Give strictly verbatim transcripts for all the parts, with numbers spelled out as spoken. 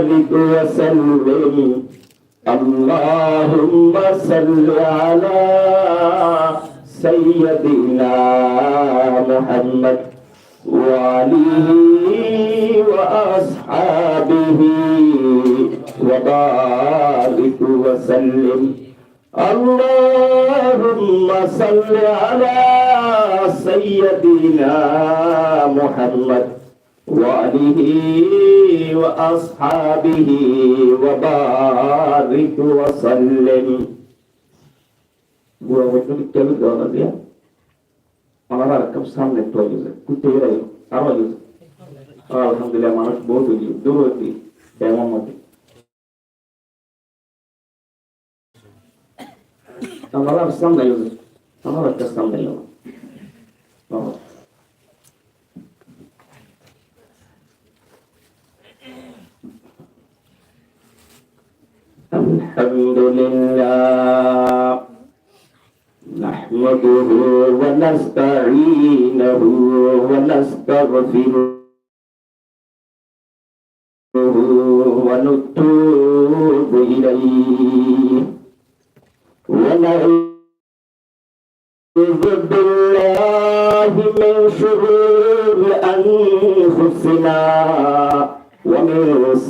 وبارك وسلم. اللهم صل على سيدنا محمد وآله وأصحابه وبارك وسلم. اللهم صل على سيدنا محمد وآله وأصحابه وبارك وسلم. Bura boiddo kiyá dua no diya? Onora ar ekka samne to ói giyé. Kutte giyé? Ar ói giyé. Alhamdulillah, manúc bout ói giyé. Dur ói giyé. Dema mati. Onora ar samne ói giyé. Onora ar ekka samne ói giyé. الحمد لله، نحمده ونستعينه ونستغفره ونتوب إليه، ونعوذ بالله من شرور أنفسنا ومن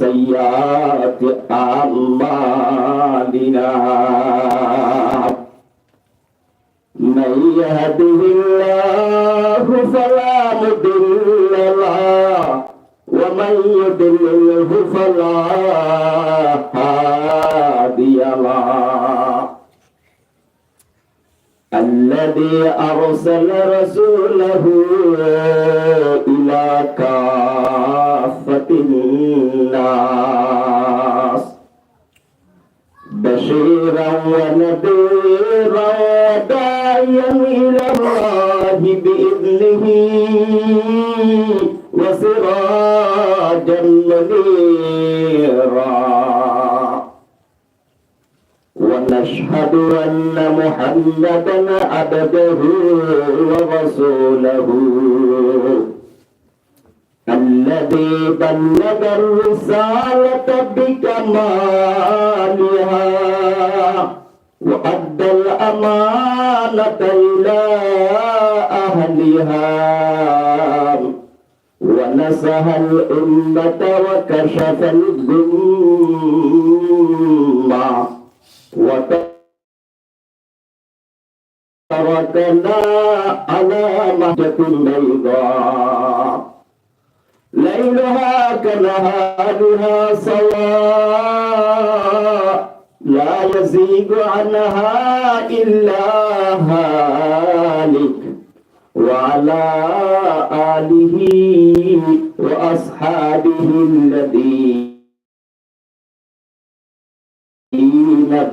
سيئات أعمالنا. من يهده الله فلا مضل له، ومن يضلله فلا هادي له. الذي أرسل رسوله إلى كافة الناس بشيرا ونذيرا وداعيا إلى الله بإذنه وسراجا منيرا. ونشهد أن محمدا عبده ورسوله الذي بلغ الرسالة بكمالها وأدى الأمانة إلى أهلها ونصح الأمة وكشف الغمة وتركنا على محجة بيضاء ليلها كنهارها سواء لا يزيغ عنها إلا هالك. وعلى آله وأصحابه الذين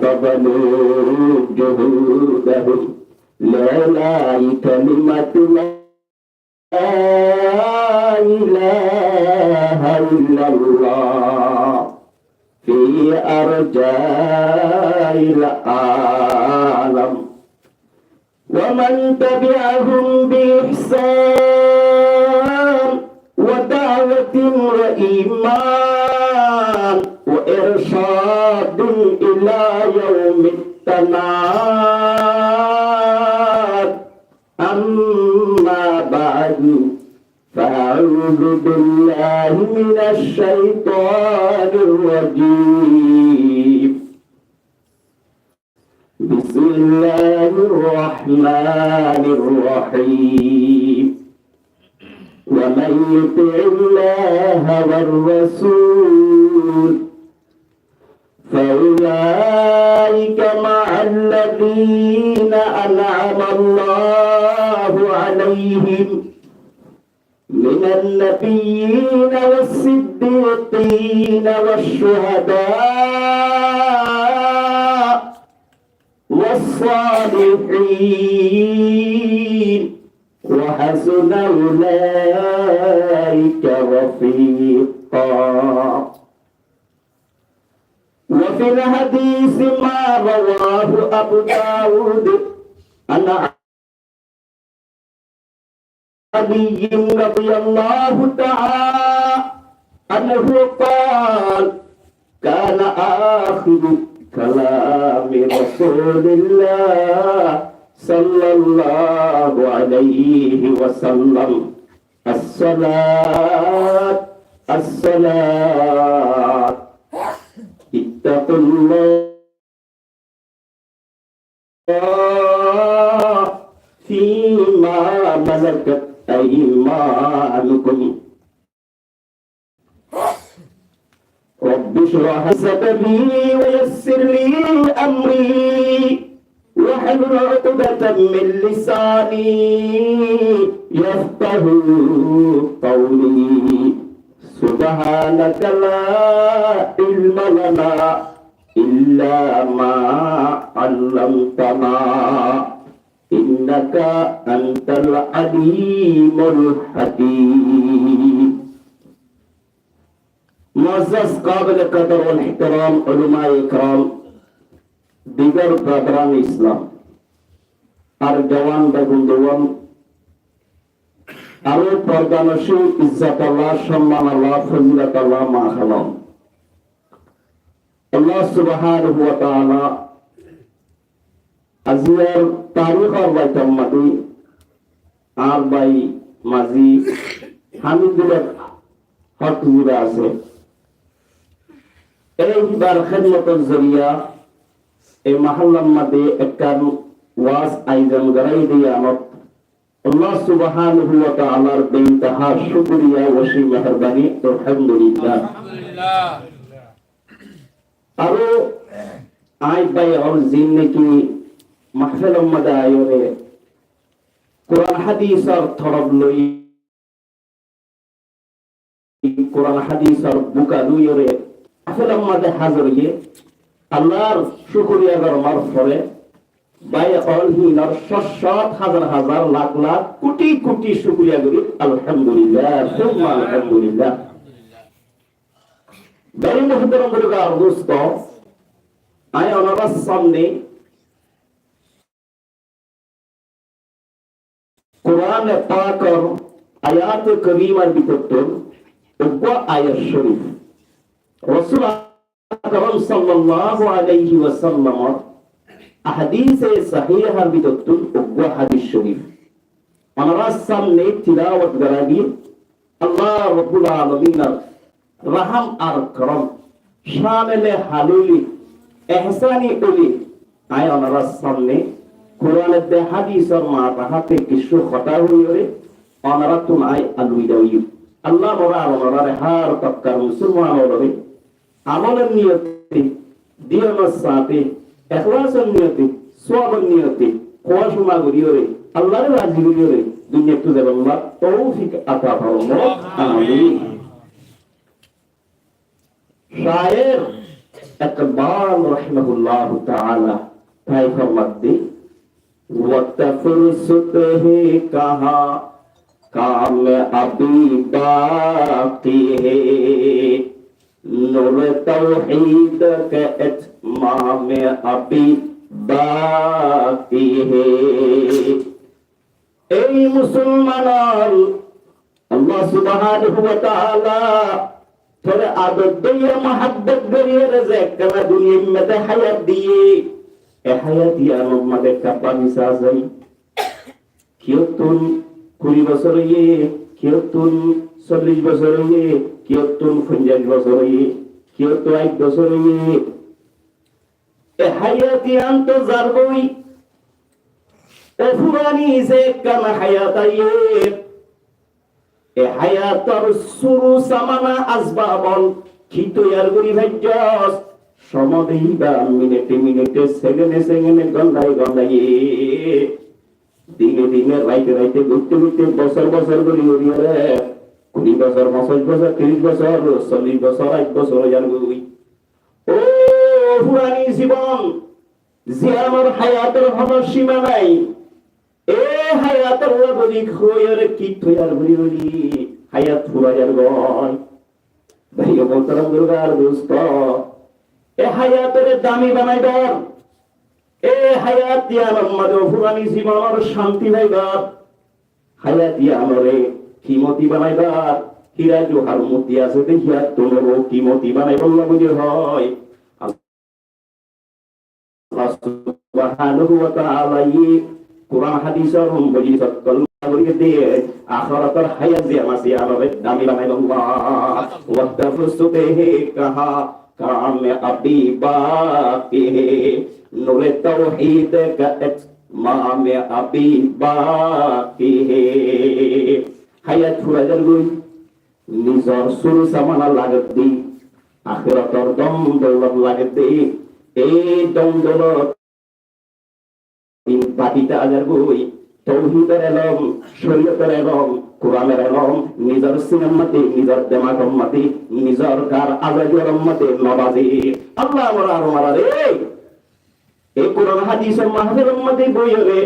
بذلوا جهودهم لإعلاء كلمة لا إله إلا الله في أرجاء العالم. ومن تبعهم بإحسان ودعوة وإيمان وإرشاد إلى يوم التناد. أما بعد، فأعوذ بالله من الشيطان الرجيم. بسم الله الرحمن الرحيم. ومن يطع الله والرسول فأولئك مع الذين أنعم الله عليهم من النبيين والصديقين والشهداء والصالحين وحسن أولئك رفيقا. وفي الحديث ما رواه أبو داود عن علي رضي الله تعالى عنه قال: كان آخر كلام رسول الله صلى الله عليه وسلم: الصلاة، الصلاة، اتقوا الله فيما ملكت أيمانكم. رب اشرح لي صدري ويسر لي أمري واحلل عقدة من لساني يفقهوا قولي. سبحانك لا علم لنا إلا ما علمتنا إنك أنت العليم الحكيم. معزز قابل قدر و احترام علماء کرام، دیگر برادران اسلام، ar juwan bái bondugán, aró pordanocín izzot ala, somman ala, fozilot ala maa kálon. Allah subhanahu wa ta'ala aziyar tarikor baitor mazé añár bái mazi Hamidullah Hók zibá asé, ei híbar hédmotor zoriya ei mahallar mazé ekkán waz aizon goráiye de yiánot Allah subhanahu wa ta'alar beintaha cúkuriya, beci meherbani, alhamdulillah. Aró aññí bái ókkol ziín niki mahfilor mazé aiyóre Kuran hádisor torof loi, Kuran hádisor buka loiyóre mahfilor mazé házir óiye, Allahr cúkuriya gorónor fore bái ókkol hínor cót cót, házar házar, lak lak, kuthi kuthi cúkuriya gorí, alhamdulillah, summa alhamdulillah. Bái muhtarom buzurg ar dustó, aññí onorar samne Kurane Pakor ayate karimar bútottún uggwá ayat corif, Rosul Akram sallallahu alaihi wasallamor ahadise sahihar bútottún uggwá hádis corif onorar samne tilawot goráiye. Allah Rabbul Alaminor raham ar korom, cámele haloli, ehsani óile, aññí onorar samne Kuran edde hádisor mataháte kessú hotá hoiyóre onorattún aññí alwida óiyum. Allah moré ar onoráre hár tokkar musolman ókkolore amolor niyote, diyonor sañte, ehlasor niyote, sóabor niyote, kuwá cúma goríyore, Allahré razi goríyore, duniyattú zaibar toufik ata formo. Amin. Cáyer Ikbal rahimahullahu ta'ala tái formadde, وقت فرصت ہے کہاں کامیابی باقی ہے، نور توحید کا اتمام ابھی باقی ہے۔ Ei musolman ókkol, Allah subhanahu wa ta'ala tore ador dóiya, muhabbot goríyore ze ekkán duniyar mazé háyat diye, e háyat yiánor mazé ekkán báfi sai. Kiyóttun kuri bosór óiye, kiyóttun sollic bosór óiye, kiyóttun fonjaic bosór óiye, kiyóttun áit bosór óiye. E háyat yián to zargói. E furani ze ekkán háyat aiyér, e háyator suru samana asbab ókkol ki toiyar gorí faijjós? Somode íba minite minite, sekende sekende, gondaye gondaye, dine dine, raite raite, goitte goitte, bosór bosór gorí gorí ore kuri bosór, fonjaic bosór, tiric bosór, sollic bosór, áit bosór ói zargói. Ó furani zibon, ziyánor háyator honó sima nai, e háyator lagói hoiyóre ki toiyar gorí gorí háyat furái zargói. Bái ó muhtarom buzurg ar dustó, e háyatore dami banaibar, e háyat yiánor mazé furani zibonor cánti faibar, háyat yiánore kimoti banaibar, híra johar moti asé dé, híyattún oro kimoti banaibálla buli hoó. Allah subhanahu wa ta'ala ye Quran hadisor mojlisot kolma gorí dé, ahérator hayat ziyán asé, añáre dami banaibálla. وقت افزودہ کہاں کامیابی باقی ہے، نور توحید کا اتمام ابھی باقی ہے۔ Hayat fura zargói, nizor suru samana lagedde, ahérator dhon doulot lagedde, ei dhon doulot in bati ta zargói, touhidor elom, coriyotor elom, Quranor elom, nizor sinar maze, nizor demagor maze, nizor gar azaguwar maze no baze. Allah amar ar onorare E Quran hadisor mahfilor maze boiyóre,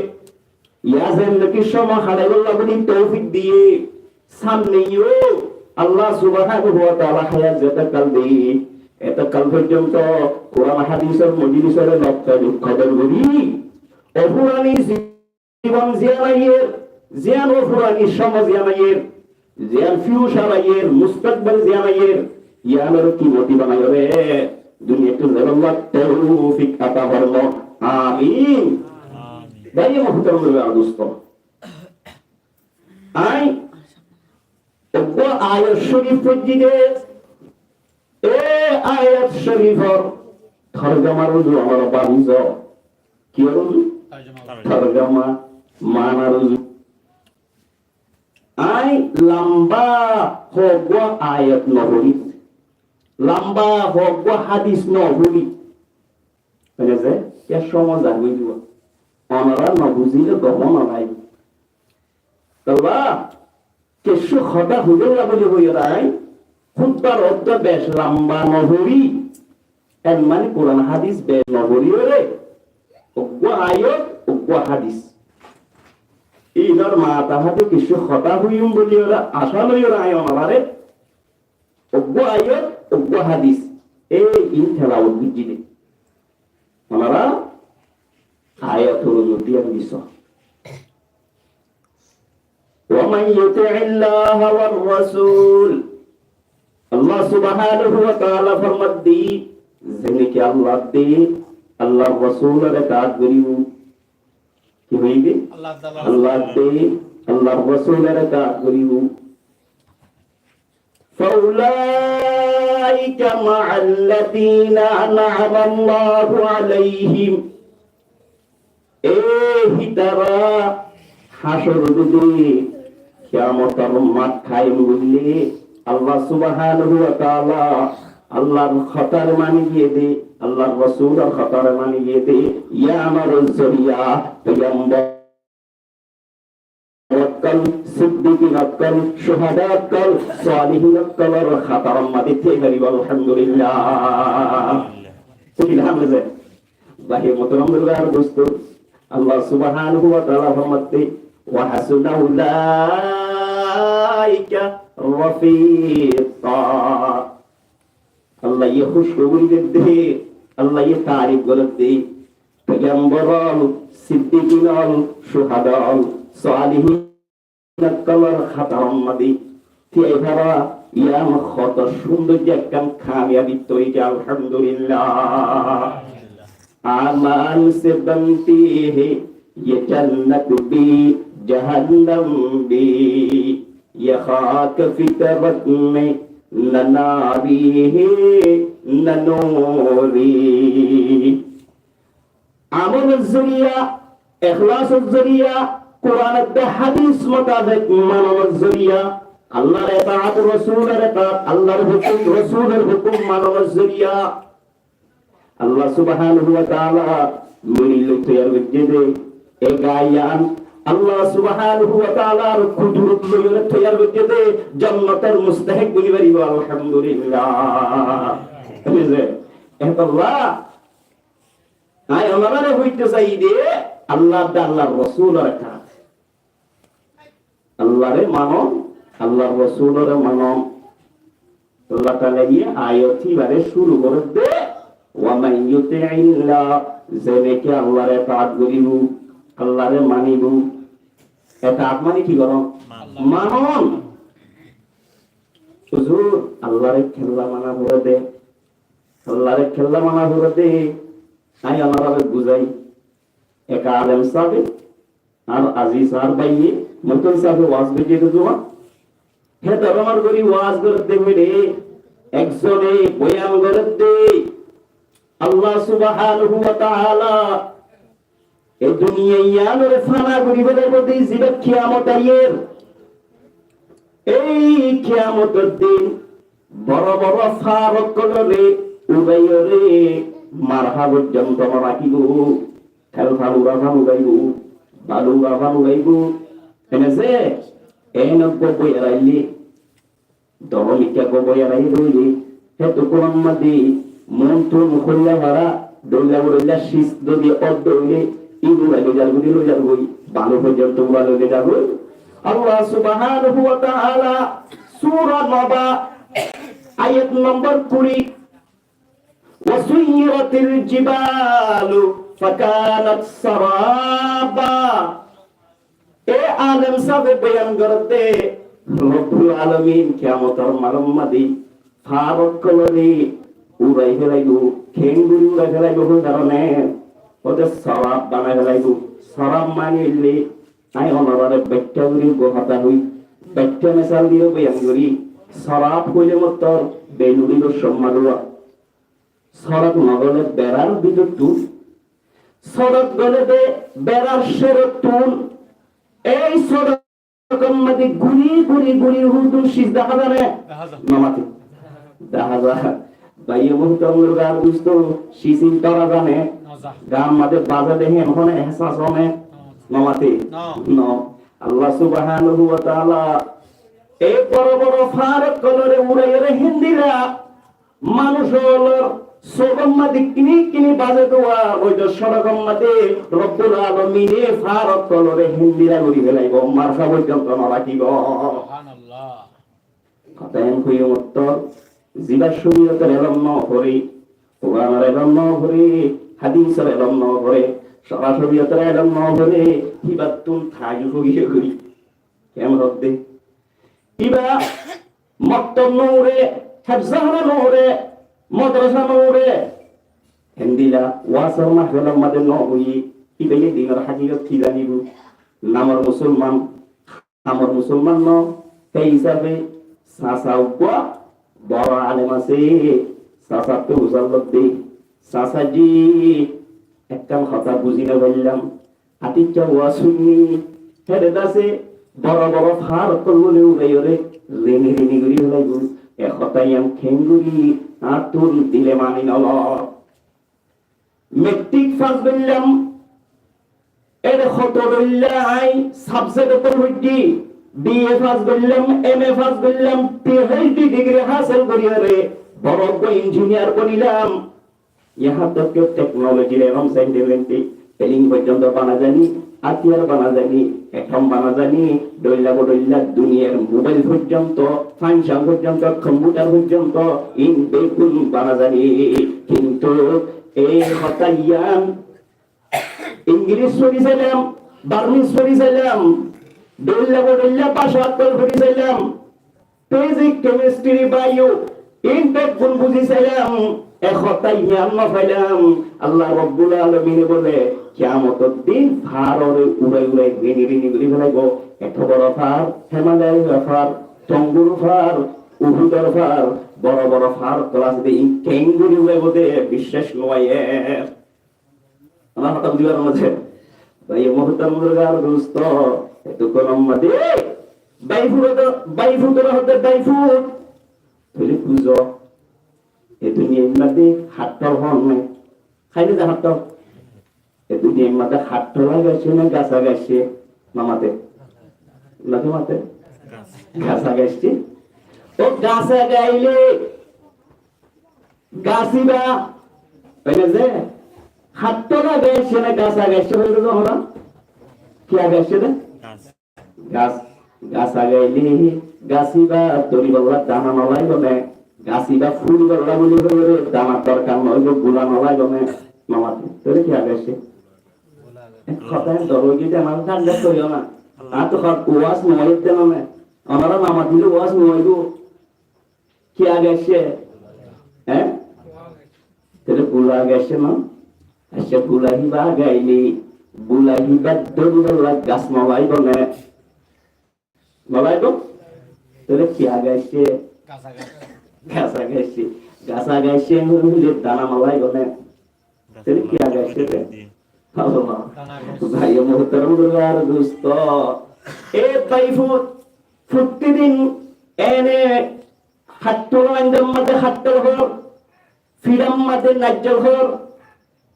yá zen niki cómoi háraibálla buli toufik diye, samne yó Allah subhanahu wa ta'ala hayat zetakal de, etakal forzonto Quran hadisor mojlisore lottai kodor gorí, ofurani zibon ziyán aiyér, ziyán ofurani cómoi ziyán aiyér, ziyán future aiyér, mustakbal ziyán aiyér, yíanore kimoti banaiyóre duniyaittú zaibálla toufik ata formo. Amin. Amin. Bái muhtarom, dustó, añí uggwá ayat corif foijjí dé, e ayat corifor torjomar uzu añára báfizo. Kiyór uzu? Torjoma. Torjoma, manar uzu. Añí lamba hoggwá ayat no forí, lamba hoggwá hadis no forí. Mane ze, kiyá cómoi zargói dibo. Onora no buzíle gom no lage. Tolla kessú hotá hoibolla buli hoiyóre añí hutbar ottó bec lamba no forí, en mani Quran hadis bec no foríyóre, uggwá ayat, uggwá hadis, inor matahá de kessú hotá hoiyum buliyóre acá loiyóre añí onorare uggwá ayat, uggwá hadis, ei in telawot goijjí dé. Onora ayator uzu diyan diso. ومن يطع الله والرسول. Allah subhanahu wa ta'ala formadde, ze niki Allah de, Allahr Rosulor etaat goribo. Ki hoiye de? Allah de, Allahr Rosulor etaat goribo. فأولئك مع الذين أنعم الله عليهم. E hítara hácor dine kiyamotor mat kayem goille Allah subhanahu wa ta'ala Allahr hotare mani giyé de, Allahr Rosulor hotare mani giyé de, yíanor zoriya peygombor okkol, siddikin okkol, cuhada okkol, salihin okkolor hátar maze tiyai faribo. Alhamdulillah. Bái muhtarom, dustó, Allah subhanahu wa ta'ala formadde, وحسن أولئك رفيقا. Allah ye kúckhobori der de, Allah ye tarif gorer de, peygombor ol, siddikin ol, cuhada ol, salihin okkolor hátar maze tiyai fara, yián hoto cúndor ekkán kamiyabi toile, alhamdulillah. آمال سے بنتی ہے یہ جنت بھی، جہنم بھی، یہ خاک فطرت میں نہ ناری ہے، نہ نوری۔ Amolor zoriya, ehlasor zoriya, Quran ar hadis mutabek manonor zoriya, Allahr etaat, Rosulor etaat, Allahr hukum, Rosulor hukum manonor zoriya, Allah subhanahu wa ta'ala murid loi toiyar goijje de, e ga yián Allah subhanahu wa ta'alar kudurot loi toiyar goijje de, jonnotor mustahek boni faribo, alhamdulillah. Buzíle? Ehón Allah, añí onorare hoito sai de, Allah ar Allahr Rosulor etaat. Allahre mano, Allahr Rosulore mano. Allah Taala ye ayat ibare cúru gorer de, "Wa man yuti'illah", ze niki Allahre etaat goribo, Allahre manibo. Etaat mani ki goron? Manon. Manon. Huzur, Allaré kella mana foré dé, Allaré kella mana foré dé, añí onoráre buzái. Ek alem sábe, añár aziz, añár báiye, Muhtar sábe waz goijjé dé zuwa. Hé doronor gorí waz gorédde hoilé, ekzone boyan gorédde, Allah subhanahu wa ta'ala e duniya yiánoré fana gorí félaibo dé, ziba kiyamot aiyér. Ei kiyamotor din boro boro fár ókkolore uraiyóre marhá foijjonto no rakíbo. Tel fán ura fán uraibo, balu ura fán uraibo. Ene ze, en uggwá boi erailé, doro mikká uggwá boi erailé, hétukkun mazé muúntun kúlla fara, dóilla dóilla sis zodi ódde óile, ín urai loi zargói, loi zargói, balu foijjonto urai loi zargói. Allah subhanahu wa ta'ala Sura Naba, ayat nombor kuri, وسيرت الجبال فكانت سرابا. E alem sábe boyan gorédde, Robbul Alamin kiyamotor maidánor mazé fár ókkolore urai félaibo, kengori urai félaibo, hon dorone, óde sorab banai félaibo. Sorab mani óilde, añí onoráre báikka gorí uggwá hotá hoi, báikka mesal diyóre boyan gorí, sorab hoilé mottor beluri gossomma duwa. Sorok no gole berar bútottún, sorok gole de berar serottún. Ei sorokor mazé guri guri guri húdun sis dahá za né? Dahá za. No mate. Dahá za. Báiye muhtarom, gar dusto, sis in tora za né? No za. Gar mazé baze de hén hone ehsas ó né? No za. No mate. No. No. Allah subhanahu wa ta'ala ei boro boro fár ókkolore uraiyóre héndilla manúic ókkolor sókor mazé kini kini baze duwa, ói de sorokor mazé Robbul Alamine fár ókkolore héndilla gorí félaibo, marhá foijjonto no rakíbo. Subhanallah. Hotá en hoiyé mottor, ziba coriyotor elom no foré, Kuranor elom no foré, hadisor elom no foré, sora coriyotor elom no foré, híbattún taajjub ói giyé goi. Kemon hoódde? Íba moktob no uçé, hefzahana no uçé, modrasa no uçé. Héndilla wazor mahfilor mazé no boiyé, íba ye dinor hakikot ki zanibo? Namor musolman, hamor musolman no. Hé hísabe sasa uggwá boro alem asé, sasattú fusár gorédde, "Sasa ji, ekkán hotá buzí no faillám." Aticca waz fúinni, héçe dase boro boro fár ókkol loi uraiyóre rini rini gorí félaibo. E hotá yián keéngorí añáttu dile mani no lor. Metrik fas goillám, ére hoto dóilla añí sabjekt ókkol foijjí, B A fas goillám, M A fas goillám, P H D digiri hásil goríyore boro uggwá injiniyar bonilám. Yahán tok ki teknolojir elom sainti sainti, plane foijjonto bana zani, átiyar bana zani, atom bana zani, dóilla bodóilla duniyar mobail foijjonto, fansan foijjonto, komputar foijjonto, in beggún bana zani. Kintu ei hotá yián Inglis fori sailam, Barmis fori sailam, dóilla bodóilla báca ókkol fori sailam, physics, chemistry, bio, in beggún buzí sailam, e hotá yián no failam. Allah Robbul Alamine bole, kiyamotor din fárore urai urai rini rini gorí félaibo. Eto boro fár, Himalaya fár, Tonguru fár, Uhudor fár, boro boro fár ókkol asé de, in keéngorí uraibo de, biccác no óiye. Añár hotá buzí faron né? Bái muhtarom, buzurg ar dusto, ettókkon mazé bái fut, bái fut hoódde, bái fut. Tóile buzó, e duniyar mazé háñttor hoón né? Háile de háñttor. E duniyar mazé háñttor lagai aiccé né gas lagai aiccé? No mate. No mate. Gas lagai aiccé. Ó gas lagai aile Gas ibá, óile ze, háñttor lagai aiccé né gas lagai aiccé, hoiyó de hono? Ki lagai aiccé de? Gas. Gas. Gas lagaile gas ibá dóribolla dana no laibo né? Gas ibá furibolla buli hoiyóre danar dorkar no óibo, gula no laibo né? No mate. Tóile ki lagai aiccé? Hotá dor ói giyé de, añáre ṭhannda hoiyó na. Añár to hotá waz no óiye de no né? Onora no matile waz no óibo. Ki age aiccé? Hé? Tóile gula age aiccé no? Aiccé, gula híba age aile, gula híba dóribolla gas no laibo né? No laibo? Tóile ki age aiccé? Gas age aiccé. Gas age aiccé, dana no laibo né? Tóile ki age aiccé de? Allah. Bái muhtaram, buzurg ar dustó, e bái fut, fottí din ene háñttola aindar mazé háñttola hór, firar mazé naijjol hór,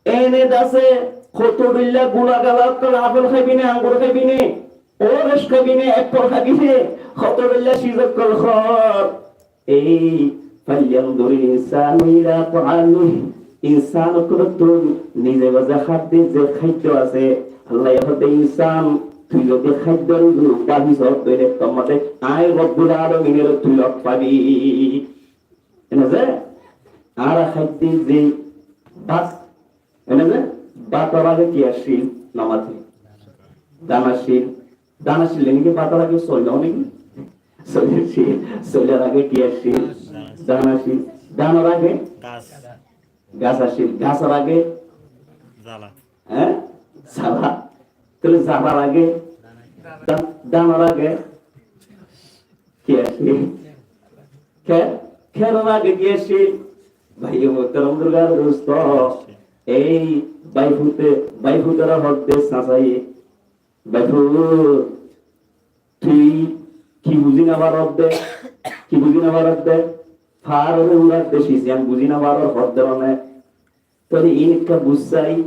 ene dase hoto dhoilla gula gala ókkol apel háibi né, angur háibi né, orange háibi né, apple háibi né, hoto dhoilla ciz ókkol hór. Ei, "Falyanzuril insanu ila ta'amih." Insán ókkolottún nize gozé hádde ze háiddo asé, Allah ye hoódde, "Insán, tui zodi háiddo báfi soós, tóile tor mazé añí Robbul Alaminore tui lok faibi." Ene ze, añára háidde ze bát, ene ze, bátor age ki accíl? Nomate. Dan accíl. Dan accíl, ene ki bátor age soil no né ki? Soil accíl. Soilor age ki accíl? Dan accíl. Danor age? Gas. Gas accíl. Gasor age? Zala. Hé? Zala. Tóile zalar age? Dan, danor age? Ki accíl? Kher, kheror age ki accíl? Bái muhtaram, buzurg ar dustó, ei bái fute, bái futore hoódde sasaye, bái fut, tui ki buzi no faros de, ki buzi no faros de, farore urar de, siyan buzi no faros hoódde mane. Tóile iín ekka buzzái,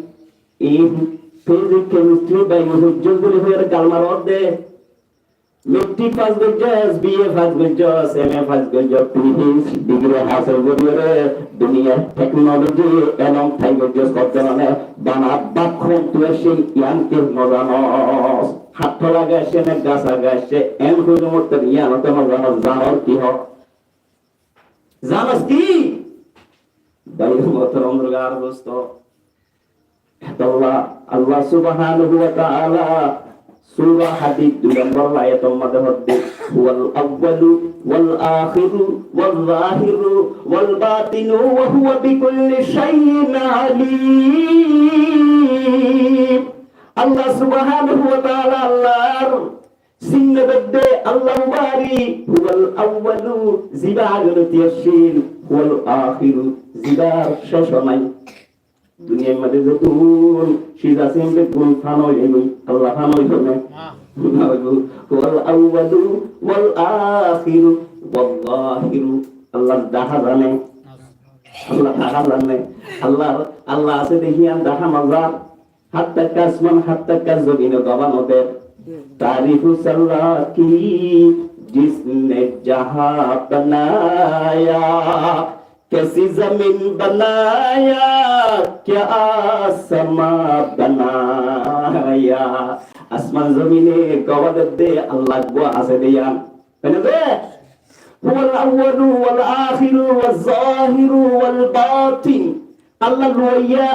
iín physics, chemistry, biology foijjós buli hoiyóre gal maródde. Matric pass goijjós, B A pass goijjós, M A pass goijjós, P H D degree hásil goijjós, duniyar technology elóm tái goijjós, hoódde mane bana bát hontú aiccé, yián ki no zanós? Háñttola age aiccé né gas age aiccé, en hoilé mottor yián to no zanós, zanós ki hoó? Zanós ki? Bái muhtaram, buzurg ar dustó, Allah, Allah subhanahu wa ta'ala Sura Hadid dui nombor ayator mazé hoódde, "Huwal awwalu wal akhiru waz zahiru wal batinu wa huwa bikulli shay'in alim." Allah subhanahu wa ta'ala Allahr sinno bedde Allah bari, "Huwal awwalu", ziba age lóti accíl, "Huwal akhiru", zibar céc nai. Duniyar mazé zotún ciz asé, beggún fana ói zaibo, Allah fana óibo né? "Huwal awwalu wal akhiru waz zahiru." Allah dahá za né? Allah dahá za né? Allah, Allah asé de yián dahá no za. Háñttakka asman, háñttakka zobin e dóba no der. تعریف اس اللہ کی جس نے جہاں بنایا، کیسی زمین بنایا، کیا آسماں بنایا۔ Asman zobin e dóba der de Allah uggwá asé de yián. Mane de, "Huwal awwalu wal akhiru waz zahiru wal batin." Allah luwaiya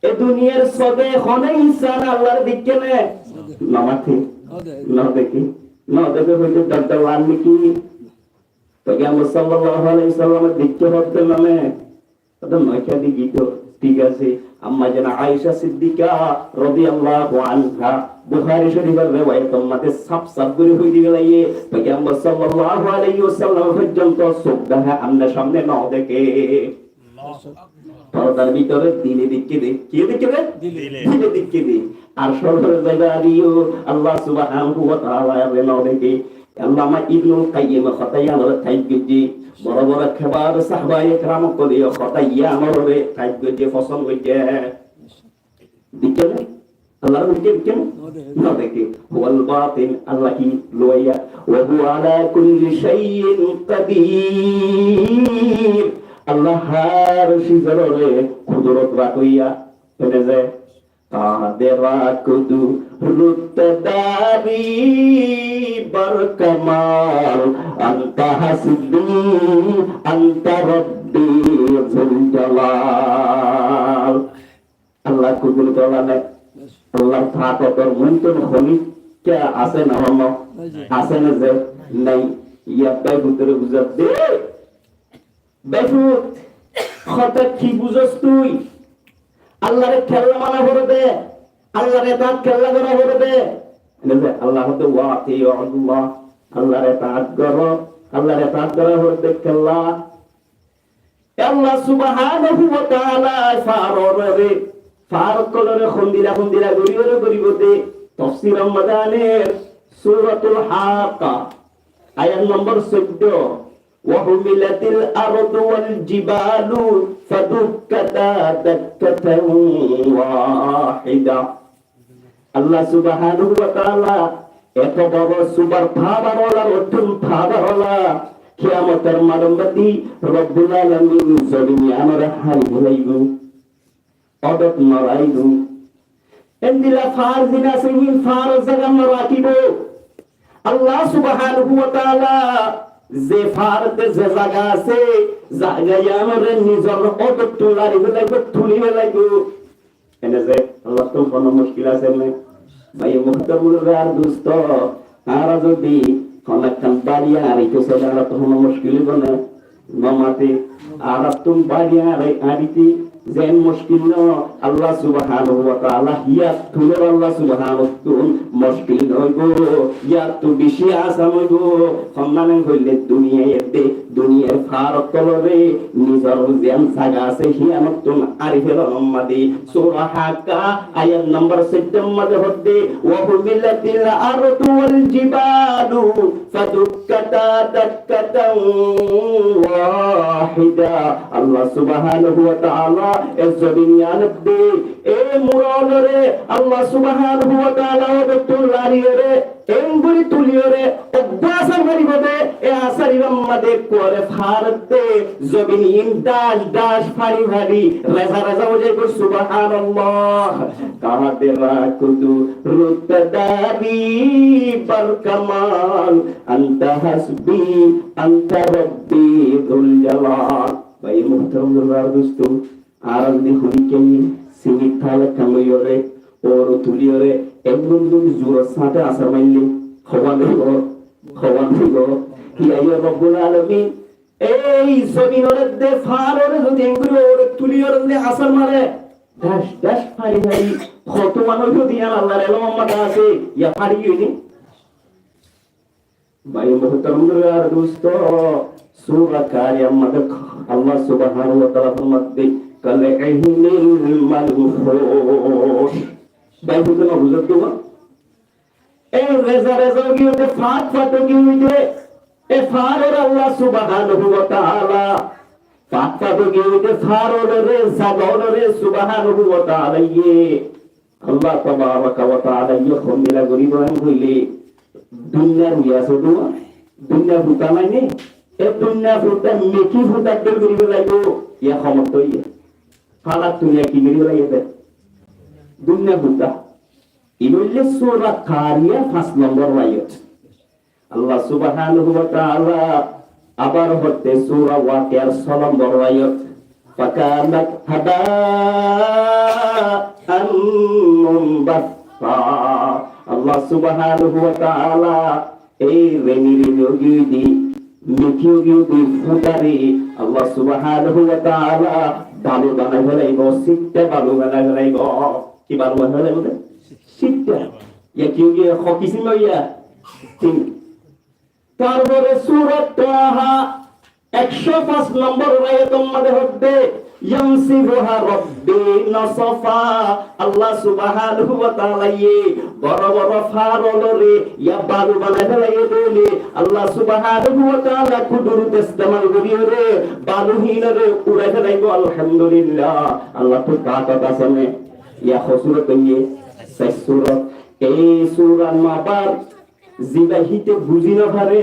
E duniyar sóde hono insán Allahre dekké né? No deké. No maté. No deké. No deké. No deké hoilé dor dor lar niki? Paigambar sallallahu alaihi wasallam dekké hoódde mane, hoódde no deké de. Thík asé. Amma jana Aisha Siddiqa radiyallahu anha Bukhari Shorifor rewayator maze saf saf gori hoi di gelaiyé, Paigambar sallallahu alaihi wasallam forzonto suk dahá amne samne no deké. Pordar bútore dile deké de. Ki deké de? Dile. Dile deké de. Ar sorgore zaibar ageyó Allah subhanahu wa taala re no deké. Allama Ibnul Qayyim e hotá iyanore taid goijjé. Boro boro kebar sahabaye keram ókkole hotá iyanore taid goijjé, fosón goijjé. Deké de? Allah re deké, deké de? No deké. No deké. Huwal batin, Allah ki luwaiya. Wa huwa ala kulli shay'in qadir. Allah har cizor uore kudurot rakóya. Mane ze, "Qadira kudurot dari bar kamal, anta hasbi, anta rabbi zul jalal." Allah kudurot wala ne, Allah takotor muntun honikka asé na hono? Asé na ze? Nai. Yar bútore buzá de, Báifuwat, hotá ki buzós tui? Allaré kiyólla mana foribó de, Allaré etaat kiyólla gora foribó de. Ene ze Allah hoódde, "Wa ati'ullah", Allaré etaat goro, Allaré etaat gora foribó de kiyólla. E Allah subhanahu wa ta'ala faároré, faár ókkoloré hondilla hondilla gorí gorí gorí gorí de. Tafsir Ramadanor Suratul Haqqah, ayat nombor soiddó, "Wa humilatil ardu wal jibalu fadukkata dakkatan wahida." Allah subhanahu wa ta'ala eto boro super power ola, ottún power ola, kiyamotor maidanottí Rabbul Alamin zobin iyanore hári félaibo, odot no raibo. Endilla faár zin asé, hín faáror zagat no rakibo. Allah subhanahu wa ta'ala ze faárottú ze zaga asé, zaga iyanore nizor odottú lari félaibo, tuli félaibo. Ene ze Allattú hono muckil asé né? Bái muhtarom ar dusto, añára zodi hono ekkán bari añáraitó sailé añárattú hono muckil óibo né? No mate, añárattú bari añárai-, añáraitó zen muckil no, Allah subhanahu wa ta'ala híyar tulor Allah subhanahu wa ta'ala muckil no óibo, híyarttú beci asan óibo. Honnán hoilé duniyai edde, duniyar faár ókkoloré nizor ziyán zaga asé híyanottún hári félonor mazé. Sura Haqqah, ayat nombor soiddór mazé hoódde, "Wa humilatil ardu wal jibalu fadukkata dakkatan wahida." Allah subhanahu wa ta'ala e zobin iyanot de, e mura ókkoloré Allah subhanahu wa ta'ala odottú lariyóre, engorí tuliyóre, uggwá asar faribó de, e asar ibár mazé ekkuware faárottú zobin in dac dac fari fari reza reza ói zaibo. Subhanallah. Kadera kudurot dari barkamal, anta hasbi, anta rabbi zul jalal. Bái muhtarom ar dusto, añára zodi honikka simit tál ekkán loiyóre, uore tuliyóre, emon zodi zuror sáñte asar maille, hobán óibo, hobán óibo. Híyar Rabbul Alamin ei zobinor edde faároré zodi engorí uore tuliyóre zodi asar mare, dac dac fari fari, hoto manúic zodi iyan Allar elomor mazé asé, iyan fari óiye né? Bái muhtarom ar dusto, Sura Kariyar mazé Allah subhanahu wa ta'ala formadde, "Kal ihnil manfush." Bái, buzó no buzó de? E reza reza ói giyé de, fat fat ói giyé de, e faároré Allah subhanahu wa ta'ala, fat fat ói giyé de faároré, zaga ókkoloré subhanahu wa ta'ala ye Allah tabaraka wa ta'ala ye hondilla gorí boyan hoilé, duniyar uore asé de, duniyar futa nai né? E duniyar futa meki futar dóil gorí félaibo, iyan homot óiye. Fálat duniyai ki gorí félaiye de? Duniyar futa. Iín óilde Sura Kariyar fañs nombor ayat. Allah subhanahu wa ta'ala abar hoódde Sura Waqi'ar só nombor ayat, "Fakanat haba'an munbatha." Allah subhanahu wa ta'ala ei reni reni ói giyé de, meki ói giyé de futaré Allah subhanahu wa ta'ala balu banai félaibo, sitta balu banai félaibo. Ki balu banai félaibo de? Sitta. Iyan ki ói giyé, hó kisim óiye? Tin. Tarfore Sura Taha, ekcó fañs nombor ayator mazé hoódde, "Yansifuha Rabbi nasfa." Allah subhanahu wa ta'ala ye boro boro faár ókkoloré iyan balu banai félaiye de. Allah subhanahu wa ta'ala kudurot estemal goríyore balu hínoré urai félaibo. Alhamdulillah, Allattú takot asé né? Iyan hó surot óiye? Sair surot. Ei surar mazé abar zibá híte buzí no fare,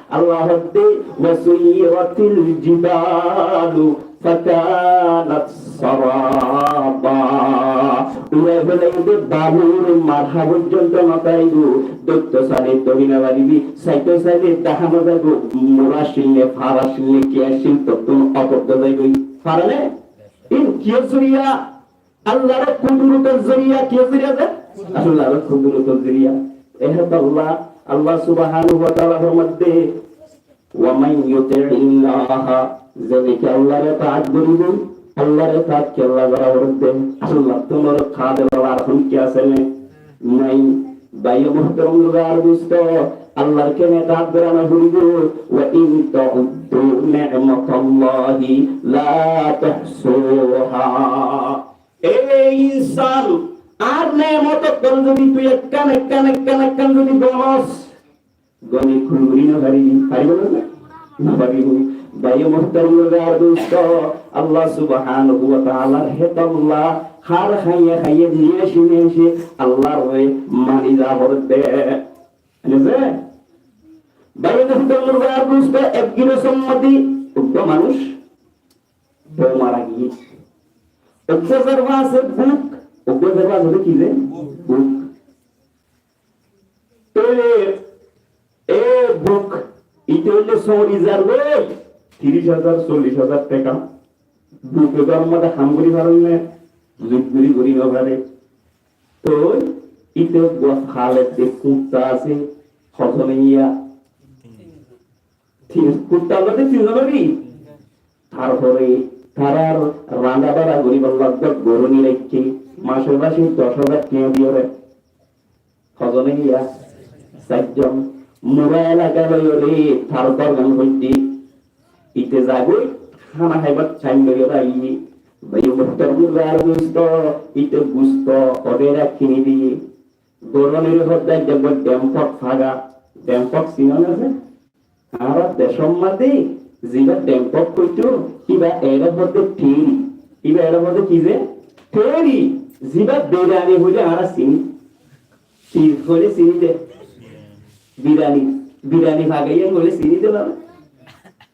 Allah hoódde, "Wa suyyiratil jibalu fakanat saraba." Urai félaiye de, balur marhá foijjonto no táibo, dóitto sailé dóri no faribi, saito sailé dahá no zaibo, mura accíl né, faár accíl né, ki accíl, tottún otobde zaiboi. Fare né? Iín kiyór zoriya? Allar kudurotor zoriya. Kiyór zoriya de? Allar kudurotor zoriya. Ehón Allah, Allah subhanahu wa ta'ala formadde, Wa man yuti'illaha, ze niki Allar etaat goribo, Allar etaat kiyólla gora foribó? Allattú boro kabil ar hon ki asé né? Nai. Bái o muhtarom buzurg ar dustó, Allar kene etaat gora no foribó? Wa in ta'uddu ni'matallahi la tuhsuha. E insán, añár neemot ókkol zodi tui ekkán, ekkán, ekkán, ekkán zodi gonos, goni kul gori no faribi, faribo né? No faribo. Bái o muhtarom buzurg ar dustó, Allah subhanahu wa ta'alar hétolla hár háiye háiye, niyaici niyaici Allar re mani za foribó. Buzó né? Bái o muhtarom buzurg ar dustó, ek girostor mazé uggwá manúc bou mara giyé. Uggwá zerba asé buk, uggwá zerba asé ki ze? Buk. Tóile e buk, ite óile sóri zar goi, tiríc házar, sollic házar teka. Buk e gór mazé ham gori fare né? Zuit gori gori no fare. Toi ite uggwá falet de kutta asé, hoton iya? Tin, kutta asé tin zon óibo. Tarfore tarar randa bara goribar lage goroni raikké, mace mace doc házar tiañ diyóre. Hozone iya? Sair zon. Mura elaka loiyóre tar gorgan hoidde. Ite zagoi, hána háibar thaim loiyóre aiyé. Bái o muhtarom buzurg ar dustó, ite gusto, odera kini diyé. Goronir hoddá ekdom dempok faga, dempok sinon asé? Añára decór mazé ziba dempok hoito, iba ere hoó de theri. Iba ere hoó de ki ze? Theri. Ziba birani hoile añára sini. Ki hoile sini de? Birani. Birani fagaiye hoile sini de bana.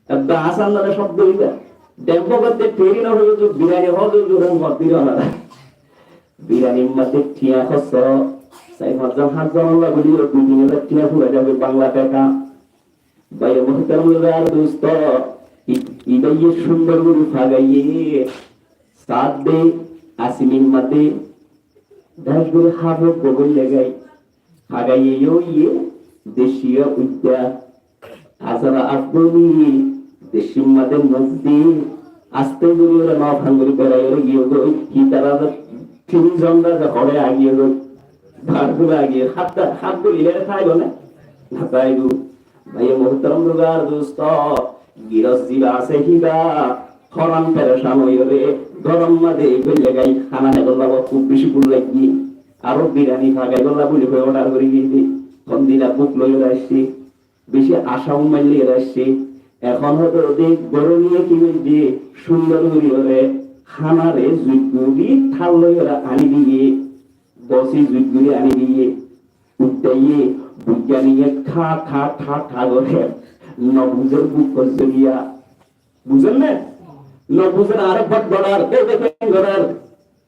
Ebbe asán nole cobdo iba. Dempok hoó de theri no hoile to birani hoó de, to hoó de birani. Biranir mazé tiañ hossó, sair fañs zon, háñt zon olla buli, dui tin házar tiañ fura zaibo Bangla teka. Bái o muhtarom buzurg ar dustó, i-, ibáye cúndor gori fagaiye, saat de, asimir mazé, dac gori háfo gogol legai. Fagaiye yó iye, deci yó uddá. Asara Afgani decir mazé muk di, aste gori ore no fangori berai ore giyé goi, ki tara ze tin zon raza hore agiyé goi, bar gori agiyé, hátta, hát gori lere táibo né? No táibo. Bái o muhtarom buzurg ar dustó, giros ziba asé hiba, horan perecan ói ore, gorom mazé gori legai hána haibolla kub beci buk lagé, aró birani fagaibolla buli hoi order gori giyé de, hondilla buk loi ore aiccí. Beci aca ummid loi ore aiccí. Ehón hoito de goroniye ki goijje, cúndor gori ore hánare zuit gori thar loi ore ani diye, bosi zuit gori ani diye. Uddaiye, buijjaniye tha tha tha tha gore. No buzor buk hozzoliya. Buzon né? No buzon, aró bot borar, ei de keng gorar.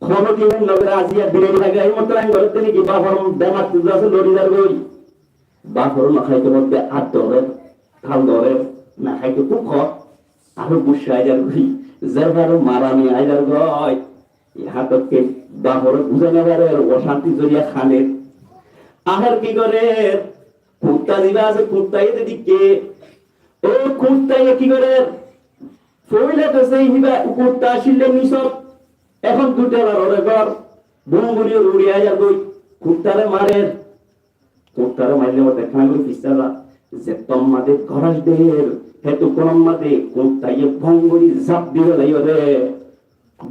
Hono din no gore, aziya birani lage, ei motto lain gorar de niki, bafor demat tu asé lori zar goi. Bafor no háito modde at dore, thal dore, no háito kub hot. Aró gussa ai zar goi, zar fare marani ai zar goi. Yahá tok ke bafor buzai no fare, ocanti zoriya hane. Ahar ki gore, kutta ziba asé, kutta ede dikke, e kuttaye ki gorer? Foila to sei hiba kutta asile nisot, ehón dui tala ore gor, bum gori uri aiyar goi, kuttare marer. Kuttare maille mate ekkán gori fissa za, ze tomma de goras der, he to kono mate kuttaye bum gori zap dibe lai ore.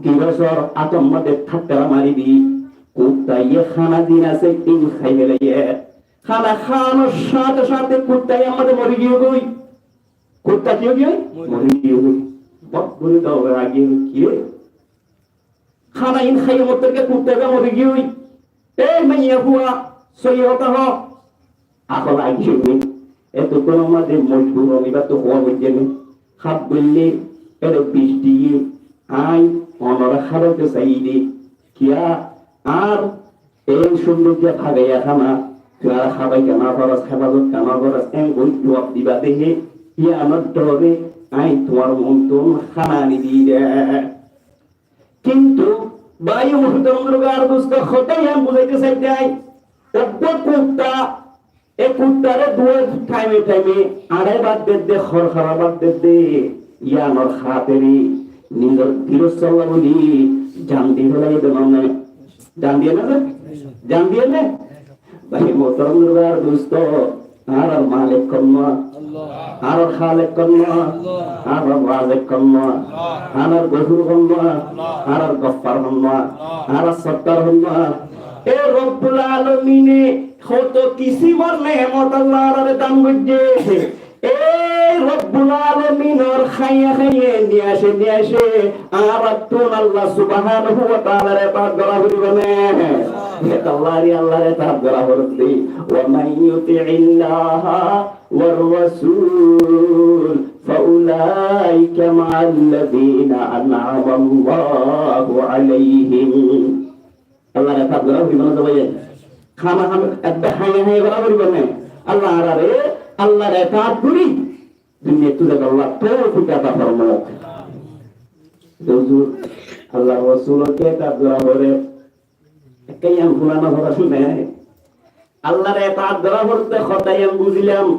Girosor ator mate thattara mari di, kuttaye hána din asé, in hái felaye. Hána hánor sáte sáte kuttaye mate mori giye goi. Kutta ki ói giye? Mori giye goi. Bok boli to agi ki re? Hána in hái mottor ke kuttaye mori giye goi. Ei maiya fua, sóiyi hotá ho. Ahol agi ni. Eto kono maze mojbur oni ba to hua bojje ni. Hab bolle, ere bic diye, añí onore hábaito saiyí de. Kiya, ar ei cúndor de fagaiya hána, tui añáre hábaito no faros, héfazot no goros, en gori juab diba de he, iyanor dore añí tuáñr muntun hána ani di de. Kintu, bái o muhtarom buzurg ar dustó, hotá yián buzaito saidde, uggwá kutta E kuttaré duwá thaime thaime añçáibár dedde, horhorabár dedde, yíanor hátere nizor dilor sólla buli jan di félaiye de mane. Jan diye né? Jan diye né? Bái muhtaram, buzurg ar dustó, añárar malik hon? Añárar halik hon? Añárar razik hon? Añárar gofur hon? Añárar goffar hon? Añárar sottar hon? E Robbul Alamine hoto kisimor neemot Allah añárare dan goijje. Ei Robbul Alaminor háiye háiye, niyaice niyaice, añárattún Allah subhanahu wa taalar etaat gora foribo né? Hé Allah re, Allah re etaat gora foribó de. ومن يطع الله والرسول فأولئك مع الذين أنعم الله عليهم. Allah re etaat gora foribo né, bái? Háma háma, edde háiye háiye gora foribo né? Allah añárare, Allah re etaat gori duniyaittú zaibar Allah toufik ata formok. Huzur, Allah Rosulor etaat gora fore, ekka yián fúnana fore né? Allah re etaat gora forte hotá yián buzilam.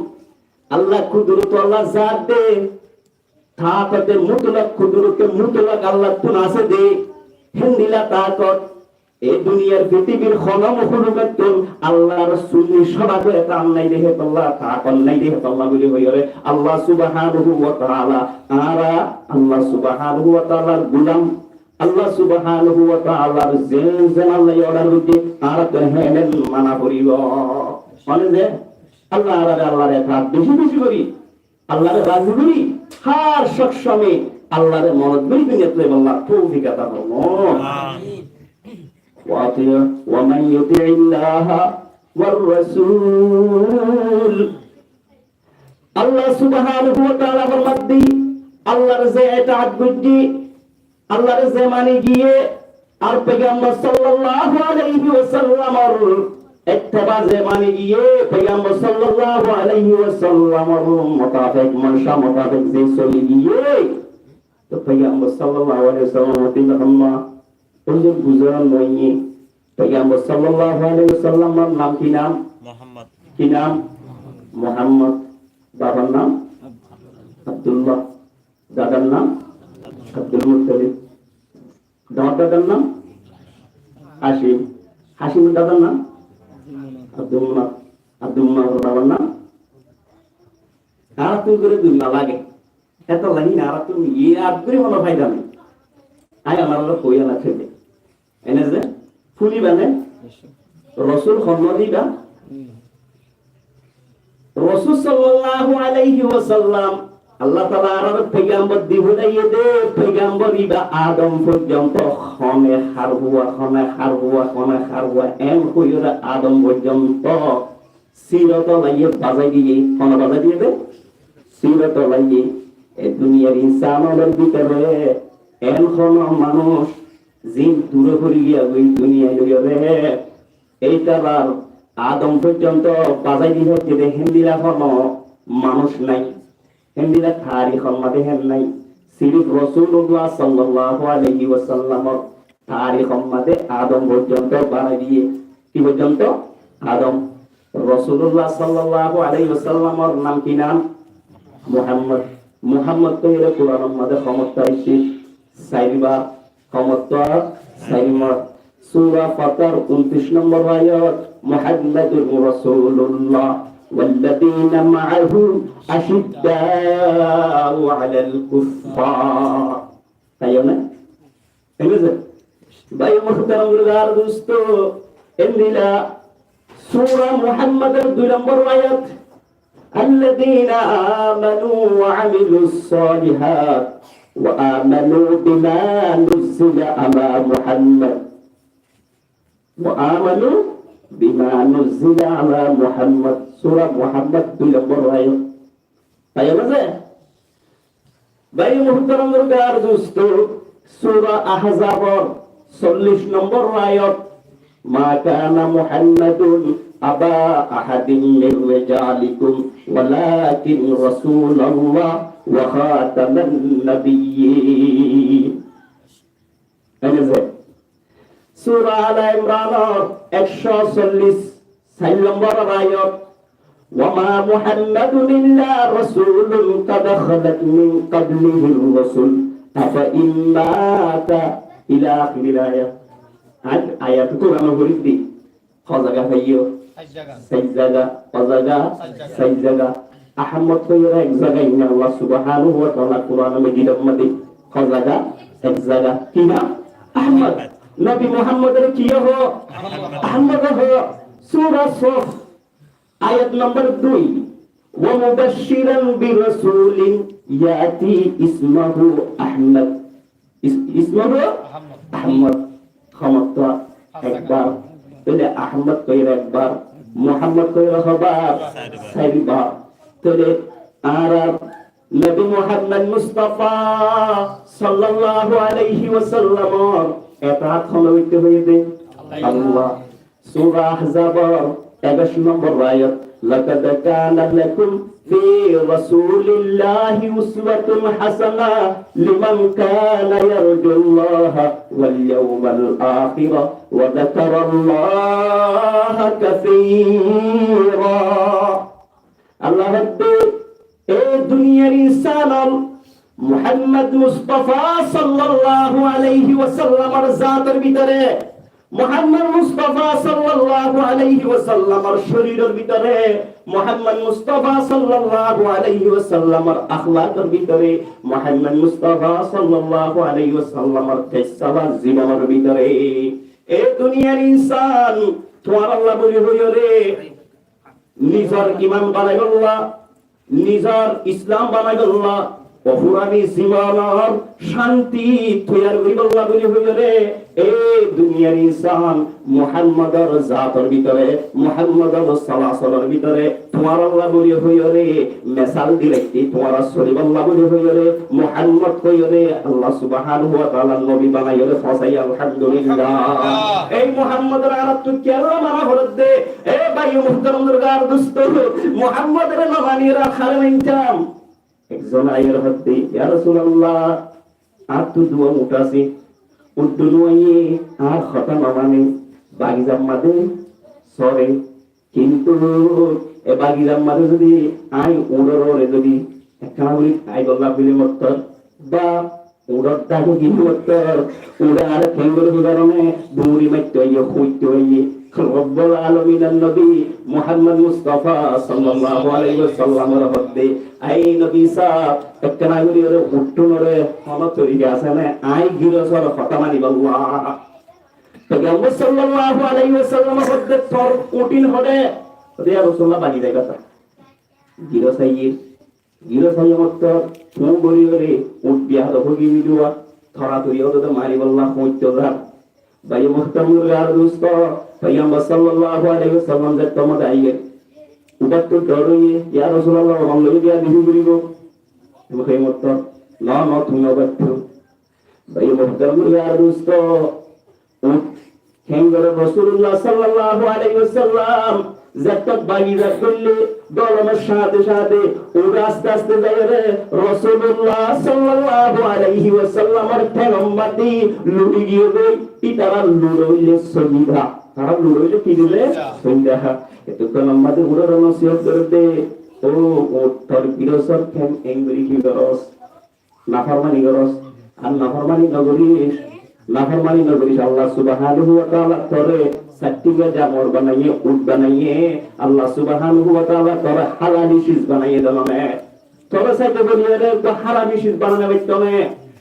Allah kudurot Allah zat de, takote mutlak, kudurote mutlak Allattún asé de, héndilla takot e duniyar fitibir hono mohlukottún Allar sunni sóda gorí etaat nai de hétolla, takot nai de hétolla buli hoiyóre Allah subhanahu wa taala, añára Allah subhanahu wa taalar gulam, Allah subhanahu wa taalar zen zen Allah ye order goijje, añárattún hén mana foribo. Mane ze Allah añárare Allar etaat beci beci gorí, Allaré razi gorí, hár sob somoi Allaré monot gorí duniyat zaibar Allah toufik ata formok. Amin. وأطيعوا، ومن يطع الله والرسول. Allah subhanahu wa taala formar de, Allar ze etaat goijje, Allaré ze mani giyé, ar Foigambor sallallahu alaihi wasallamor itteba ze mani giyé, Foigambor sallallahu alaihi wasallamor mutabek, manca mutabek ze soli giyé, to Foigambor sallallahu alaihi wasallamor din honna, oi ze buzon noye, Foigambor sallallahu alaihi wasallamor nam ki nam? Muhammad. Ki nam? Muhammad. Babar nam? Abdullah. Dadar nam Abdul Muttalib. Dadar nam Hashim. Hashim dadar nam Abdul Munaf. Abdul Munaf babar nam. Añárattún gorí dui nalage. Hétolla hín añárattún yad gorí hono faida nai. Añí añárar loi hoiya na thele. Ene ze fúniba né? Rosul honnúa diba? Rosul sallallahu alaihi wasallam, Allah taala añárar foigambor di fúnaiye de, foigambor iba Adom foijjonto hone harfua, hone harfua, hone harfua, en hoiyóre Adom foijjonto sirot laiye bazai diye, hone bazai diye de? Sirot laiye. E duniyar insan ókkolor bútore en hono manúc zin dure fori giya goi duniyai loiyóre, ei tabar Adom foijjonto bazai di faijje de héndilla hono manúc nai. Héndilla tarikh or maze hén nai. Sirif Rosulullah sallallahu alaihi wasallamor tarikh or maze Adom foijjonto banai diye. Ki foijjonto? Adom. Rosulullah sallallahu alaihi wasallamor nam ki nam? Muhammad. Muhammad hoiyóre Quran or maze homottá aicce sairbar. Homottá sairbar. Sura Fatar untiríc nombor ayat, محمد رسول الله والذين معه أشداء على الكفار. Taiyó né? Bái muhtaram buzurg ar dustó, endilla Sura Muhammador dui nombor ayat, الذين آمنوا وعملوا الصالحات وآمنوا بما نزل على محمد. وآمنوا بما نزل على محمد. Sura Muhammad dui nombor ayat. Taiyó né? Bái muhtaram buzurg ar dustó, Sura Ahzabor sollic nombor ayat, ما كان محمد أبا أحد من رجالكم ولكن رسول الله وخاتم النبيين. Ene ze Sura Ala Imranor ekcó sollic sair nombor ayat, وما محمد إلا رسول قد خلت من قبله الرسل أفإن مات إلى آخر الآية. Ar ayat Kuran foijjó de, ho zaga faiyó? Sair zaga. Ho zaga? Sair zaga. Ahmad hoiyóre ek zaga, inna Allah subhanahu wa ta'ala Kuran Majid or modde ho zaga? Ek zaga. Ki nam? Ahmad. Nobi Muhammad ore ki ho? Ahmad ho. Sura Sof. Ayat nombor dui, "Wa mubashshiran bi rasulin ya'ti ismuhu Ahmad." Is-, ismuhu Ahmad. Ahmad. Hotó bar? Ekbar. Tóile Ahmad hoiyóre ekbar, Muhammad hoiyóre hobar? Sairbar. Tóile añárar Nobi Muhammad Mustafa sallallahu alaihi wasallam or etaat hone goittó hoiye de? Allah. Sura Ahzabor ekash nombor ayat, "لقد كان لكم في رسول الله أسوة حسنة لمن كان يرجو الله واليوم الآخر وذكر الله كثيرا." Allah hoódde, e duniyar insán ol, Muhammad Mustafa sallallahu alaihi wasallam or zator bútore, Muhammad Mustafa sallallahu alaihi wasallam or córiror bútore, Muhammad Mustafa sallallahu alaihi wasallam or akhlakor bútore, Muhammad Mustafa sallallahu alaihi wasallam or kessawá zibonor bútore, e duniyar insán, tuáñralla buli hoiyóre nizor iman banaibolla, nizor Islam banaibolla, ofurani zibonor cánti toiyar goríbolla buli hoiyóre, e duniyar insán, Muhammador zator bútore, Muhammador solasolor bútore, tuáñralla buli hoiyóre, mesal di raikké tuáñra solibolla buli hoiyóre, Muhammad hoiyóre Allah subhanahu wa ta'ala nobi banaiyóre fosaiye, alhamdulillah. Ei Muhammadore añárattú kiyólla mana foredde? E bái muhtarom buzurg ar dustó, Muhammadore no maniyóre ar hare maintam? Ekzon aiyóre hoódde, "Ya Rasulallah, añáttu duwá uñth asé, uñth dunúaye añár hotá no mane, bagizar mazé sóre, kintu e bagizar mazé zodi añí uñthor uore zodi ekkána gori aibólla hoile mottor, ba uñthor dháke giyé mottor, uñthe añáre kengori hoibar ne, duri maitto aiyé, hoitto aiyé." Robbul Alamin or nobi Muhammad Mustafa sallallahu alaihi wasallam ore hoódde, "Ai nobi saab, ekkána gori ore uñthunore hono torika asé ne, añí girosor hotá manibálla?" Pegambor sallallahu alaihi wasallam hoódde, "Tor uñthin hoçé?" Hoódde, "Ya Rasulallah, bagi zai giyé." Giros aiyé, giros aiyé mottor fúu gorí gorí uñth biya hoó giyé dé, toratori ódde maribálla hoitto zar. Bái muhtarom buzurg ar dustó, Pegambor sallallahu alaihi wasallam zettót aiyé, ubattú dor óiye, "Ya Rasulallah, omar loi biya difi goribo?" Em hoiyé mottor, "No, no, tui no battú." Bái muhtarom buzurg ar dustó, uñth kengori Rosulullah sallallahu alaihi wasallam zettót bagi zar goille, dolonor sáñte sáñte uñth aste aste zaiyóre Rosulullah sallallahu alaihi wasallam or théngor mazé luri giyé goi, itará lur óile sóida. Tará lur óile ki dile? Sóida. Ettókkon mazé uñthore nosiyot gorédde, "Ó uñth, tor girosor théng engori ki goros?" Naformani goros, ar naformani no goris, naformani no goris. Allah subhanahu wa ta'ala tore sairthiga janwar banaiye, uñth banaiye, Allah subhanahu wa ta'ala tore halali ciz banaiye de none. Tore saite boliyore ekbar harami ciz banai no faitto ne,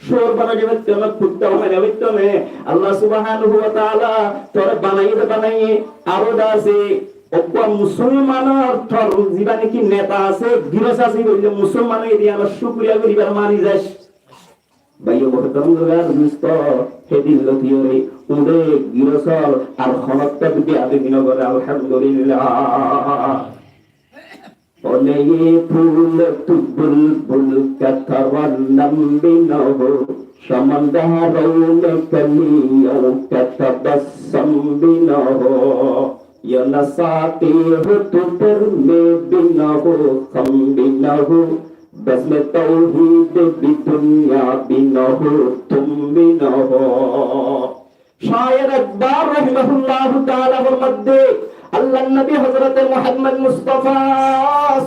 cúor banai no faitto ne, kutta banai no faitto ne. Allah subhanahu wa ta'ala tore banaiye de banaiye, aró de asé, uggwá musolmanor tor ziba niki neta asé, giros asé, bolle musolman óiye de yián or cúkuriya goribar mani zais. Bái muhtarom buzurg ar dustó, hédin lotiyore uñde girosor ar honottú beyadobi no gore, alhamdulillah. بني فولت بلبل کا ترنم بھی نہ ہو، شمندہ رون کنیوں کا تبسم بھی نہ ہو۔ یا نہ ساقی ہو تو پر میں بھی نہ ہو، خم بھی نہ ہو، بزم توحید بھی دنیا بھی نہ ہو، تم بھی نہ ہو۔ Cáyer Akbar rahimahullahu taala formaiddé, Allar nobi Hozrote Muhammod Mustafa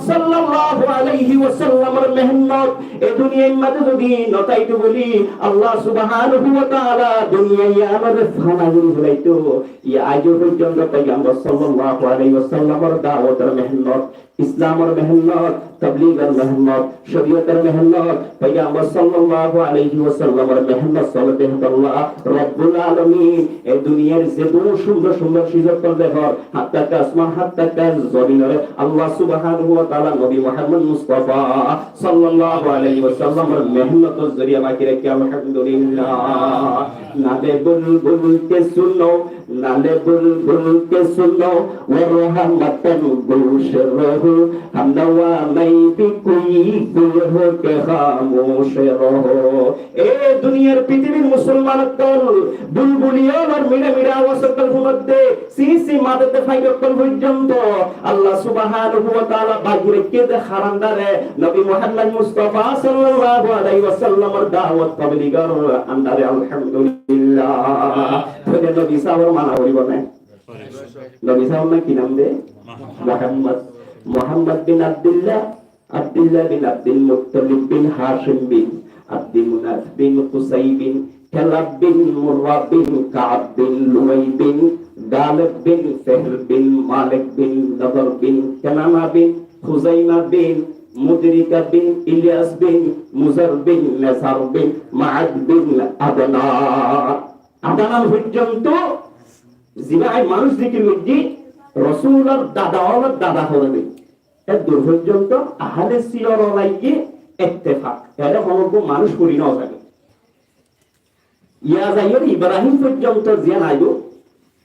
sallallahu alaihi wasallamor mehénnot e duniyair maze zodi no táito buli Allah subhanahu wa taala duniyaiyanore fana gori felaito. Yá aijjó foijjonto Foigambor sallallahu alaihi wasallamor dawotor mehénnot, Islamor mehénnot, tobligor mehénnot, coriyotor mehénnot, Foigambor sallallahu alaihi wasallamor mehénnot solede hotolla Robbul Alamin e duniyair ze dun cúndor cúndor ciz okkol defor, hátta asman hátta zominore Allah subhanahu wa taala nobi Muhammod Mustafa sallallahu alaihi wasallamor mehénnotor zoriya baki raikké, alhamdulillah. نالے بلبل کے سنو، نالے بلبل کے سنو، وہ رحمتِ گوش رہو، ہم نوا نئی بھی کوئی گل ہو کہ خاموش رہو۔ E duniyar pitibir musolman okkol, bulbuli ólor mira mira awaz okkol fúnodde, si si madodde fail okkol foijjonto Allah subhanahu wa taala baki raikké de hár andare, nobi Muhammod Mustafa sallallahu alaihi wasallamor dawot tobligor andare, alhamdulillah. Tóile nobi sábor mana foribo né? Nobi sábor nam ki nam de? Muhammod. Muhammod bin Abdillah, Abdillah bin Abdil Muttalib bin Hashim bin Abdi Munaf bin Qusay bin Kilab bin Murra bin Kaab bin Luway bin Galib bin Fihr bin Malik bin Nadar bin Kinana bin Khuzaima bin Mudrika bin Ilyas bin Muzar bin Nizar bin Ma'ad bin Adnan. Adnan foijjonto ziba ai manúic zikir goijjé, Rosulor dada ólor dada hoór de. Eddur foijjonto ahole siyor olaiyé ettefak. Ere honó manúic fori no zage. Yá zaiyóre Ibrahim foijjonto ziyán aibó,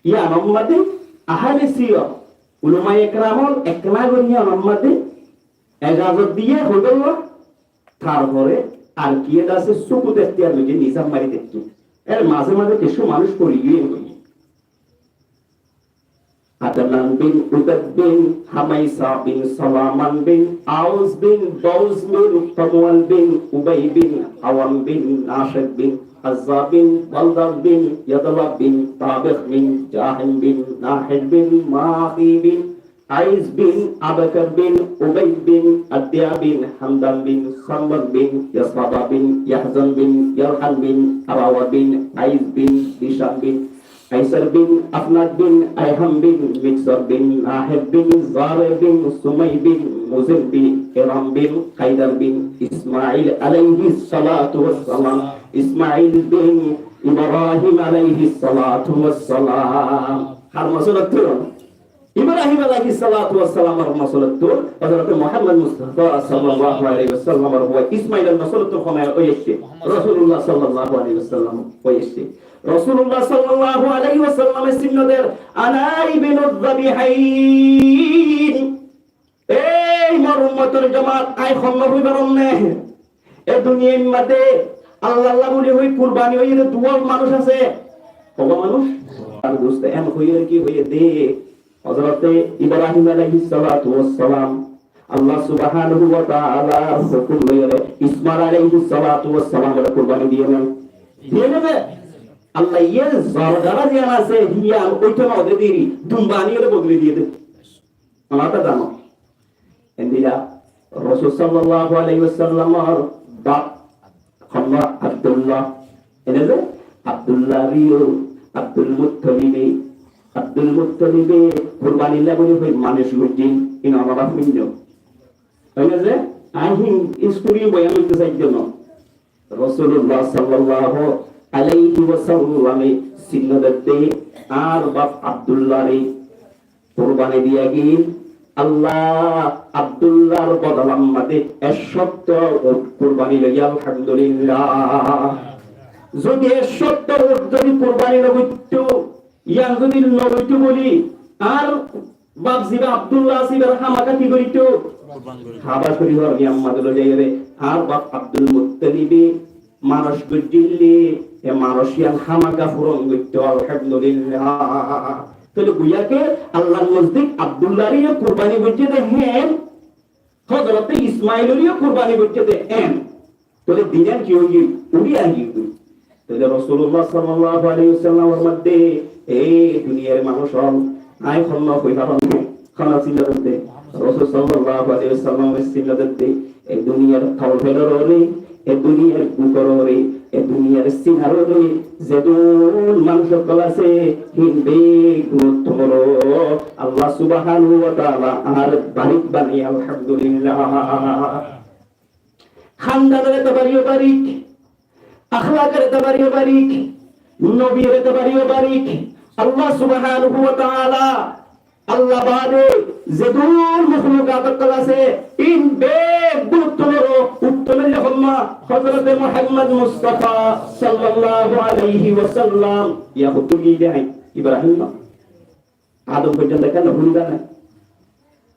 yíanor maze ahole siyor, ulamaye keram ól ekna gorí yíanor maze ejazot diyé hoibolla, tarfore ar ki ede asé, sukut ektiyar goijjé, nizam mari dekké. Er maze maze kessú manúic fori giyé hoiyé. Adnan bin Udad bin Hamaisa bin Salaman bin Aus bin Baus bin Tamual bin Ubay bin Awam bin Nashid bin Azza bin Baldas bin Yadla bin Tabikh bin Jahim bin Nahid bin Mahi bin Ais bin Abakar bin Ubay bin Adya bin Hamdan bin Sambar bin Yasaba bin Yahzan bin Yalhan bin Arawa bin Ais bin Disham bin Aisar bin Afnad bin Aiham bin Miksar bin Nahib bin Zare bin Sumai bin Muzin bin Iram bin Kaidar bin Ismail alaihi salatu wassalam, Ismail bin Ibrahim alaihi salatu wassalam. Hár masolottu? Ibrahim alaihi salatu wassalamor masolottu, Hozrote Muhammod Mustafa sallallahu alaihi wasallamor fua Ismailor masolottu hone ói aiccé, Rosulullah sallallahu alaihi wasallam ói aiccé. Rosulullah sallallahu alaihi wasallame sinno der, "Ana ibnu zabihain." Ei mor ummotor jamaat, añí honnúa faibar né? E duniyair maze Allahlla buli hoi kurbani óiye de duwal manúic asé. Hoba manúic? Ar dustó, en hoiyóre ki hoiyé de? Hozrote Ibrahim alaihi salatu wassalam, Allah subhanahu wa taalar hukum loiyóre Ismail alaihi salatu wassalamore kurbani diyé né? Diyé né de? Allaye zorgara ziyán asé, híyan óito no de deri, dumba aniyóre bodoli diyé de. Onára zano. Endilla Rosul sallallahu alaihi wasallamor baf honnúa Abdullah. Ene ze Abdullah riyo, Abdul Muttalibe, Abdul Muttalibe kurbani labori hoi manúic goijjé, ina onára fúinno. Ene ze, añí istori boyan goitte saidde no. Rosulullah sallallahu alaihi wasallame sinno dedde añár baf Abdullare kurbani diya giyé. Allah Abdullar bodolar maze ek cót uñth kurbani loiye, alhamdulillah. Zodi ek cót uñth zodi kurbani no goitto, yián zodi no óito buli, añár baf ziba Abdullah asé, ibar hámaka ki goitto? Kurbani goitto. Kaba Corifor miyán maze loi zaiyóre añár baf Abdul Muttalibe manúic goijjíl de, e manúic yián hámaka furon goitto, alhamdulillah. Tóile goiya ke Allar nozdik Abdullare yó kurbani goijjé de hén, Hozrote Ismailore yó kurbani goijjé de hén. Tóile din yián ki ói giyói? Uri aigiyói. Tóile Rosulullah sallallahu alaihi wasallam formar de, e duniyair manúic ól, Añí honnúa hoi faron né? Honnúa sinno dedde? Rosul sallallahu alaihi wasallam sinno dedde. E duniyar tolfelor uore, e duniyar bukor uore, e duniyar sinar uore zedún manúic ókkol asé, hín beggúnottún Allah subhanahu wa taala añáre barik banaiye, alhamdulillah. Hándanor etebare yó barik, akhlakor etebare yó barik, nobir etebare yó barik. Allah subhanahu wa taala, Allah bade zedún makhlukat ókkol asé, ín beggúnottún uttom. Hozrote Muhammad Mustafa sallallahu alaihi wasallam, yá hoddúr giyé de, Ibrahim no? Adom foijjonto ekká no fúniba né?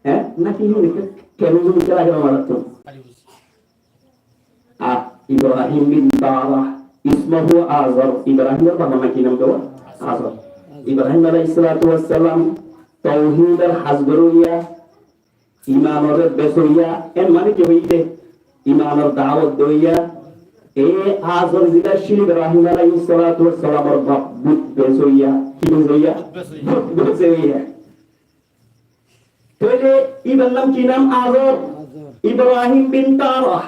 Hé? Naki hín ekká kemon zoni ekká lage amar to? A, Ibrahim bin Tarah, ismuhu Azar. Ibrahimor babar nam ki nam de? Azar. Ibrahim aláihis salatu was salam touhidor has goróya, imanore besoiya, en mane ki hoiyé de? Imanor dawot doiya. E Azar zibá cíl Ibrahim aláihis salatu was salamor baf, but besoiya. Ki besoiya? But besoiya. Tóile ibar nam ki nam? Azar. Ibrahim bin Tarah.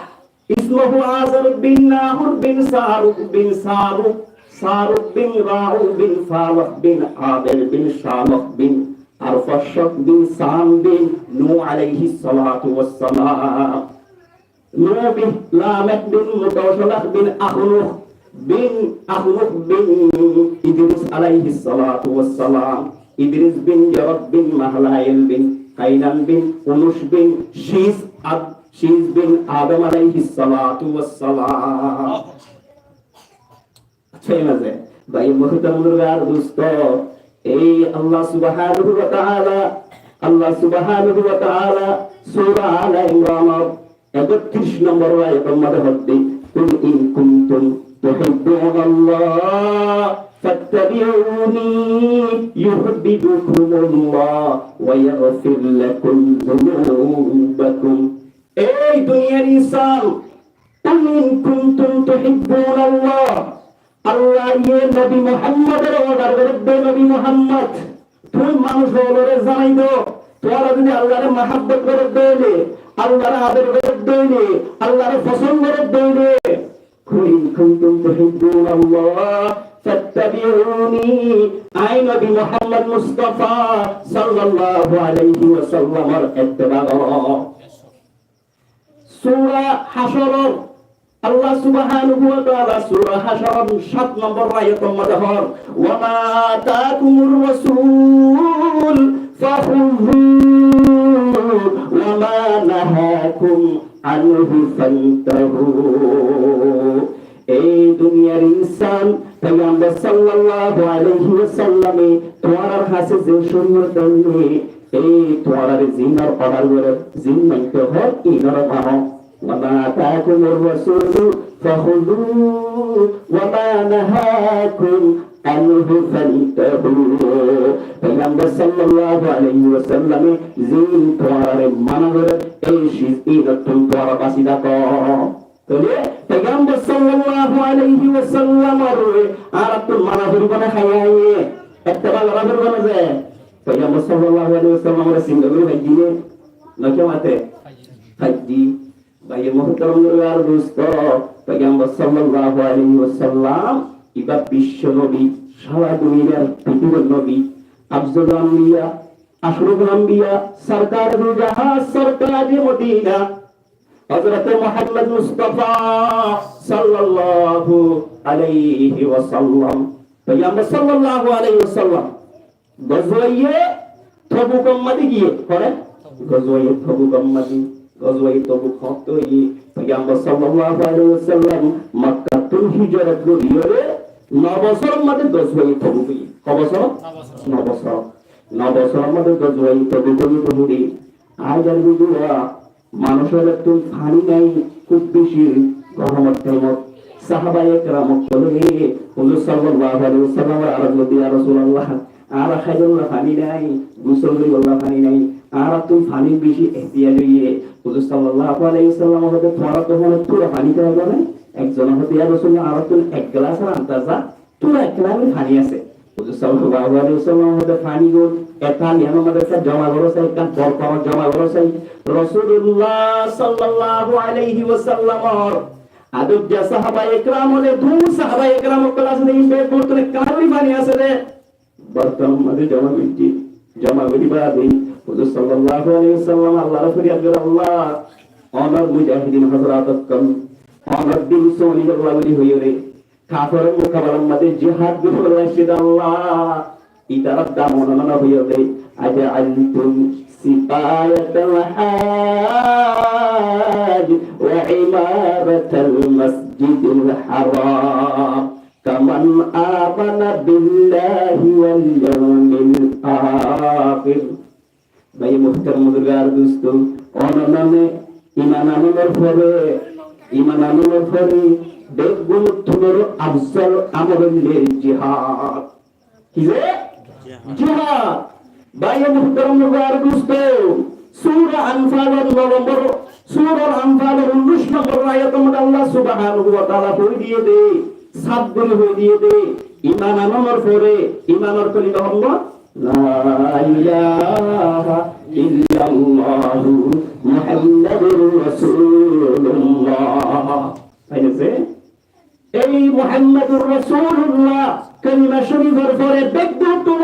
Ismuhu Azar bin Nahur bin Saruk bin Saruk, Saruk bin Ra'u bin Falah bin Abel bin Shalah bin Arfashak bin Sam bin Nuh aláihis salatu was salam. Nuh bin Lamekh bin Mutoshalakh bin Akhnukh bin Akhnukh bin Idris aláihis salatu was salam. Idris bin Yarad bin Mahalayel bin Kainan bin Unush bin Shiz Ad-, Shiz bin Adam aláihis salatu was salam. Accá, e mazé bái muhtaram buzurg ar dustó, ei Allah subhanahu wa taala, Allah subhanahu wa taala sura Ala Imranor ektiríc nombor ayator mazé hoódde, "Qul in kuntum tuhibbuna Allah fattabi'uni yuhbibkumullah wa yaghfir lakum dhunubakum." Ei duniyar insan, "Qul in kuntum tuhibbuna Allah." Allah ye Nobi Muhammadore order goredde, Nobi Muhammad, tuñí manúic ókkolore zanai do, tuáñra zodi Allahre mahabbot goredde óile, Allahre ador goredde óile, Allahre fosón goredde óile, "Qul in kuntum tuhibbuna Allah fattabi'uni." Añí Nobi Muhammad Mustafa sallallahu aláihi wasallamor itteba goró. Sura Hacoror, Allah subhanahu wa taala sura Hacoror sát nombor ayator mazé hoór, "Wa ma atakumur rasul fakhudhuhu wa ma nahakum anhu fantahu." Ei duniyar insan, Paigambar sallallahu aláihi wasallame tuáñrar hañsé ze córiyot diyé, ei tuáñrare zin order gorer, zin mainte hoór, inore mano. "Wa ma atakumur rasulu fakhudhuhu wa ma nahakum anhu fantahu." Paigambar sallallahu aláihi wasallame zin tuáñrare mana gorer, ei ciz inottún tuáñra basi táko. Tóile Paigambar sallallahu aláihi wasallamore añárattún mana foribo né háiye háiye? Itteba gora foribo né ze? Paigambar sallallahu aláihi wasallamore sinda gori faijjí né? Nó kiyá mate? Faijjí. Bái muhtaram ar dustó, Paigambar sallallahu aláihi wasallam ibá bicco nobi, sára duniyar pitibir nobi, afzalul anbiya, ashraful anbiya, sarkare do jahan, sarkare Modina, Hozrote Muhammad Mustafa sallallahu aláihi wasallam, Paigambar sallallahu aláihi wasallam gozwaye Tabukor mazé giyé, hone? Gozwaye Tabukor mazé, gozwaye Tabuk hoóde óiye, Paigambar sallallahu aláihi wasallam Makkattún hijrot goríyore no bosóror mazé gozwaye Tabuk óiye. Ho bosór? No bosór. No bosóror mazé gozwaye Tabuk óiye de híri. Añí zani de manúicottún faní nái, kúb beci goromor thaimot. Sahabaye keram ókkole Huzur sallallahu aláihi wasallamore arag goijjé, "Ya Rasulallah, añára háibolla faní nái, gusól goríbolla faní nái, añárattún fanír beci ehtiyaj óiye." Huzur sallallahu aláihi wasallam hoódde, "Tuáñra to honó túra faní háiba né?" Ekzone hoódde, "Ya Rasulallah, añárattún ek gilas ar andaza túra ek gilas faní asé." Huzur sallallahu aláihi wasallam hoódde, "Faní gún Ekkán iyanor mazé ekkán joma goró sai, ekkán bortolot joma goró sai. Rosulullah sallallahu alaihi wasallamor adojja sahabaye keram ókkole, dun sahabaye keram ókkol asé de, ín bek bortolot ekkán gorí faní asé de. Bortolor mazé joma goijjé, joma gorí baade Huzur sallallahu alaihi wasallam Allar fore feriyad goré, Allah, onor mujahidin hozrot ókkol, onor din sóni golla buli hoiyóre, kaferor mukabelar mazé jihad goríbolla aiccé de Allah, ítarar daman no hoiyóre, أجعلتم سقاية الحاج وعمارة المسجد الحرام كمن آمن بالله واليوم الآخر. Bái muhtarom buzurg ar dustó, ononone iman anonor fore, iman anonor fore beggúnottún afzol amol óilde jihad. Ki ze? Jihad. Jihad. Bái muhtarom buzurg ar dustó, sura Anfalor no nombor, sura Anfalor unnic nombor ayator mazé Allah subhanahu wa taala hoi diyé de, saf gorí hoi diyé de, iman anonor fore, imanor kolima hoilde لا إله إلا الله محمد رسول الله. Faiyassé? Ei Muhammadur Rasulullah kolima corifor fore beggúnottún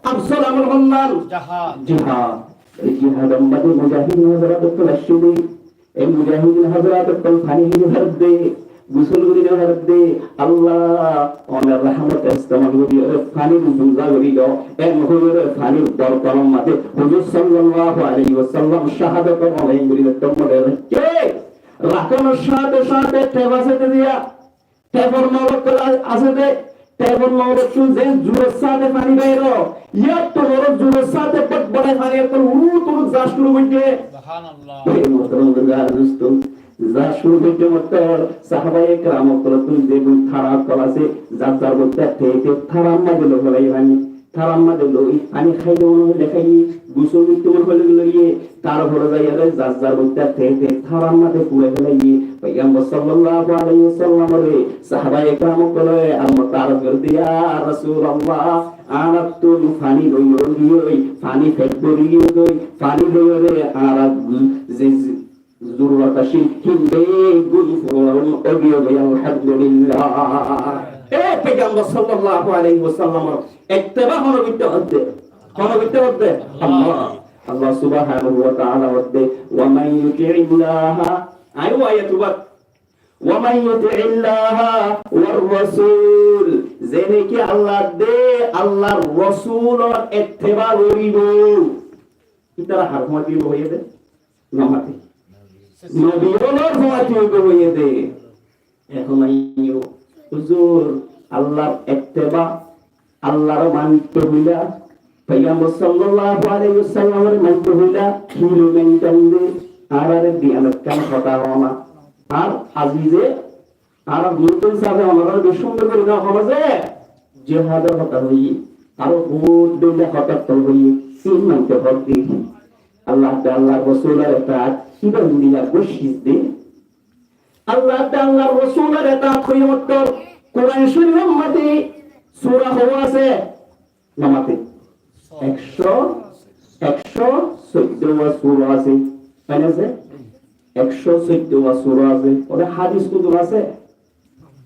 afzol amol honnán? Jihad. Jihad. Ei jihador mazé mujahidin hozrot ókkol aiccé de, ei mujahidin hozrot ókkol faní hái no faredde, gusól gorí no faredde, Allah, onor rahmot estemal gorí, óre fanir buza gorí do, en hoiyóre fanir bortolor mazé Huzur sallallahu alaihi wasallam cahadotor elain gorí de, rakánor cáte cáte tep asé de diya, tefor nol ókkol asé de, tefor nol ókkol ze zuror sáte faní bairó, yáttu boro zuror sáte bot boro faní ókkol urut urut za cúru goijjé. Subhanallah. Bái muhtarom buzurg ar dustó, za cúru goijjé mottor sahabaye keram ókkolottún ze gun tara ókkol asé, zar zar boittá te te tarar mazé loi félaiye faní. Tarar mazé loi, faní háito mone hoilé háiye, gusól goitto mone hoilé loiye, tarfore zaiyóre zar zar boittá te te tarar mazé furai félaiye. Foigambor sallallahu alaihi wasallamore sahabaye keram ókkole ar mottor arz gorédde, "Ya Rasulallah, añárattún faní loi loi, faní fet bori giyói, faní loiyóre añárar ze zururot accíl, hín beggún furon ói giyói, alhamdulillah." E Foigambor sallallahu alaihi wasallamor itteba hone goittó hoó de? Hone goittó hoó de? Allah. Allah subhanahu wa taala hoó de, "ومن يطع الله", añí ó ayat ubat, "ومن يطع الله والرسول", ze niki Allah de, Allar Rosulor itteba goríbo, ítara har fúañti óibo hoiyé de? No mate. Nobi ókkolor fúañti óibo hoiyé de. Ehón aiyó, huzur, Allar itteba, Allaré mantó hoilé, Foigambor sallallahu alaihi wasallamore mantó hoilé, ki loi maintam de, añárare diyanor hotá hoó na. Ar azize Añára notun sábe onorare beci cúndor gorí no hoó ze, jihador hotá hoiyé, aró bout dhoilla hotá hoiyé, in mainte hoó de. Allah de Allar Rosulor etaat, iba endilla bocciz de. Allah de Allar Rosulor etaat hoiyé mottor, Kuran Corifor mazé sura hoó asé, no mate. Ekcó, ekcó soiddówa sura asé. Hoi na ze? Ekcó soiddówa sura asé. Óre hadis kudun asé?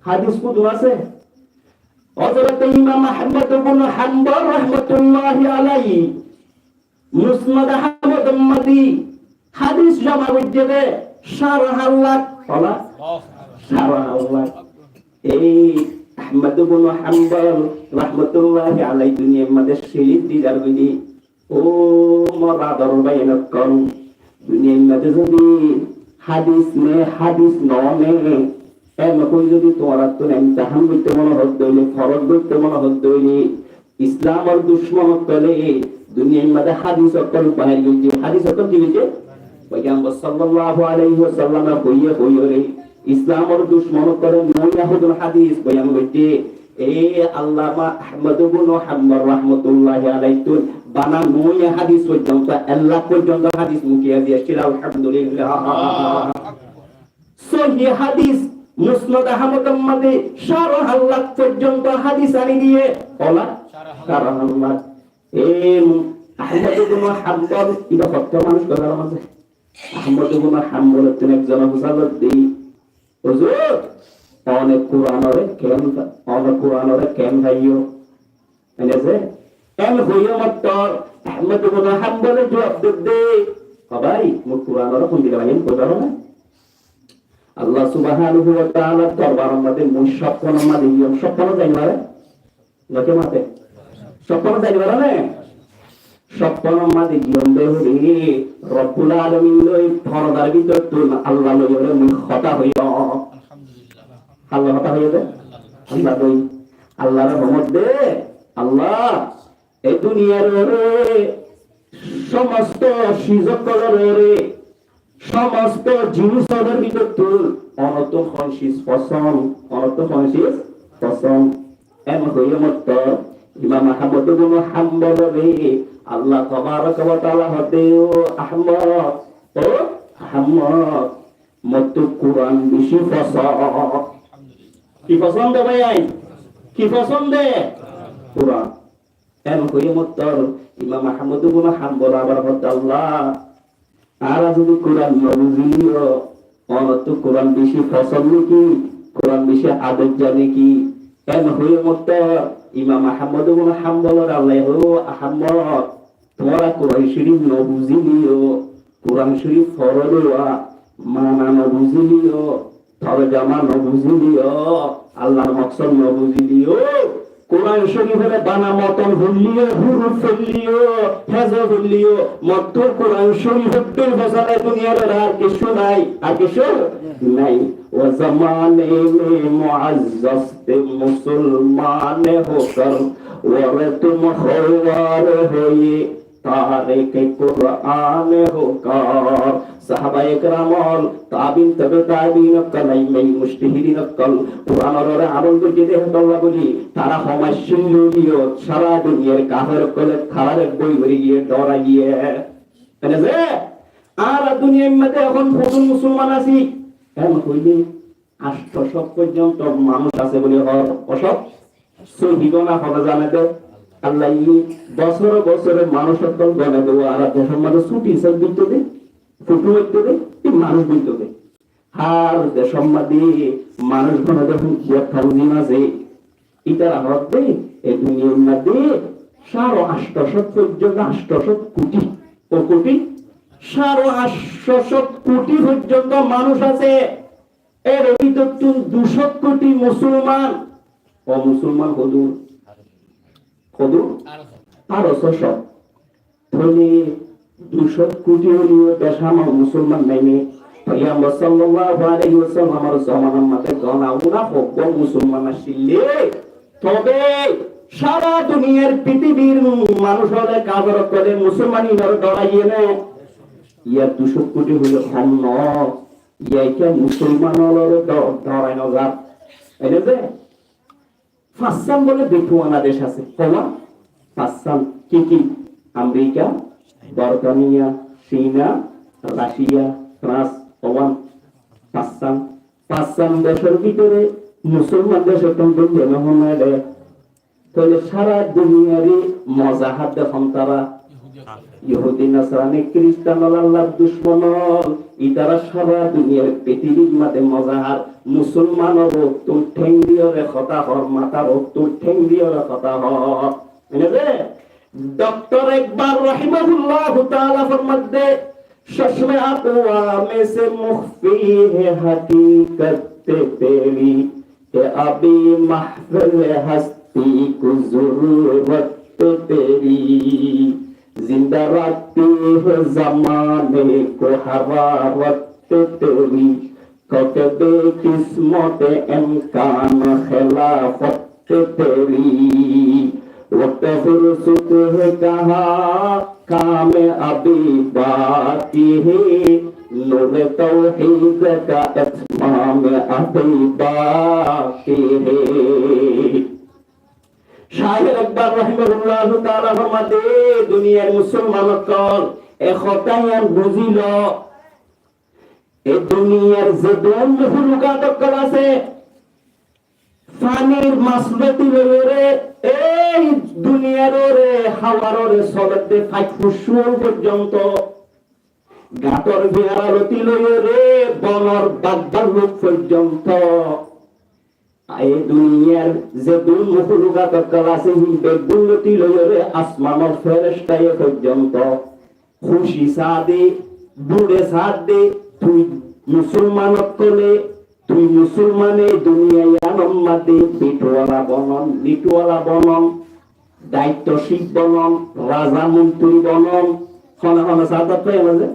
Hadis kudun asé? Hozrote Imam Ahmad ibn Hanbal rahmatullahi alaihi Musnad Ahmad or mazé hadis joma goijjé de sare háñt lak. Hola? Sare háñt lak. Ei Ahmad ibn Hanbal rahmatullahi alaihi duniyair mazé cóhid ói zargói de. Ó mor adoror báiyain ókkol, duniyair mazé zodi hadis ne, hadis no ne, en hoi zodi tuáñrattún imtihan goitto mone hoó de óile, foros goitto mone hoó de óile, Islamor ducmon ókkole duniyair mazé hadis ókkol bair goijjé. Hadis ókkol ki goijjé? Foigambor sallallahu alaihi wasallame hoiye hoiyore Islamor ducmon ókkole noiya hodún hadis boyan goijjé. E Allama Ahmad ibn Hanbal rahmatullahi alaihi tún bana noiya hadis foijjonto, ek lak foijjonto hadis muki azi accíl. Alhamdulillah. Sóhi hadis, Musnad Ahmodor mazé sare háñt lak foijjonto hadis ani diye. Hola? Sare háñt lak. E Ahmad ibn Hanbal, ibá hottó manúic gozar mazé. Ahmad ibn Hanbal tún ekzon fusár goijjé, "Huzur, one Kuranore ken fa-, one Kuranore ken faiyó?" Ene ze, en hoiyé mottor Ahmad ibn Hanbale juab dedde, "Ó bái, mui Kuranore hondilla faiyum, hoi faro né?" Allah subhanahu wa ta'ala dorbar mazé mui sopnor mazé giyum, sopno zani fare? Noke mate? Sopno zani fare né? Sopnor mazé giyum de hori, Rabbul Alamin loi fordar bútottún Allah loi ore mui hotá hoiyum. Alhamdulillah. Allah hotá hoiyé de? Allah loi. Allahre hoór de, Allah, e duniyar ore, somosto siz ókkolor ore, somosto jinis ókkolor bútottún onottún hon siz fosón, onottún hon siz fosón. En hoiyé mottor Imam Ahmad ibn Hanbalore Allah tabaraka wa taala hoór de, "Ó Ahmad, ó Ahmad, mottú Kuran beci fosón." Ki fosón de bái? Ki fosón de? Kuran. En hoiyé mottor Imam Ahmad ibn Hanbal abar hoór de, "Allah, añára zodi Kuran no buzíleyó, onottú Kuran beci fosón né ki, Kuran beci ador za né ki?" En hoiyé mottor Imam Ahmad ibn Hanbalore Allah hoór, "Ó Ahmad, tuáñra Kuran Córif no buzíleyó, Kuran Córif foro de, mana no buzíleyó, torjoma no buzíleyó, Allahr moksod no buzíleyó, Kuran Córifor bana moton foilleyó, huruf foilleyó, hézo foilleyó, mottú Kuran Córifor dóilla fosón e duniyar ore ar kessú nai, ar kessú nai." "وہ زمانے میں معزز تھے مسلمان ہو کر، ور تم خوار ہوئے تارک قرآن ہو کر۔" Sahabaye keram ókkol, tabiin, tabe tabiin ókkol, aimmae mujtahidin ókkol, Kuranor ore amol goijjé de hétolla buli, tará hom accíl de óileyo, sára duniyar kafer ókkole tarare boi gorí giyé, dórai giyé. Ene ze, añára duniyar mazé ehón hotó musolman así, en hoilé añctó cót foijjonto manúic asé buli hoór, ócót? Sóhi gona hoór zane de, Allaye bosóre bosóre manúic ókkol gone de, añára decór mazé sóti sai boitte de, foto boitte de, e manúic boitte de. Har decór mazé manúic gone de, hon kiyá tonzim asé, ítara hoór de, e duniyar mazé sáre añctó cót foijjonto, añctó cót kuthi, o kuthi, sáre añctó cót kuthi foijjonto manúic asé. Er bútottún dui cót kuthi musolman. O musolman hoddúr? Hoddúr? Aró só cót. Tóile dui cót kuthi óileyo beci ham musolman nai né? Foigambor sallallahu alaihi wasallamor zomanar mazé gona guna hoddúr musolman accíl. Tobe sára duniyar pitibir manúic ókkole, kafer ókkole musolman inore dóraiyé né? Yar dui cót kuthi óile hom no? Yar ki musolman ókkolore dó-, dórai no zar? Ene ze fañsán bole betuana dec asé. Hoiba? Fañsán. Ki ki? Amerika, Bortaniya, Cina, Raciya, Frans, hoiba? Fañsán. Fañsán decór bútore musolman dec ekkán bóli de no hoó né de. Tóile sára duniyare moza hár de hon tará? Yahudi, Nasrani, Kiristan ókkol, Allar ducmon ókkol, ítara sára duniyar pitibir mazé moza hár. Musolmanor uttún théng diyóre hotá hoór, matar uttún théng diyóre hotá hoór. Ene ze Doktor Ekbar rahimahullahu taala formar de, چشم اقوام سے مخفی ہے حقیقت تیری، کہ ابھی محفل ہستی کو ضرورت تیری۔ زندہ رکھتی ہے زمانے کو حرارت تیری، کتب قسمت امکان خلافت تیری۔ وقت فرصت ہے کہاں، کام ابھی باقی ہے، نور توحید کا اتمام ابھی باقی ہے۔ Cóh Ekbar rahimahullahu taala formar de, duniyar musolman ókkol, e hotá yián buzí lo, e duniyar ze dun mahlukot ókkol asé, fanir mas loti loiyóre, ei duniyar ore háwarore soledde faik fucúl foijjonto, gator fiyara lóti loiyóre bonor bag balluk foijjonto, e duniyar zedún mohlukat ókkol asé, hín beggún lóti loiyóre asmanor ferestaye foijjonto kúci saá de, búre saá de, tui musolman ókkole, tui musolmane duniyai yíanor mazé betuwala bonon, nituwala bonon, daittocíl bonon, raza montri bonon, hone hone saá de.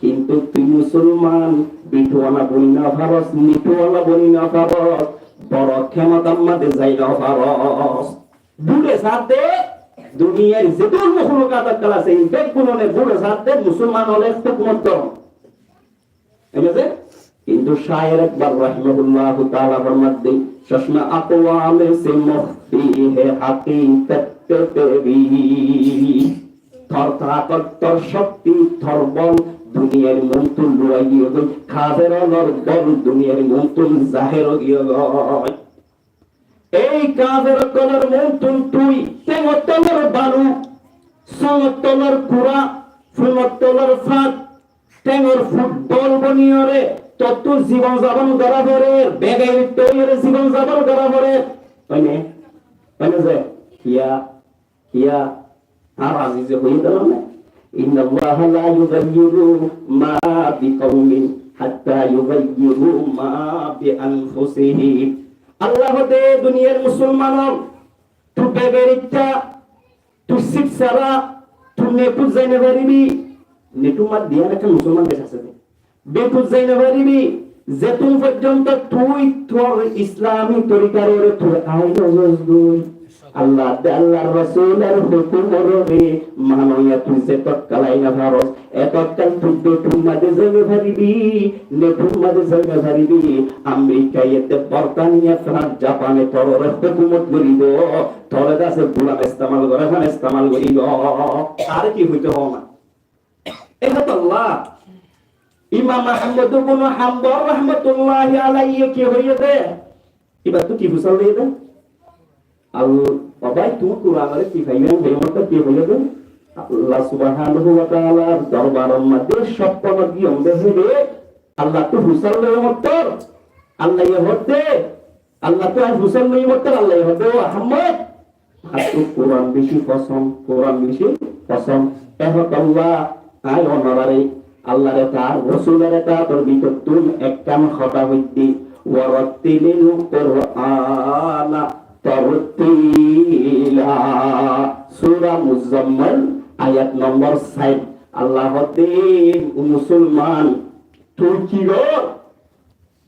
Kintu tui musolman, betuwala boni no faros, nituwala boni no faros, boro khemotar mazé zai no faros. Búre saá de, duniyar zedún mohlukat ókkol asé, beggúne búre saá de musolman ókkole hókumot goron. Thík asé? Kintu cáyir Akbar rahimahullahu taala formadde, "چشم اقوام سے مخفی ہے حقیقت تیری۔" Tor takot, tor cokti, tor bol duniyar muúntu luwai giyói, kafer ókkolor bol duniyar muúntu zaher ói giyói. Ei kafer ókkolor muúntu tui théngor tolor balu, sóngor tolor kura, fúnor tolor fat, théngor futbol boniyóre tottú zibon zabon gora forer, begairot óiyore zibon zabon gora forer. Óine? Óine ze? Kiya? Kiya? Añár azize hoiyé de na? إن الله لا يغير ما بقوم حتى يغيروا ما بأنفسهم. Allah hoó de duniyar musolman ókkol, tui begairotta, tui sip sára, tui nettu zai no faribi. Nettu mat diyan ekkán musolman dec asé de. Betu zai no faribi, zetún foijjonto tui tor Islami torikar uore tui aái no zosgói. Allah de Allar Rosulor hókumor uore manoiya tui zetokal aái no faros, etokal tui betur mazé zai no faribi, netur mazé zai no faribi. Amerika, iyete Bortaniya, Frans, Japane torore hókumot goribo, tore de asé gulam estemal gore, fán estemal goribo. Ar ki hoito hoó na? E hotalla Imam Ahmad ibn Hanbal rahmatullahi alaihi ki hoiyé de? Ibattú ki fusál diye de? Al, o bái, tuñí Kuranore ki faiyó, faiyó de ki hoiyé de? Allah subhanahu wa taalar dorbaror mazé sopnot giyóm de hé de, Allattú fusál loiyóm de, Allaye hoó de, Allattú añí fusál loiyóm de, Allaye hoó de, "Ó Ahmad, añáttu Kuran beci fosón, Kuran beci fosón." E hotalla añí onorare Allar etaat, Rosulor etaator bútottún ekkán hotá hoiddí, "ورتل القرآن ترتيلا." Sura Muzzammil, ayat nombor sair. Allah hoó de, "Ó musolman, tui ki gor?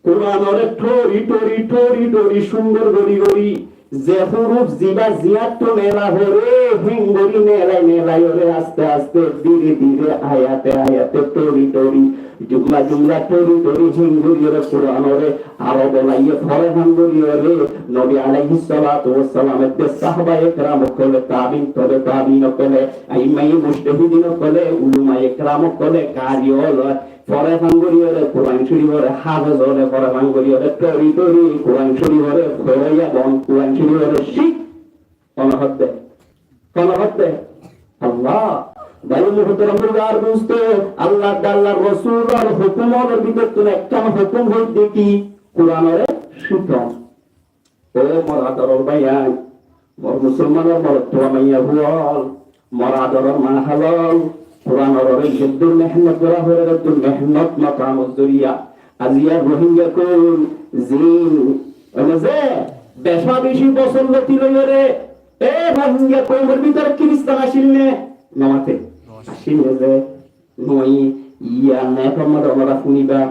Kuranore thori thori, thori thori, cúndor gori gori, ze huruf ziba ziyattú neela fore, héngori neelai neelai ore, aste aste, dire dire, ayate ayate, thori thori, jumla jumla, thori thori, héngori ore Kuranore Arob olaiyé fore fán gori ore, Nobi alaihis salatu wassalam edde, sahabaye keram ókkole, tabiin, tobe tabiin ókkole, aimmaye mujtahidin ókkole, ulamaye keram ókkole, kari ókkole, fore fán gori ore, Kuran Córif ore, hafez ore, fore fán gori ore, thori thori, Kuran Córif ore, fore ebong Kuran Córif ore cík." Hone hoó de? Hone hoó de? Allah. Bái muhtaram, buzurg ar dusto, Allah de Allar Rosulor hókumor bútottún ekkán hókum hoiddé ki? Kuranore cíko. Ó mor adoror báiyain, mor musolmanor morotfua maiyafua, mor adoror mahalol, Kuranor uore zeddúr mehénnot gora forer, eddúr mehénnot no tamor zoriya. Aijja Rohingya koum, zin, mane ze, beca beci bosór lóti loiyóre, e Rohingya koumor bútore Kiristan accíl né? No mate. Accíl né ze? Noi, yián ekor mazé onora fúniba.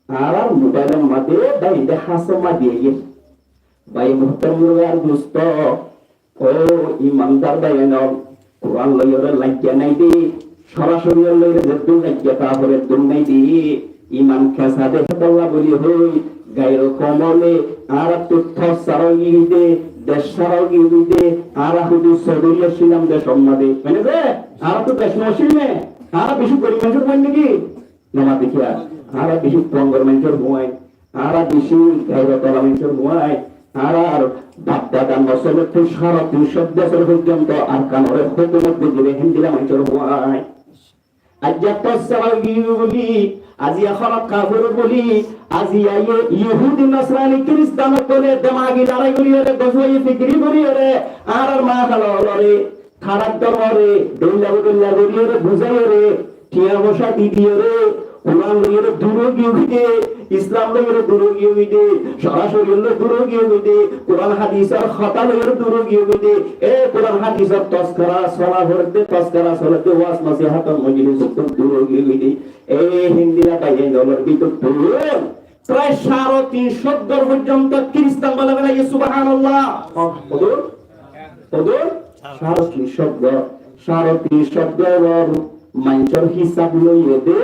Añárar mobailor mazé bái de hásoma diyé. Bái muhtaram ar dusto, ó imandar bái ókkol, Kuran loiyóre laiggá nái de, sorasori loiyóre zeddúr laiggá, tarfore eddúr nái de, iman kesa de hétolla buli hoi, gairor koum ókkole añárattú tor sára ói giyé de, dec sára ói giyé de, añára húdu sodori accílam decor mazé. Mane ze, añárattú dec no accíl né, añára beci gorib manúcor fuain né ki? No mate kiyá? Añára beci tongor manúcor fuain, añára beci gairot ola manúcor fuain, Añárar bafdadar nosolottu sáre tin cót bosór foijjonto Arkanoré hókumot goijjé de, héndilla maincór fua. Aijja toskára ói giyói buli, aijja hók kaferor buli, aijja ye Yahudi, Nasrani, Kiristan ókkole demagi lorai goríyoré, gozwai fikiri goríyoré, añárar mahaloloré, tarár dormoré dhoilla bodhoilla goríyoré, buzáiyoré, tiañ foicá di diyoré, Kuran loiyóre dur ói giyói de, Islam loiyóre dur ói giyói de, sorasori loiyóre dur ói giyói de, Kuran hadisor hotá loiyóre dur ói giyói de, e Kuran hadisor toskára sola foredde, toskára soledde, waz nosihator mojlisottú dur ói giyói de, e héndilla bái ainolor bútottú Prai sáre tin cót gór foijjonto Kiristan banai felaiyé, subhanallah. Hoddúr? Hoddúr? Sáre tin cót gór. Sáre tin cót góror maincór hísab loiyé de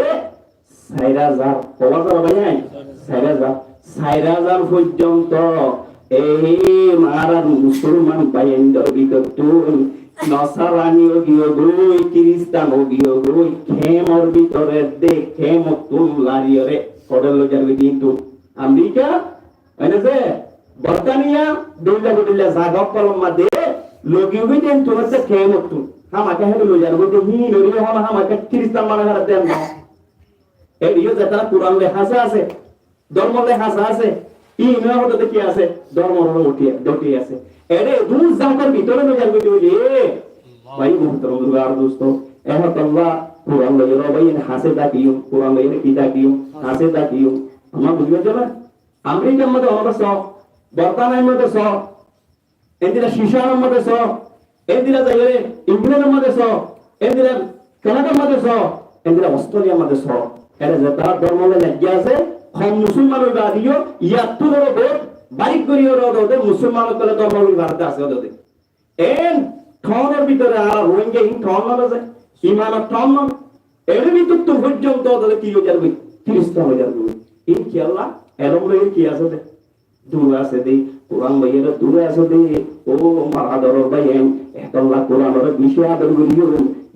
sair házar. Hoó házar bái? Sair házar. Sair házar foijjonto ei añárar musolman bái ainor bútottú Nosarani ói giyói, Kiristan ói giyói, kemor bútore de, kemottún lariyoré, hoçé loi zargói de híntun. Amerika, óine ze, Bortaniya, dhoilla bodhoilla zaga ókkolor mazé, loi giyói de híntun asé kemottún. Hámaká héçe loi zargói de, híinoré hono hámaká Kiristan banai felaiyé de no. Ére yó zetará Kuran loi háñsa asé, dormo loi háñsa asé, iín ó hoódde ki asé, dormo loi uthi, dóti asé. Ére dui zagar bútore loi zargói de óile, bái muhtarom buzurg ar dusto, e hotálla Kuran loi yó bái en háñse tákiyo, Kuran loi yó ki tákiyo, háñse tákiyo. Añára buzí faijjó né? Amerikar mazé onora só, Bortaniyar mazé só, Endilla Sicánor mazé só, endilla zaiyóre Inglandor mazé só, endilla Kanadar mazé só, endilla Australiyar mazé só. Ére zetará dormo loi lagi asé, hom musolman óiba de yó, yattú dóro bout barik gorí óra de musolman ókkole dormo loi barik asé de. En tonor bútore añára Rohingya in ton no asé, imanor ton no. Ére bútottu foijjonto de ki ói zargói, Kiristan ói zargói. In ki Allah, elóm loi ki asé de? Dure asé de, Kuran loiyóre dure asé de, ó mor adoror bái ain, etolla Kuranoré beci ador goríyo,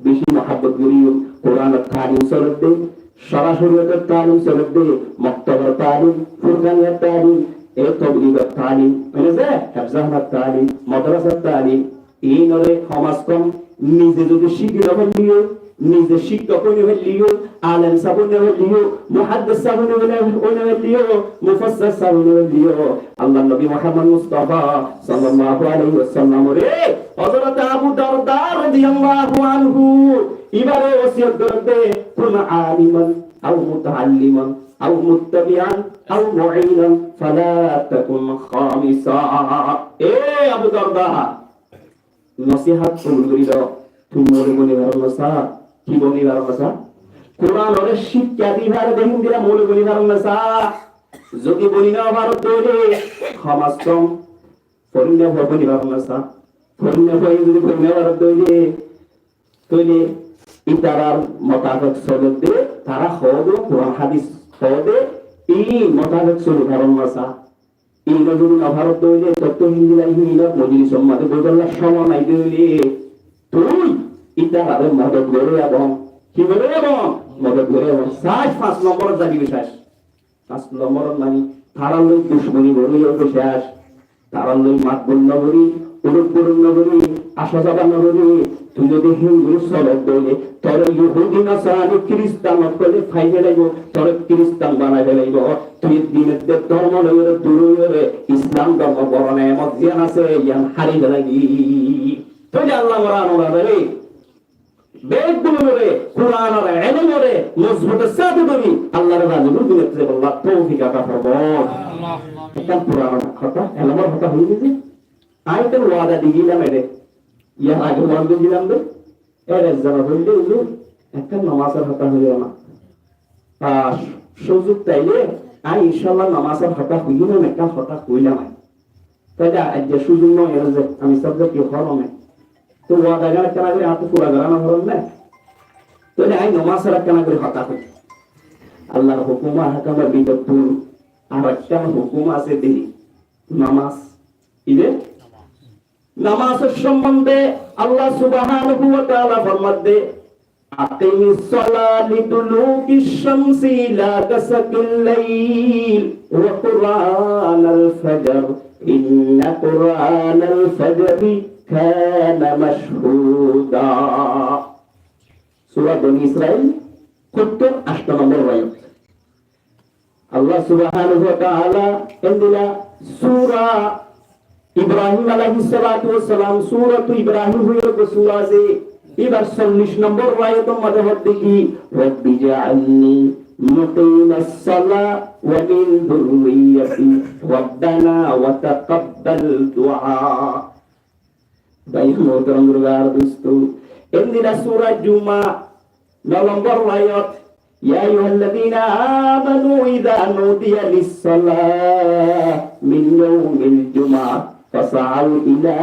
beci muhabbot goríyo, Kuranor talim solédde, sora coriyotor talim solédde, moktobar talim, Furkaniyar talim, e tobligor talim, mane ze, hefzahánor talim, modrasar talim, Iínoré hom az hom nize zodi cíki no failleyó, nize cíkkok ói no failleyó, alem sáb ói no failleyó, muhaddis sáb ói no failleyó, mufassir sáb ói no failleyó, Allar nobi Muhammad Mustafa sallallahu alaihi wasallamoré Hozrot Abu Darda radiyallahu anhu ibáre wosiyot gorédde, kun aliman aw mutaalliman aw muttabian aw muinan fala takun khamisa. E Abu Darda, Nosihát kobul gorí lo, tui mouloi boni faron nosá, ki boni faron nosá? Kuranoré cíkka di fare de híndilla mouloi boni faron nosá. Zodi boni no faro de óile, hom az hom forinna fua boni faron nosá. Forinna fua zodi boni no faro de óile, tóile ítarar motabek solédde, tará hoóde, Kuran hádis hoóde, íin motabek soli faron nosá. Iín zodi no faro de óile, tottú híndilla híinor mojlisor mazé boibolla cómot nai de óile, tui ítararé modot goré ebong, ki goré ebong? Modot goré ebong. Sair fañs lomborot zaibi céc. Fañs lomborot mani, tará loi ducmoni gorí yó céc. Tará loi mat bol no gorí, uruk buruk no gorí, asá zaba no gorí, Tui zodi hín gorí solos de óile, toré Yahudi, Nasarani, Kiristan ókkole fai felaibo, toré Kiristan banai felaibo. Tui din edde dormo loi ore dur ói ore Islam dormo boro nemot ziyan asé, yián hári felaibi. Tóile Allah Kuran ore, beggún ore, Kuran ore, elom ore mozbutor sáte dóri, Allahr razi ói din edde Allah toufik ata formo. Ekkán Kuranor hotá, elomor hotá hoiyé giyé. Añí ekkán wada di giyílam ere. Yar age wada di giyílam de. Ere zaba hoilde óile ekkán nomazor hotá hoiyó na. Ar cúzuk taile añí incállah nomazor hotá hoiyúm, ekkán hotá hoilam añí. Tóile aijja cúzuk no, ere ze ami subject ki hoilám. Tói wada gán ekkán gorí añáttu fura gorá no foribó né. Tóile añí nomazor ekkán gorí hotá hoi. Allahr hukum ahákamor bútottú arekkán hukum asé de nomaz. Ki de? Nomazor sombondé Allah subhanahu wa taala formadde, "Aqimis salata liduluki shamsi ila gasakil lail wa Quranal fajr, إن قرآن الفجر كان مشهودا. Sura Bani Israil, sóttor, ancto nombor ayat. Allah subhanahu wa ta'ala endilla sura Ibrahim aláihis salatu wassalam, suratu Ibrahim hoiyóre sura asé, íbar sollic nombor ayator maze hoódde ki, رب اجعلني مقيم الصلاة ومن ذريتي ربنا وتقبل دعاء. Bái muhtaram, buzurg ar dustó, endilla sura Juma, no nombor ayat, يا أيها الذين آمنوا إذا نودي للصلاة من يوم الجمعة فاسعوا إلى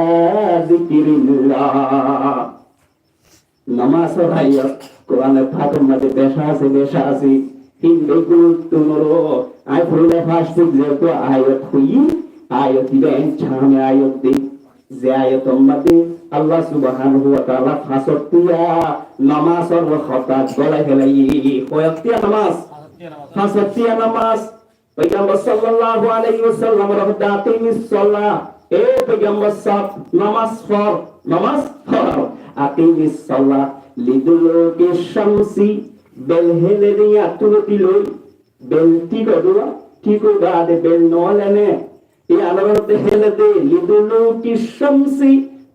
ذكر الله. Nomazor ayat Kuran pakor maze beci asé, beci asé. Hín beggún ottu noro, añí foila first thing ze ayat hoiyí, ayat íba en cami ayat de. Ze ayator maze Allah subhanahu wa ta'ala fañs woktiya nomazor hotá golai felaiyé. Hoi woktiya nomaz? Fañs woktiya nomaz. Foigambor sallallahu alaihi wasallam hoódde, أقم الصلاة, e foigambor sab, nomaz for, nomaz for. أقم الصلاة لدلوك الشمس, bel héle de yían tulóti loi, bel thík ó de, thík ó de bel no héle né. Yían hoódde héle de, لدلوك الشمس,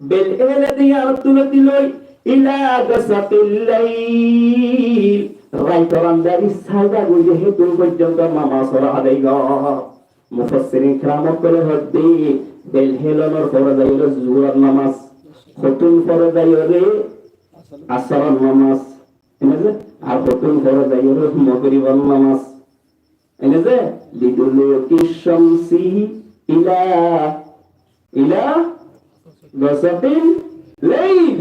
bel héle de yían tulóti loi, إلى غسق الليل, raitor andari sáiba goi de hétun foijjonto nomazor adai gor. Mufassirin keram ókkole hoódde, bel hélonor fore zaiyóre zuhuror nomaz, hétun fore zaiyóre asaror nomaz, ene ze, ar hétun fore zaiyóre mogoribor nomaz. Ene ze, لدلوك الشمس إلى, إلى غسق الليل.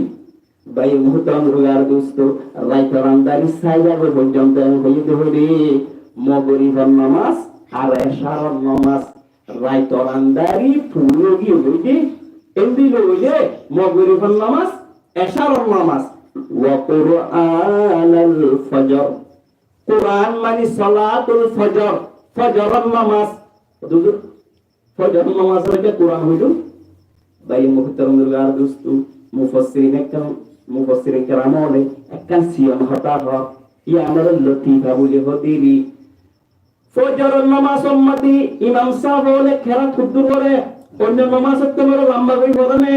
Bái muhtaram, buzurg ar dustó, raitor andari sáiba goi foijjonto en hoiyé de hoilé, mogoribor nomaz ar esaror nomaz, raitor andari ful ói giyé de, endilla óile mogoribor nomaz, esaror nomaz. وقرآن الفجر. Kuran mani salatul fajr, fajror nomaz. Buzurg, fajror nomazore ki Kuran hoido? Bái muhtaram, buzurg ar dustó, mufassirin ekkán, mufassirin keram ókkole ekkán siyam hotá hoór, yíanore lotifa buli hoó de. Fajror nomazor maze imam sáb ókkole kerat huddur goré, oinno nomazor ttu lamba gori foré né?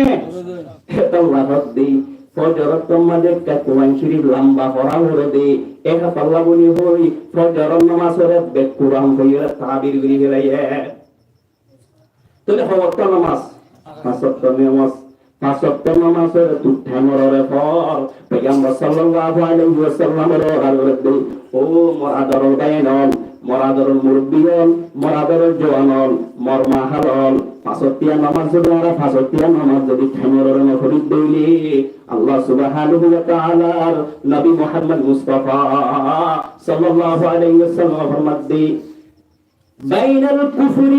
Hétolla hoódde, fajror maze ekkán Kuran Corif lamba fora foré de, e hétolla buli hoi, fajror nomazore be Kuran hoiyóre tabir gori felaiyé. Tóile hoi wokto nomaz? Fañs wokto nomaz. Fañs wokto nomazore tui thaimor ore for. Foigambor sallallahu alaihi wasallam ore order goijjé, ó mor adoror báiyain ol, mor adoror murubbi ol, mor adoror juwan ol, mor ma hal ol, fañs woktiya nomaz zodi añára fañs woktiya nomaz zodi thaimor ore no fori de óile, Allah subhanahu wa ta'alar nobi Muhammad Mustafa sallallahu alaihi wasallam formadde, بين الكفر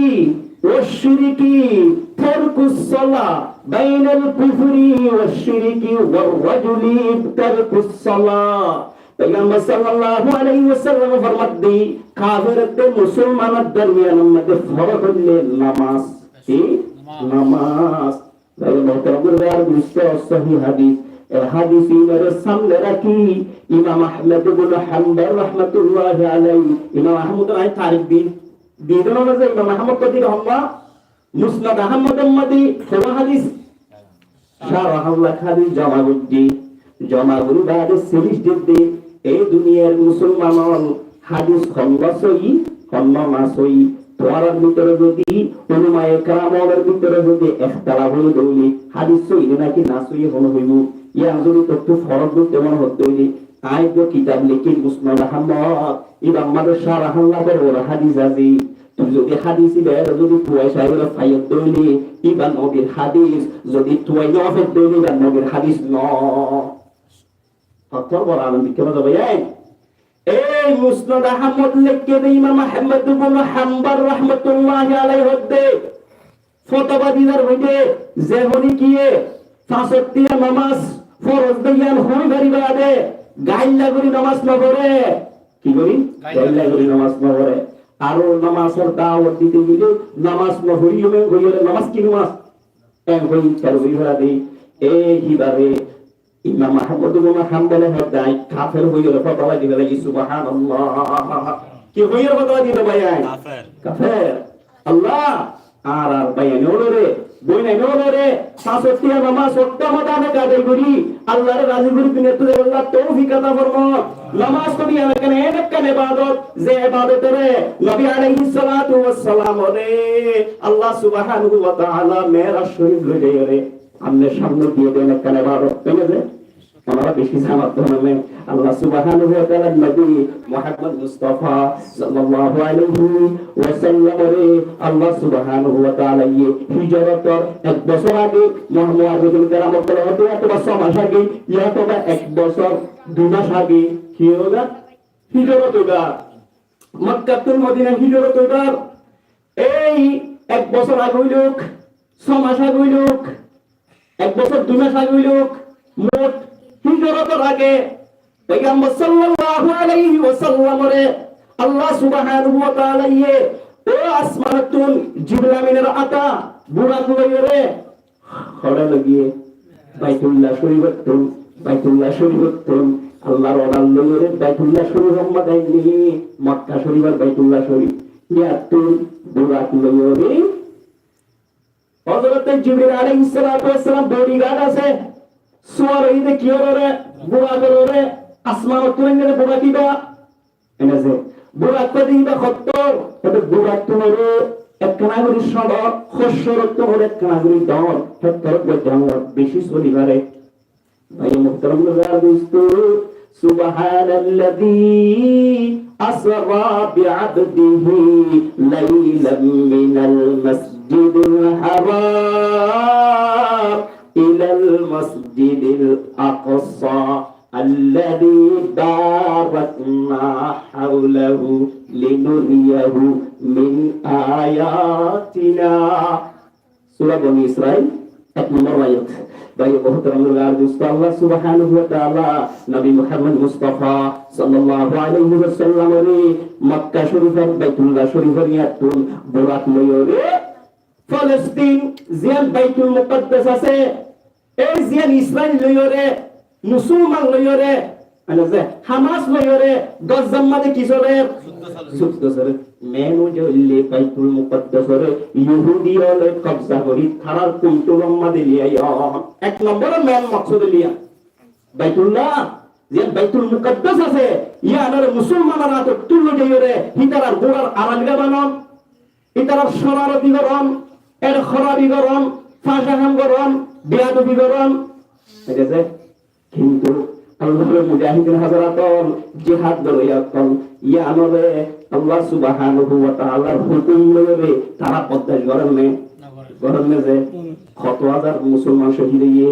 والشرك ترك الصلاة، بين الكفر والشرك والرجل ترك الصلاة. Foigambor sallallahu alaihi wasallam formadde, kafer ette musolmanor dormiyanor maze forak óilde nomaz. Ki? Nomaz. Bái muhtaram, buzurg ar dustó, sóhi hadis. E hadis inore samne rakí Imam Ahmad ibn Hanbal rahmatullahi alaihi, Imam Ahmad, añí tarif di, di dóna ze Imam Ahmad koti rahimahullah, Musnad Ahmador maze hono hadis, sára hálla hadis joma goijjé. Joma gori baade selic dedde, e duniyar musolman ol hadis hon sóhi, hon sóhi. Tuáñrar bútore zodi ulamaye keram ólor bútore zodi ektelaf óiye de óile, hadis sóhi ne naki no sóhi hone hoibo? Yián zodi tottú forak goitto mone hoó de óile, añí ekkuwa kitab lekí Musnad Ahmad, ibar maze sára hálla boro boro hadis asé. Tui zodi hadis ibare zodi tuwai sai bole faiyós de óile, iba nobir hadis, zodi tuwai no faiyós de óile, iba nobir hadis no. Hottór boro alom dikká no zaibo, ei? Ei Musnad Ahmad lekké de Imam Ahmad ibn Hanbal rahmatullahi alaihi hoó de, fotowa diyar hoó de, ze hone kiye fañs woktiya nomaz foroz de yián hoi fari baade, gailla gori nomaz no fore. Ki gori? Gailla gori nomaz no fore. Aró nomazor dawot dito gile nomaz no foijjum, en hoiyóre nomaz ki nomaz? En hoi íkar hoi félade. E híbare Imam Ahmad ibn Hanbale hoó de, añí kafer hoiyóre fotwa di félaiyi, subhanallah. Ki hoiyóre fotwa di félaiyi? Kafer. Kafer. Allah, añárar báiyain ólore, bóinain ólore, fañs wokto nomaz ottót motabek adai gorí, Allahr razi gorí duniyat ttu zaibolla toufik ata formok. Nomaz to de ekkán, ekkán ebadot, ze ebadotore Nobi aláihis salatu wassalamore Allah subhanahu wa taala Me'raj Shorif loi zaiyóre amne samne diye den ekkán ebadot, hoi na ze? Onora beci zanar dóro nai. Allah subhanahu wa taalar nobi Muhammad Mustafa sallallahu alaihi wasallamore Allah subhanahu wa taalaye hijrotor ek bosór age, muarrikin keram ókkole hoó de, otoba só mac age, otoba ek bosór dui mac age, ki óibo? Hijrot óibo. Makkattún Modinat hijrot óibo. Ei ek bosór age óiluk, só mac age óiluk, ek bosór dui mac age óiluk, mot hijrotor age Foigambor sallallahu alaihi wasallamore Allah subhanahu wa taalaye ó asmanottún Jibril Aminor ata Burak loiyóre hoçé loi giyé? Baitullah Shorifottún, Baitullah Shorifottún Allahr order loiyóre Baitullah Shorifor mazé ainné, Makka Shorifor Baitullah Shorif. Yíattún Burak loiyóre Hozrote Jibril aláihis salatu wassalam bodyguard asé, suwar óiye de ki óre, Burak óre, asmanottún ainné de Burak íba. Ene ze, Burak óre íba hottór, ede Burak ttún óre ekkán gorí sodor, hósorottún óre ekkán gorí dor, hottór uggwá janwar beci soli fare. Bái muhtaram, nizar dustó, سبحان الذي أسرى بعبده ليلا من المسجد الحرام إلى المسجد الأقصى الذي باركنا حوله لنريه من آياتنا. Sura Boni Israil, ek nombor ayat. Bái muhtaram, nizar dustó, Allah subhanahu wa taala Nobi Muhammad Mustafa sallallahu alaihi wasallamore Makka Shorifor, Baitullah Shorifor yíattún Burak loiyóre Falastin, ziyán Baitul Muqaddas asé, ei ziyán Israil loiyóre, Musolman loiyóre, mane ze Hamas loiyóre Gazza mazé ki soler? Juddo soler. Main wajá óilde Baitul Muqaddasore Yohudi ókkole kobza gorí, tarár kontrolor mazé loi aiyé. Ek nombor main moksod óilde yían. Baitullah, ze Baitul Muqaddas asé, yíanore Musolmanor átottún loi zaiyóre, hítarar gorar aral banon, ítarar soraroti goron, erxorabi goron, fása ham goron, beadobi goron. Thík asé? Kintu Allahr mujahidin hazrat ókkol, jihad goróya ókkol, yíanore Allah subhanahu wa taalar hukum loiyóre tará bordac goron né? Goron né ze? Hoto házar musolman cóhid óiye?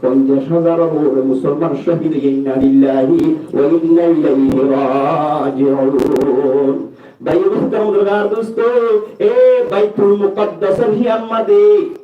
Ponjac házaror uore musolman cóhid óiye. Inna lillahi wa inna ilaihi rajiun. Bái muhtaram, nizar dustó, e Baitul Muqaddasor híyan mazé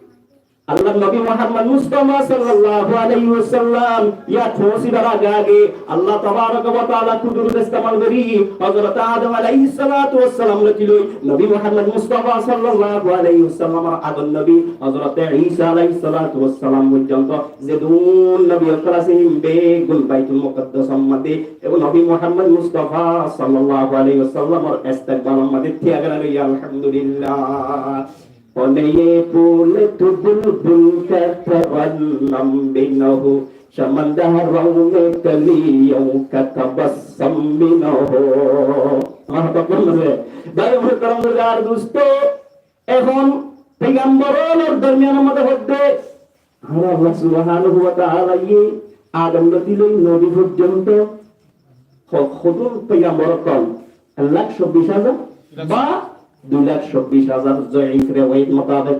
Allahr nobi Muhammad Mustafa sallallahu alaihi wasallam yían foóñsibar age age Allah tabaraka wa taala kudurot istemal gorí Hozrot Adam alaihis salatu wassalam lóti loi nobi Muhammad Mustafa sallallahu alaihi wasallamor agor nobi Hozrot Isa alaihis salatu wassalam foijjonto zedún nobi ókkol asé, hín beggún Baitul Muqaddasor mazé ebong nobi Muhammad Mustafa sallallahu alaihi wasallamor istekbalor mazé tíya gela loi, alhamdulillah. ہونے یہ پھول تو بلبل کا ترنم بھی نہ ہو، شمندہروں میں کلیوں کا تبسم بھی نہ ہو۔ Bái muhtaram, nizar dustó, ehón pegambor ókkolor dormiyanor mazé hoódde, añára Allah subhanahu wa taalaye Adam lóti loi nobi foijjonto ho-, hodún pegambor ókkol? Ek lak sobbic házar ba dui lak sobbic házar, zoif rewayat mutabek.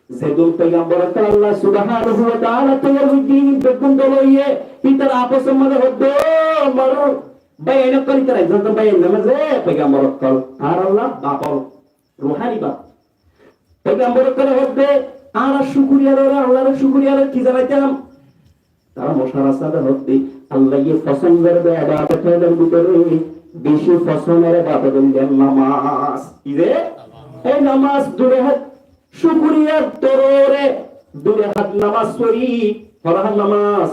Zedún pegambor ókkol Allah subhanahu wa taala toiyar goijjé, beggún dol óiye, ítarar afosor mazé hoódde, "Ó, añárar báiyain ókkol, ítarar ekzon ekzon báiyain," name ze pegambor ókkol, añárar baf ókkol, ruhani baf. Pegambor ókkole hoódde, "Añára cúkuriya gorí, Allahr cúkuriya gorí ki zanaitám?" Tará mocuwarar sáte hoódde, Allaye fosón gorer ebadot ókkolor bútore beci fosonor ibadot óilde nomás. Ki de? Ei nomás dui rakát cúkuriyar dorore dui rakát nomás fori, ho rakát nomás?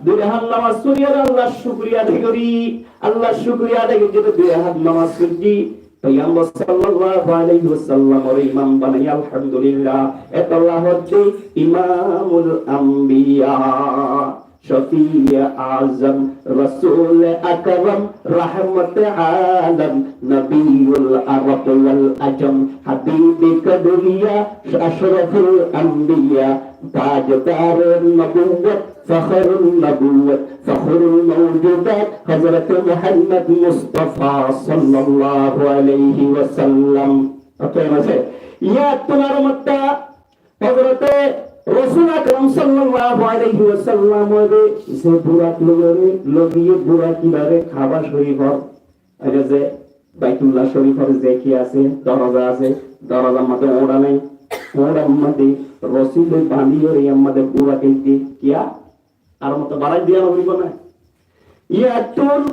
Dui rakát nomás fori ar Allar cúkuriya adai gori, Allar cúkuriya adai gori dui rakát nomás fori. Paigambar sallallahu alaihi wasallamore imam banai, alhamdulillah. Etolla hoódde Imamul Ambiya, Shafi Azam, Rasul Akram, Rahmat Alam, Nabiyul Arab wal Ajam, Habibi Kadriya, Ashraful Ambiya, Tajdare Nubuwwat, Fakhrun Nubuwwat, Fakhrul Mawjudat, Hazrat Muhammad Mustafa sallallahu alaihi wasallam. Oke, maze iyattún ar matta Hazrat Rasul Akram sallallahu alaihi wasallamore ze Burak loi, loiye Burak ibare Kaba Shorifor, ere ze Baitullah Shorifor ze ki asé, doroza asé, dorozar maze uñça nai, uñçar maze rosi loi bandiyore iyar maze Burak ede, kiya? Ar mato barai diya no foribo na? Iyattún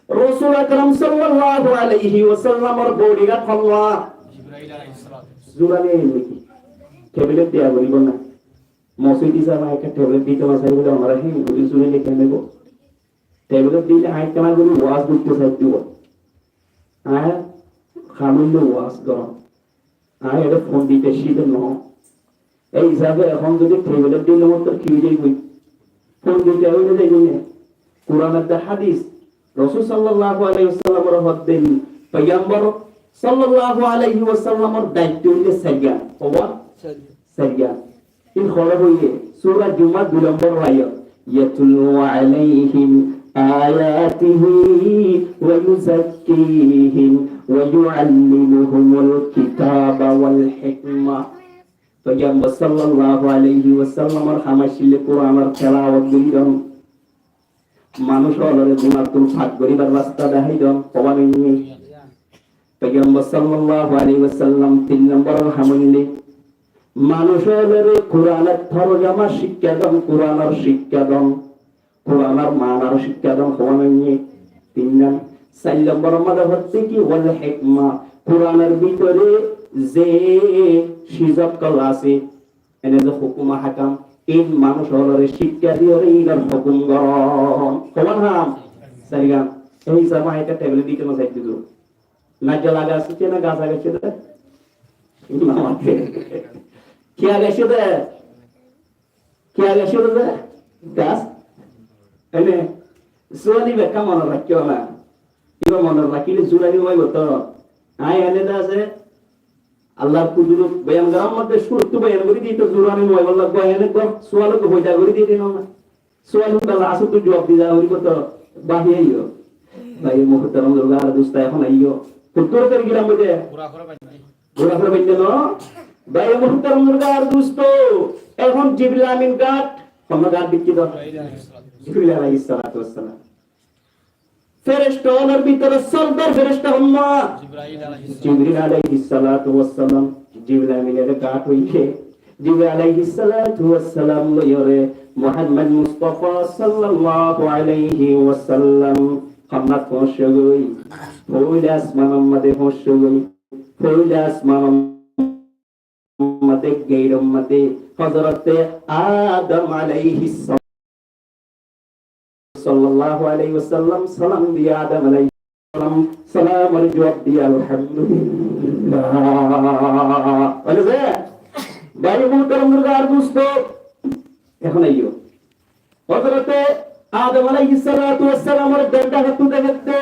Rasul Akram sallallahu alaihi wasallamor bodyguard hon? Zurani niki? Tablet diya foribo na? Mosjid hísabe ekka tablet dito no saibo de, onora hé gori zurani kene go? Tablet dile añí ekkán gori waz goitté saidde. Añí ham óilde waz gorón. Añí ede fondit cíde no. Ei hísabe ehón zodi tablet dile mottor ki ói zaiboi? Fondit ói no zaiboi ne? Kuran ar de hádis, Rosul sallallahu alaihi wasallamor hoddin, Paigambar sallallahu alaihi wasallamor daitto óilde sairgan. Hoba? Sairgan. In hore hoiye, Sura Juma dui nombor ayat, "Yatlu alaihim ayatihi wa yuzakkihim wa yuallimuhumul kitaba wal hikma." Paigambar sallallahu alaihi wasallamor ham accíl Kuranor telawot goron, manúc ólore gunattún fak goribar rasta dahái don, hoba nai ni? Paigambar sallallahu alaihi wasallam tin nombor ham óilde manúc ólore Kuranor torjoma cíkka don, Kuranor cíkka don, Kuranor manar cíkka don, hoba nai ni? Tin nom-, sair nombor maze hoddé ki, wal hikma, Kuranor bútore ze ciz okkol asé, ene ze hukum ahkam, in manúc ólore cíkka diyore inor hukum goron. Hoban ham? Sairgan. Ei hísabe añí ekka tablet dito no saidde. Naijja laga asé ki na, gas lagaiyé de? No, ki lagaiyé de? Ki lagaiyé de? Gas? Ene, suwal iba ekka monot rakíyo na. Iba monot rakíle zurani no óibo to. Añí ene de asé, Allar kudurot boyan gorar maze cúruttú boyan gori dito zurani no óibo, Allar boyan gor, suwal gor hoida gori dito no. Suwal gor asé to juwab dito gori to bahi aiyo. Bái muhtaram buzurg ar dustó, ehón aiyo. Kudurot gori gilam boide. Gura fore bainde no? Bái muhtaram buzurg ar dustó, ehón Jibril Amin gát, hon gát dikki do? Jibril alaihis salatu wassalam. Feresta ólor bútore sordar feresta hon? Jibril alaihis salatu wassalam. Jibril Aminor gát óiye. Jibril alaihis salatu wassalam loiyore Muhammad Mustafa sallallahu alaihi wasallam honnat foóñsogoi? Foila asmanor maze foóñsogoi. Foila asmanor maze, geiror maze Hozrote Adam alaihis salam, sallallahu alaihi wasallam salam diye, Adam alaihis salam, salamor juwab diye, Alhamdulillah. Óile ze, bái muhtaram buzurg ar dustó, ehón aiyo. Hozrote Adam alaihis salatu wassalamor denda hottu dekde,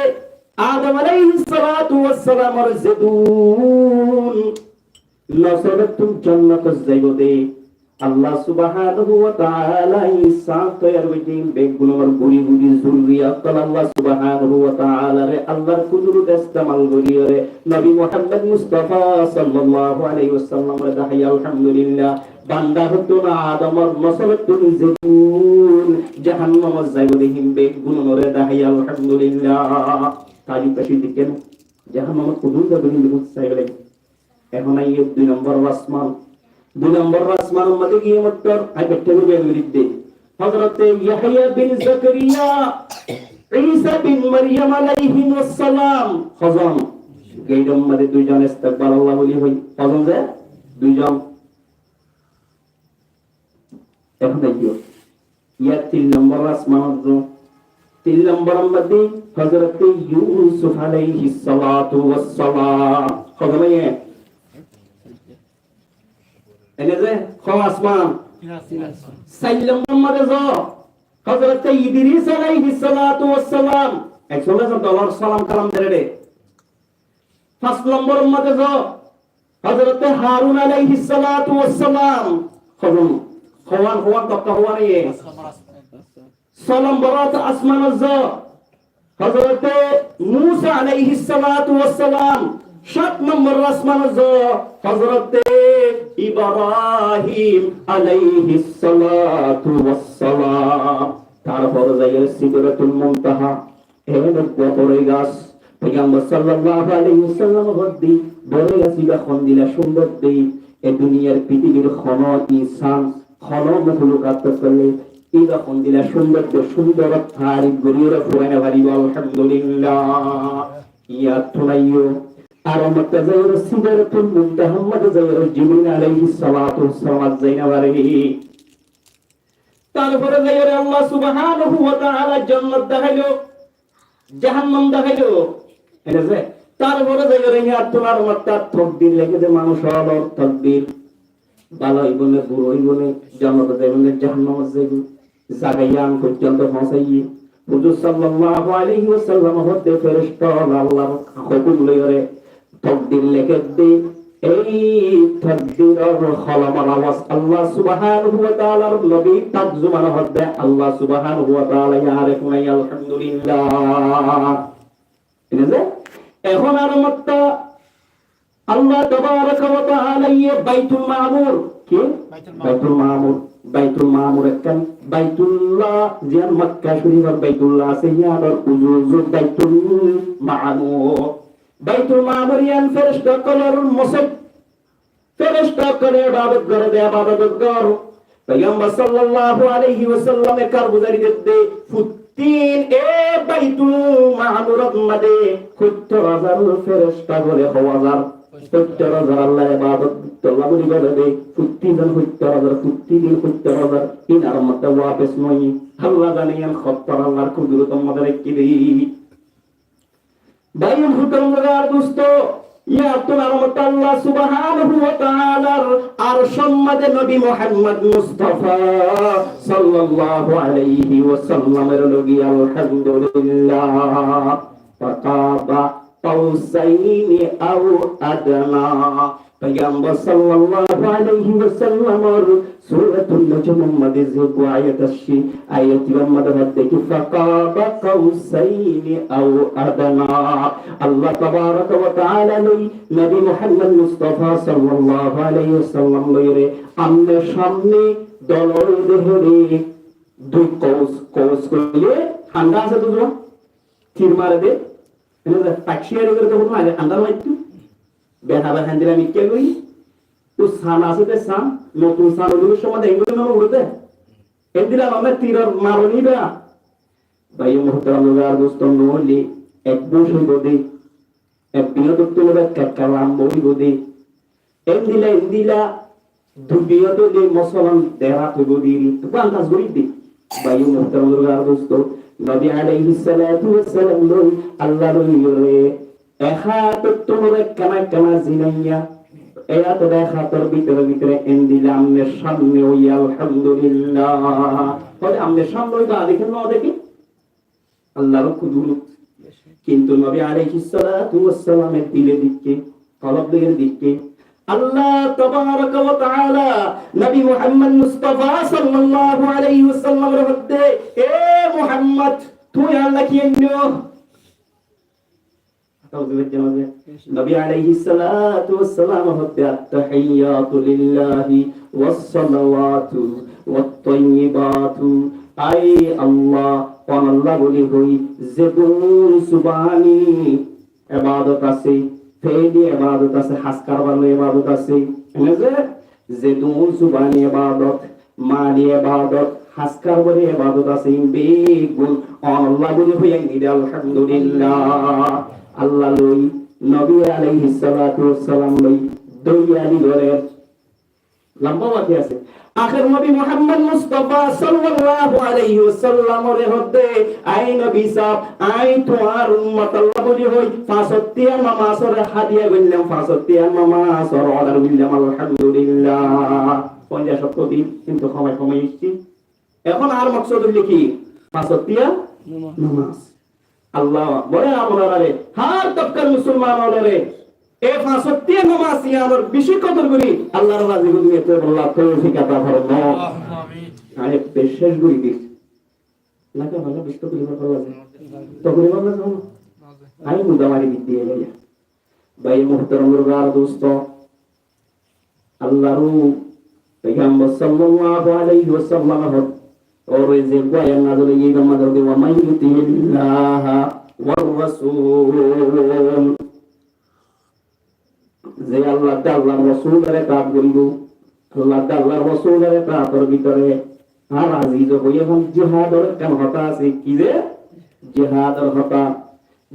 Adam alaihis salatu wassalamor zedún nosolottún jonnotot zaibo de, Allah subhanahu wa taala insan toiyar goijje, beggúnor guri guri zurriyat okkol Allah subhanahu wa taalar, Allar kudurot estemal goriyore Nobi Muhammad Mustafa sallallahu alaihi wasallamore dahaiye, Alhamdulillah. Banda hottu na, Adamor nosolottún zedún jahannamot zaibo de hín beggúnore dahaiye, Alhamdulillah. Tajjub beci dikké na? Jahannamot hodún zaibo de hín beggún saibo de. Ehón aiyo dui nombor asman. Dui nombor asmanor maze giye mottor, añí bekkún boyan gori diyum. Hozrote Yahya bin Zakariya Isa bin Maryam aláihis salam. Hozon? Geithor maze duizon istikbal Allah buli hoi. Hozon ze? Duizon. Ehón aiyó. Yar tin lombor asmanot zo. Tin lombor maze Hozrote Yusuf aláihis salatu was salam. Hozon aiyé? Ene ze, ho asman? Sair lombor maze zo. Hozrote Idris aláihis salatu was salam. Ekzon ekzon dolor salam kalam dere de. Fañs lombor maze zo. Hozrote Harun aláihis salatu was salam. Hozon? Howan, howan, tokka howan iye. Só lombor asmanot zo. Hozrote Musa aláihis salatu was salam. Sát lombor asmanot zo. Hozrote Ibrahim aláihis salatu was salam. Tarfore zaiyóre Sidratul Muntaha. Eén uggwá boroi gas. Foigambor sallallahu alaihi wasallam hoódde, boroi gas íba hondilla cúndor de, e duniyar fitibir hono insan, hono mohlukat ókkole íba hondilla cúndor de, cúndor tarif goríyore furai no faribó, alhamdulillah. Yar tún aiyó. Ar matta zaiyóre Sidratul Muntaha maze zaiyóre Jibril aláihis salatu was salam zai no fare. Tarfore zaiyóre Allah subhanahu wa taala jonnot deháilo, jahannam deháilo. Ene ze, tarfore zaiyóre yar tún ar matta tokdir leké de manúc ólor tokdir. Bála óibo né, bura óibo né, jonnot zaibo né, jahannamot zaibo. Zaga yián foijjonto foóñsaiye. Huzur sallallahu alaihi wasallam hoódde feresta ólor Allar hókum loiyóre tokdir lekédde, ei tokdiror holomor awaz Allah subhanahu wa taalar nobi tak zubane hoódde, Allah subhanahu wa taala yare fúnaiye, alhamdulillah. Ene ze, ehón ar matta Allah tabaraka wa taala ye Baitul Maamur, ki? Baitul Maamur. Baitul Maamur, Baitul Maamur ekkán Baitullah, ziyán Makka Shorifor Baitullah asé, yíanor uzu uzu Baitul Maamur. Baitul Maamur yián feresta ókkolor mosjid. Feresta ókkole ebadot gore de, ebadot gór. Foigambor sallallahu alaihi wasallame kárguzari dedde, fottin e Baitul Maamurot maze hóttor házar feresta gore, hó házar? Hóttor házar Allar ebadot tolla buli gore de, fottin din hóttor házar, fottin din hóttor házar, iín ar matta wafes no óiye. Allah zane yián hóttor Allar kudurotor maze raikké de. Bái ó muhtarom, dustó, yían tún ar matta Allah subhanahu wa taalar arcor maze nobi Muhammad Mustafa sallallahu alaihi wasallamor logi, alhamdulillah. Faqaba qawsaini aw adna. Foigambor sallallahu alaihi wasallamor Suratun Nujumor maze ze ayat asé, ayat ibár maze hoódde ki, faqaba qawsaini aw adna. Allah tabaraka wa taala loi Nobi Muhammad Mustafa sallallahu alaihi wasallam loiyóre amne samne dolor dehóre dui kaus, kaus hoile handa asé to, tir mare de, ene de takshiyar gore de, handa maittu. Bena bena hendilla mikká goi. Ó san asé de san, notun san óile somot de engori no ure de. Endilla no óile tiror maroni ba. Bái ó muhtarom, dustó, no óile ek bus óibo de. Ek biyot óibo de, ekka lamba óibo de. Endilla, endilla dui biyot óile mosolan der át óibo de, tuku andas gori de. Bái ó muhtarom, dustó, Nobi alaihis salatu wassalam loi, Allah loi yore Ek átottún ekkán ekkán zinaiya, e átor ek átor bútore bútore endilla amne samne óiye, alhamdulillah. Tóile amne samne óiye, deki no deki? Allar kudurot. Kintu Nobi alaihis salatu wassalam e dile dekké, kolbore dekké. Allah tabaraka wa taala Nobi Muhammad Mustafa sallallahu alaihi wasallam re hoódde, "E Muhammad, tui Allah ki enno?" Nobi alaihis salatu wassalam hoódde, "At-tahiyyatu lillahi was-salawatu wat-tayyibatu." Ai Allah, on Allah buli hoi, zedún zubani ebadot asé, feeli ebadot asé, has karbar loi ebadot asé, ene ze zedún zubani ebadot, mali ebadot, Háskar bóli ebadot asé, ín beggún onolla bóli hoiyé de, Alhamdulillah. Allah loi, Nobi alaihissalatu wassalam loi, doiyali gorer. Lamba wati asé. Ahér Nobi Muhammad Mustafa sallallahu alaihi wasallamore hoódde, "Ai Nobi sáb, añí tuáñr ummot olla bóli hoi, fañs ottiya nomazore hadiya goillám, fañs ottiya nomazor order goillám, Alhamdulillah." Fonjaic ottó din, kintu homai homai aiccí. Ehón añár moksod óilde ki? Fañs ottiya nomaz. Allahu Akbar. Añára hár tobkar musolman ókkolore e fañs ottiya nomaz iyanor beci kodor gorí Allahr razi gorí, Allah toufik ata formo. Añí céc gorí dir. Naki añára beci toklifor falla asé? Toklifor falla asé? Añí muda mari dir diye. Bái muhtaram, buzurg ar dustó, Allahr Paigambar sallallahu alaihi wasallam or, or ze ayat nazil óiye, ibar maze hoódde, "Wa man yuti'illaha war rasul." Ze Allah de Allahr Rosulore itaat goríbo, Allah de Allahr Rosulore itaator bútore ar aziz hoiye, ehón jihador ekkán hotá asé, ki ze? Jihador hotá.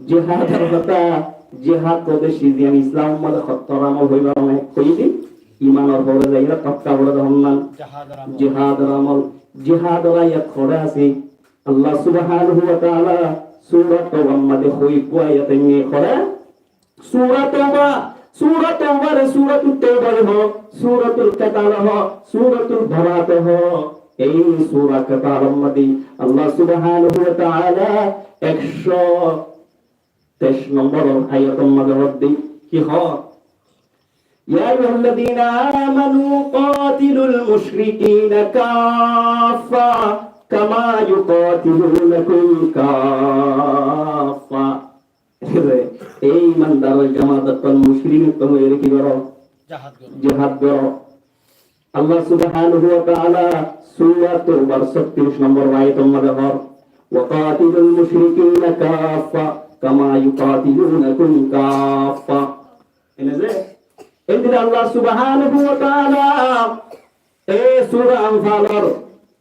Jihador hotá, jihad hoódde ki, ziyan Islamor maze hottor amol hoibar maze hoiye de, imanor fore zaiyóre tobka fore de honnán? Jihador amol. Jihador amol. Jihador ayat hoçé asé? Allah subhanahu wa taala sura Tawbar maze hoiye, ayat enne hoçé? Sura Tawba, sura Tawbare Suratul Tawba hoó, Suratul Kital hoó, Suratul Barat hoó. Ei sura Kitalor maze Allah subhanahu wa taala ekcó teic nombor ayator maze hoódde, ki hoó? "Ya ayyuhalladzina amanu qatilul mushrikina kaffa kama yuqatilunakum kaffa." Ei imandar jamaat okkol, mushrik okkol loi ki goró? Jihad goró. Jihad goró. Allah subhanahu wa taala sura Tawbar sóttiríc nombor ayator maze hoór, "Wa qatilul mushrikina kaffa kama yuqatilunakum kaffa." Ene ze, endilla Allah subhanahu wa taala e sura Anfalor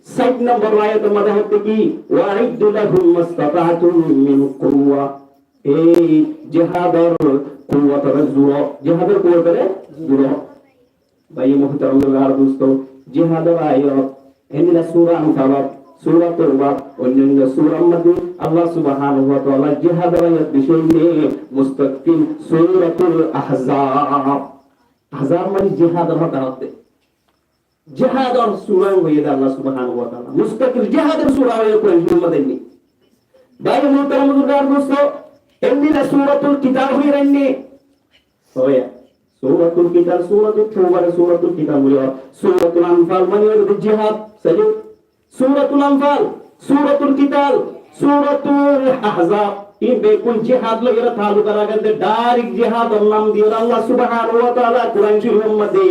sait nombor ayator maze hoódde ki, "Wa a'iddu lahum mastata'tum min quwwa." Ei jihador kuwwotore zuro, jihador kuwwotore zuro. Bái muhtaram, buzurg ar dustó, jihador ayat endilla sura Anfalot, sura Tawbat, onnanno surar maze Allah subhanahu wa taala jihador ayat beci enne, mustaqil Suratul Ahzab. Ahzab mane jihador hotá hoódde. Jihador sura hoiye de Allah subhanahu wa taala. Mustaqil jihador sura hoiye Kuran Corif or maze enne. Bái muhtaram, buzurg ar dustó, endilla Suratul Kital hoiye enne. Hoiye. Suratul Kital, Suratul Tawbare Suratul Kital buli hoó. Suratul Anfal mane hoiye de jihad. Sóilo? Suratul Anfal, Suratul Kital, Suratul Ahzab, in beggún jihad loi taalluk rakér de, direct jihador nam diyóre Allah subhanahu wa taala Kuran Corif or maze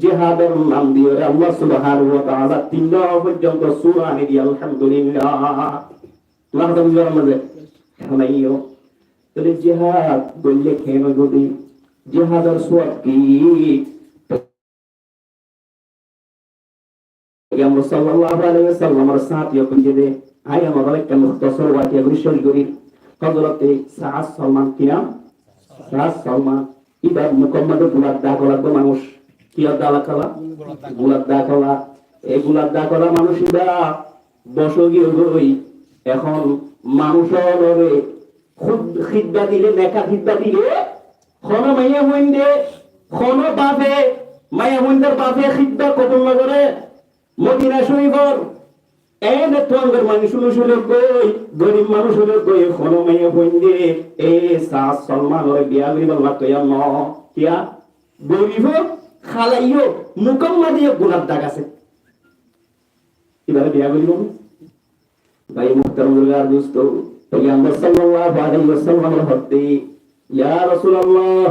jihador nam diyóre Allah subhanahu wa taala tin foijjonto sura ani diye, Alhamdulillah. Ehón aiyó, tóile jihad goille ken óibo de? Jihador suwab ki? Paigambar sallallahu alaihi wasallamor sáñti ókkol hoiyé de, añí añárar ekkán muhtasar wakiya gorí céc gorí. Hozorote Saad Salman, ki nam? Saad Salman. Iba mukor maze gular dag ola manúc. Kiyór dag ola? Gular dag ola. Ei gular dag ola manúc iba bosó giyói. Ehón manúc ókkolore hud-, hidma dile, nekat hidma dile, hono maiyafuainde, hono bafe, maiyafuaindor bafe hidma kobul no gore. Modina Corifor ene tuáñgor manúc ókkol loi, gorib manúc ókkol loi, hono maiyafuainde e Saad Salmanore biya goribolla toiyar no. Kiyá? Gorib ó, hála ó, mukor maze gular dag asé. Ibare biya goribo né? Bái muhtaram, buzurg ar dustó, Paigambar sallallahu alaihi wasallamore hoódde, "Ya Rasulallah,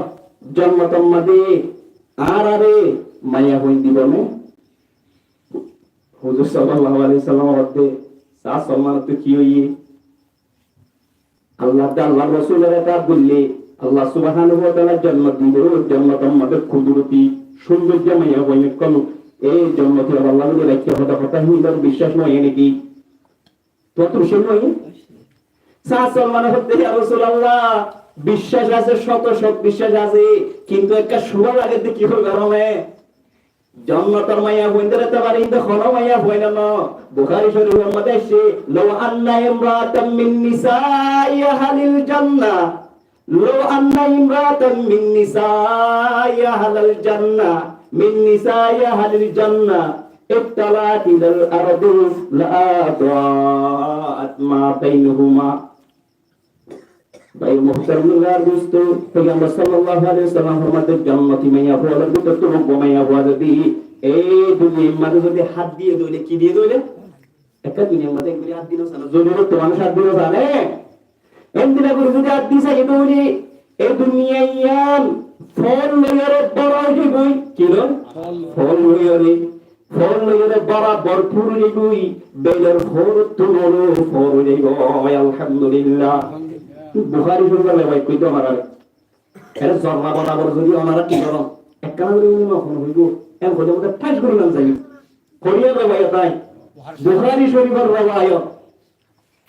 jonnotor maze añárare maiyafuain diba né?" Huzur sallallahu alaihi wasallame hoódde, "Saad Salman, tór ki óiye?" Allah de Allahr Rosulore itaat goille Allah subhanahu wa taala jonnot dibo, jonnotor maze kuduroti cúndor maiyafuain ókkol, E jonnoti óibar lagi de raikká hotá, hotá hín or biccác no óiye niki? Tuáñttu biccác no óiye? Saá Salmane hoódde, "Ya Rosulallah, biccác asé, cót cót biccác asé, kintu ekká cúba lage de ki hoibar óne?" Jonnotor maiyafuain dóre te fare, inde hono maiyafuain no. Buhári Córifor mazé aiccé, "لو أن امرأة من نساء أهل الجنة، لو أن امرأة من نساء أهل الجنة، من نساء أهل الجنة، اطلعت إلى الأرض لأضاءت ما بينهما." Bái muhtarom, dustó, Foigambor sallallahu alaihi wasallam formaiye de, jonnoti maiyafua ókkolor bútottu uggwá maiyafua zodi e duniyar mazé zodi hát diyé de óile, ki diyé de óile? Ekká duniyar mazé ekbari hát diyé no sane, zorurot manúc hát diyé no sane. Endilla gorí zodi hát di saiyé de óile, e duniya yián fol loiyóre bóra ói zaibói. Ki loi? Fol loiyóre. Fol loiyóre bóra, borfur ói zaibói, beilor forottún aró for ói zaibói, alhamdulillah. Buhári Córifor riwayat hoiddé añára. Ere zorra borabor zodi añára ki goró, ekkán gorí uní no hono hoibo, en hoilé bóle fáis gorí lon zaibo. Hoiyar riwayat ain, Buhári Córifor riwayat.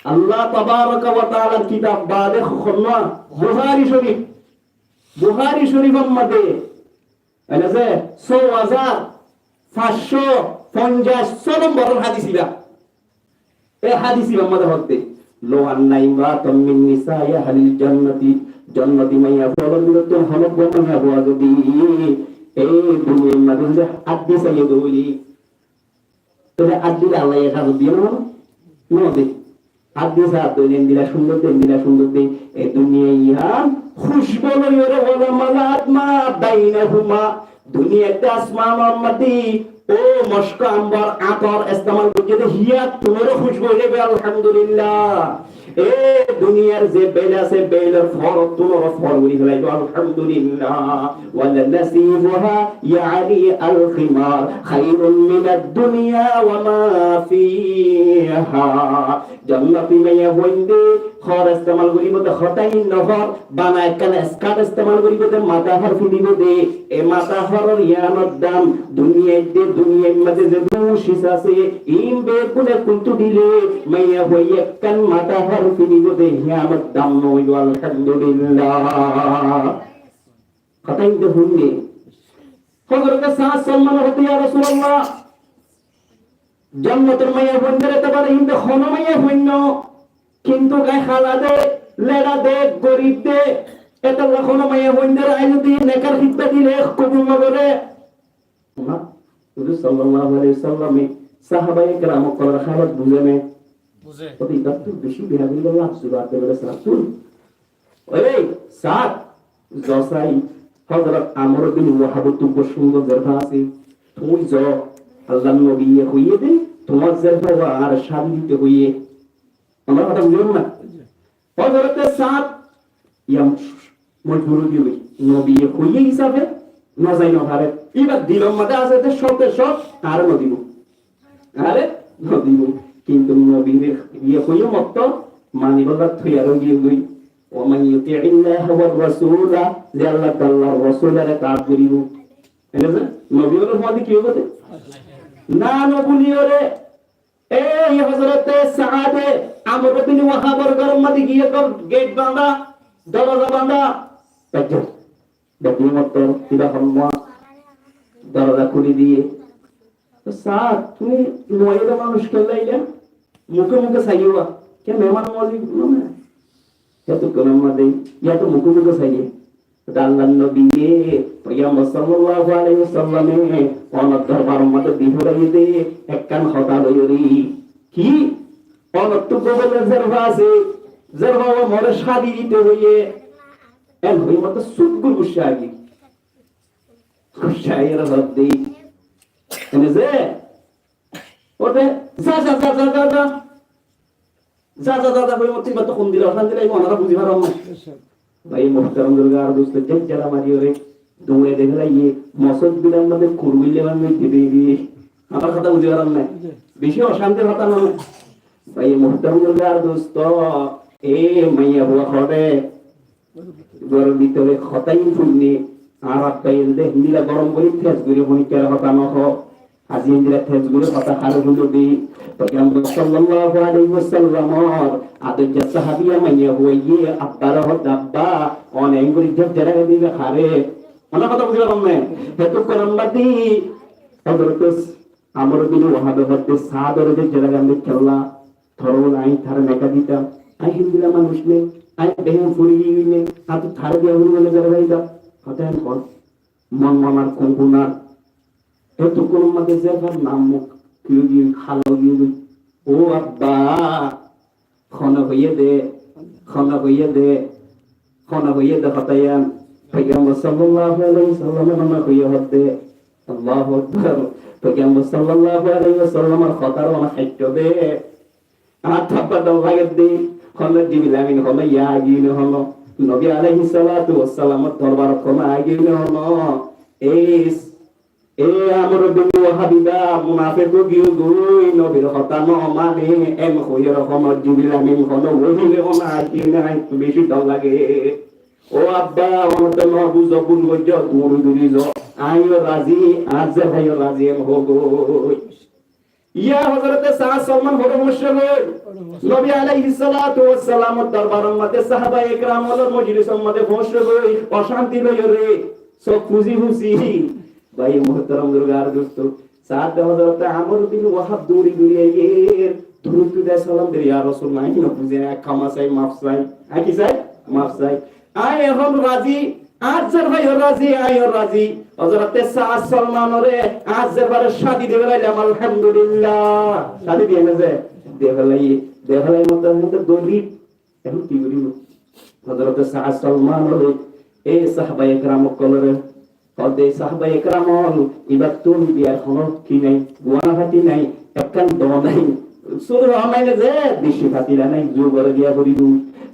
Allah tabaraka wa taalar kitab bade hono, Buhári Córif, Buhári Córifor mazé Ene ze só házar fañs cót fonzaic só nombor hadis iba. E hadis ibar mazé hoódde, "لو أن امرأة من نساء أهل الجنة", jonnoti maiyafua ókkolor bútottu hono uggwá maiyafua zodi e duniyar mazé zodi hát di saiyé de óile, Tóile hát dile Allah ye ijazot diye né? No de. Hát di saá de, endilla cúndor de, endilla cúndor de. E duniya yián kúcbu loiyóre, "ولملأت ما بينهما". Duniyat de asmanor mazé ó musk, ambor, ator estemal goijjé de, híyattún aró kúcbu ói zaibo, alhamdulillah. E duniyar ze beil asé, beilor forottún aró for gorí félaibo, alhamdulillah. ولنصيفها يعني الخمار خير من الدنيا وما فيها. Jonnoti maiyafuain de hór estemal goríbo de, hotá hín no hór, bana ekkán eskat estemal goríbo de, matahór finibo de, e matahóror yiánor dam duniyait de, duniyar mazé ze dun sis asé, iín beggúne kultú dile, maiyafuaye ekkán matahór finibo de, yiánor dam no óibo, alhamdulillah. Hotá hín de fúinne. Hózorote Saad Salmane hoódde, "Ya Rosulallah, jonnotor maiyafuain dóre te fare, hín de hono maiyafuain no, kintu gai hala de, lera de, gorib de, etolla hono maiyafuain dóre añí zodi nekar hídma dile kobul no goré." Añárar Huzur sallallahu alaihi wasallame sahabaye keram ókkolor hálot buzé né? Buzé. Óte ibattú beci behayabi lafz bade bade Saad tui. Ói Saad, zo sai, Hozorot Amr bin Wahabottú beci cúndor zerfa asé. Tui zo, Allar nobiye hoiyé dé, tuáñr zerfa añáre cádi dito hoiyé. Añára hotá buzón na? Hozorote Saad, yam mojbur ói giyói. Nobiye hoiyé hísafe no zai no fare. Íbar dilor mazé asé de cóte cót añáre no dibo. Añáre no dibo. Kintu nobiye hoiyé motto manibolla toiyar ói giyói. ومن يطع الله والرسول, ze Allah ar Allar Rosulore itaat goribo. Nobi ólor fúañti ki óibo de? Na, no buliyóre. Ei Hozorote Saade Amr bin Wahabor góror mazé giyé, góror geit bandá, doroza bandá. Beggún, beggún mottor, kiba hommá, doroza kúli diyé. Saad, tuñí no aiyó de manúic kiyólla ailá? Muke muke saiyó ba. Ke mehman nawazí no na? Hétokkonor mazé, yá to muke muke saiyé. Allar nobiye, Foigambor sallallahu alaihi wasallame, onor dorbaror mazé di felaiyé de ekkán hotá loiyóre. Ki? Onottú gobole zerfa asé, zerfa uwa more cádi dito hoiyé. En hoiyé mottor sút gorí guccá aigiyé. Guccá aiyóre hoódde. Ene ze, Óte, za, za, za, za, za, za. Za, za, za, za, hoiyé mottor iba to hondilla, hondilla iba onora buzi faron na. Bái muhtarom, buzurgo ar dustó, ze jara mariyóre, duñre de felaiyé, mosót bilar mazé kurwille bangí dibe dibe. Amar hotá buzi faron na. Beci ocántir hotá no na. Bái muhtarom, buzurgo ar dustó, e maiyafua hoóde, góror bútore hotá ín fúinne, añár abbaye de hondilla gorom gorí, tez gorí honikkáre hotá no hoó. Aijja endilla tez gorí hotá haré hoiló de, Foigambor sallallahu alaihi wasallamor adorja sahabiya maiya fuaye abbare hoódde, "Abba, one engorí zerzaga diba haré?" Mane hotá buzí faron né? Hétukkon ammádi Hozrot Amr bin Wahabe hoódde, "Saadore zerzaga diba kiyólla?" Toré bóle añí taré meká ditam, añí héndilla manúic né, añí behém fori giyói né, añí taré diya foribo né zerzaga diba. Hotá en hoór, mon manar kunkunar. Hétukkon mazé zerfar nam muk ki ói giyói, hala ói giyói. Ó abba, hone hoiyé de, hone hoiyé de, hone hoiyé de hotá yián. Foigambor sallallahu alaihi wasallam hone hoiyé hoódde. Allahu Akbar. Foigambor sallallahu alaihi wasallamor hotár hone haittó de. Añár tabba dor lage de, hono Jibril Amin, hono ya aigiyói né hono, Nobi alaihis salatu wassalamor dorbarot hono aigiyói né hono. E, e Amr bin Wahab ibá munafek ói giyói, Nobir hotá no mane, en hoiyóre hono Jibril Amin, hono wahi loi hono aigiyói né, añár beci dor lage. Ó abba, onótte no buzó, bul goijjó, duri duri zo. Añíyo razi, añár zerfaiyo razi, en hoó goi. Yá Hozrote Saad Salman hoçé foóñiccé goi? Nobi alaihis salatu wassalamor dorbaror mazé, sahabaye keramor mojlisor mazé foóñiccé goi, ocánti loiyóre, sók fusi fusi. Bái muhtaram, buzurg ar dustó, Saad de Hozrote Amr bin Wahab duri duri aiyér, durud de salam der, "Ya Rasulullah, añí no buzí, añí kama sai, maf sai." Añí ki sai? Maf sai. Añí ehón razi, añár zerfaiyo razi, añíyo razi. Hozrote Saad Salmanore añár zerfaire cádi di félailam, alhamdulillah. Cádi diyé né ze? Di félaiye, di félaiye, mottor mottor gorib. Ehón ki goríbo? Hozrote Saad Salmanore, e sahabaye keram ókkolore, hoódde, sahabaye keram ókkol, ibáttun biyar hono ki nai, guána fati nai, ekkán do nai. Cúru hoó nai né ze, beci fatila nai, zugore diya foribó.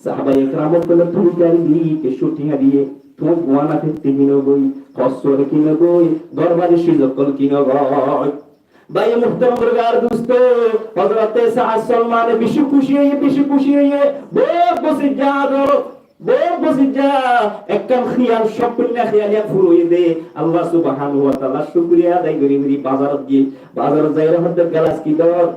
Sahabaye keram ókkole tuli kari di, kessú thiañ diye, tuáñr guána fati kino goi, hossúare kino goi, gorbari ciz ókkol kino goi. Bái muhtaram, buzurg ar dustó, Hozrote Saad Salmane beci kúci óiye, beci kúci óiye, bout bosóijja ador, bout bosóijja ekkán hiyal, cók kúnna hiyal yián fura óiye de. Allah subhanahu wa taalar cúkuriya adai gorí gorí bazarot giyé, bazarot zaiyóre hoódde, gelas ki dor,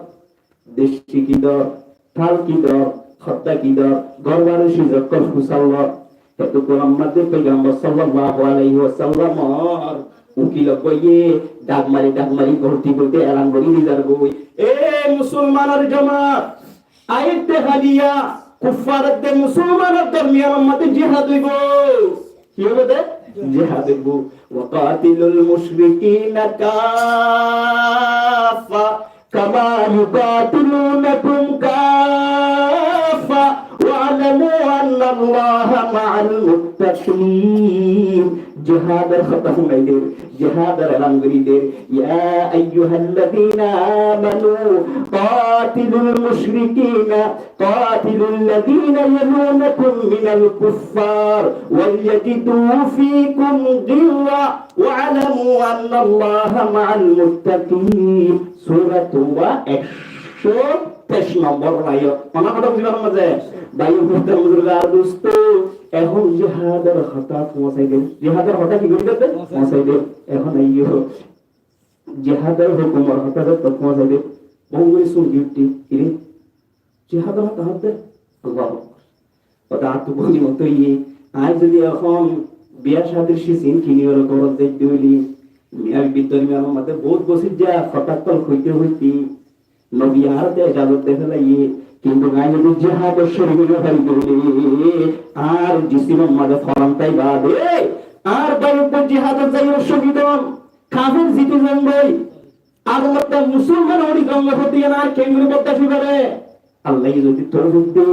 deci ki dor, tal ki dor, hoddá ki dor, gorbari ciz ókkol fusállo. Hétukkon mazé Foigambor sallallahu alaihi wasallamor ukil ókkolé dhak mari dhak mari golti golti elan gorí di zar goi, "E musolmanor jomat, aijja háliya kuffaror de musolmanor dormiyanor mazé jihad óibo." Ki óibo de? Jihad óibo. "وقاتلوا المشركين كافة كما يقاتلونكم كافة واعلموا أن الله مع المتقين." Jihador hotá fúnai der, jihador elan gorí der. "يا أيها الذين آمنوا قاتلوا المشركين قاتلوا الذين يلونكم من الكفار وليجدوا فيكم غلظة واعلموا أن الله مع المتقين." Sura Tauba ekcó teic nombor ayat. Onar hotá buzí faron né ze? Bái muhtaram, buzurg ar dustó, ehón jihador hotá foóñsai der. Jihador hotá ki gorí der? Foóñsai der. Ehón aiyó. Jihador hókumor hotá de to foóñsai der. Bongori sun gifti, kiri? Jihador hotá hoódde, Allahu Akbar. Hotá añáttu goni mot óiye, añí zodi ehón biya cádir sisin kini ore górot zaidde óile, miya bibir dormiyanor mazé bout bosóijja hotá ókkol hoite hoite, nobi añáre to ejazot de félaiye, kintu añí zodi jihadot córik ói no fari de óile, añár jisimor mazé foran táiba de, añár bái ókkol jihadot zaiyóre cóhid on, kafer ziti zon goi, ar matta musolman óri gom no hoite gele ar kengori bordac óibo re? Allah ye zodi toufik de,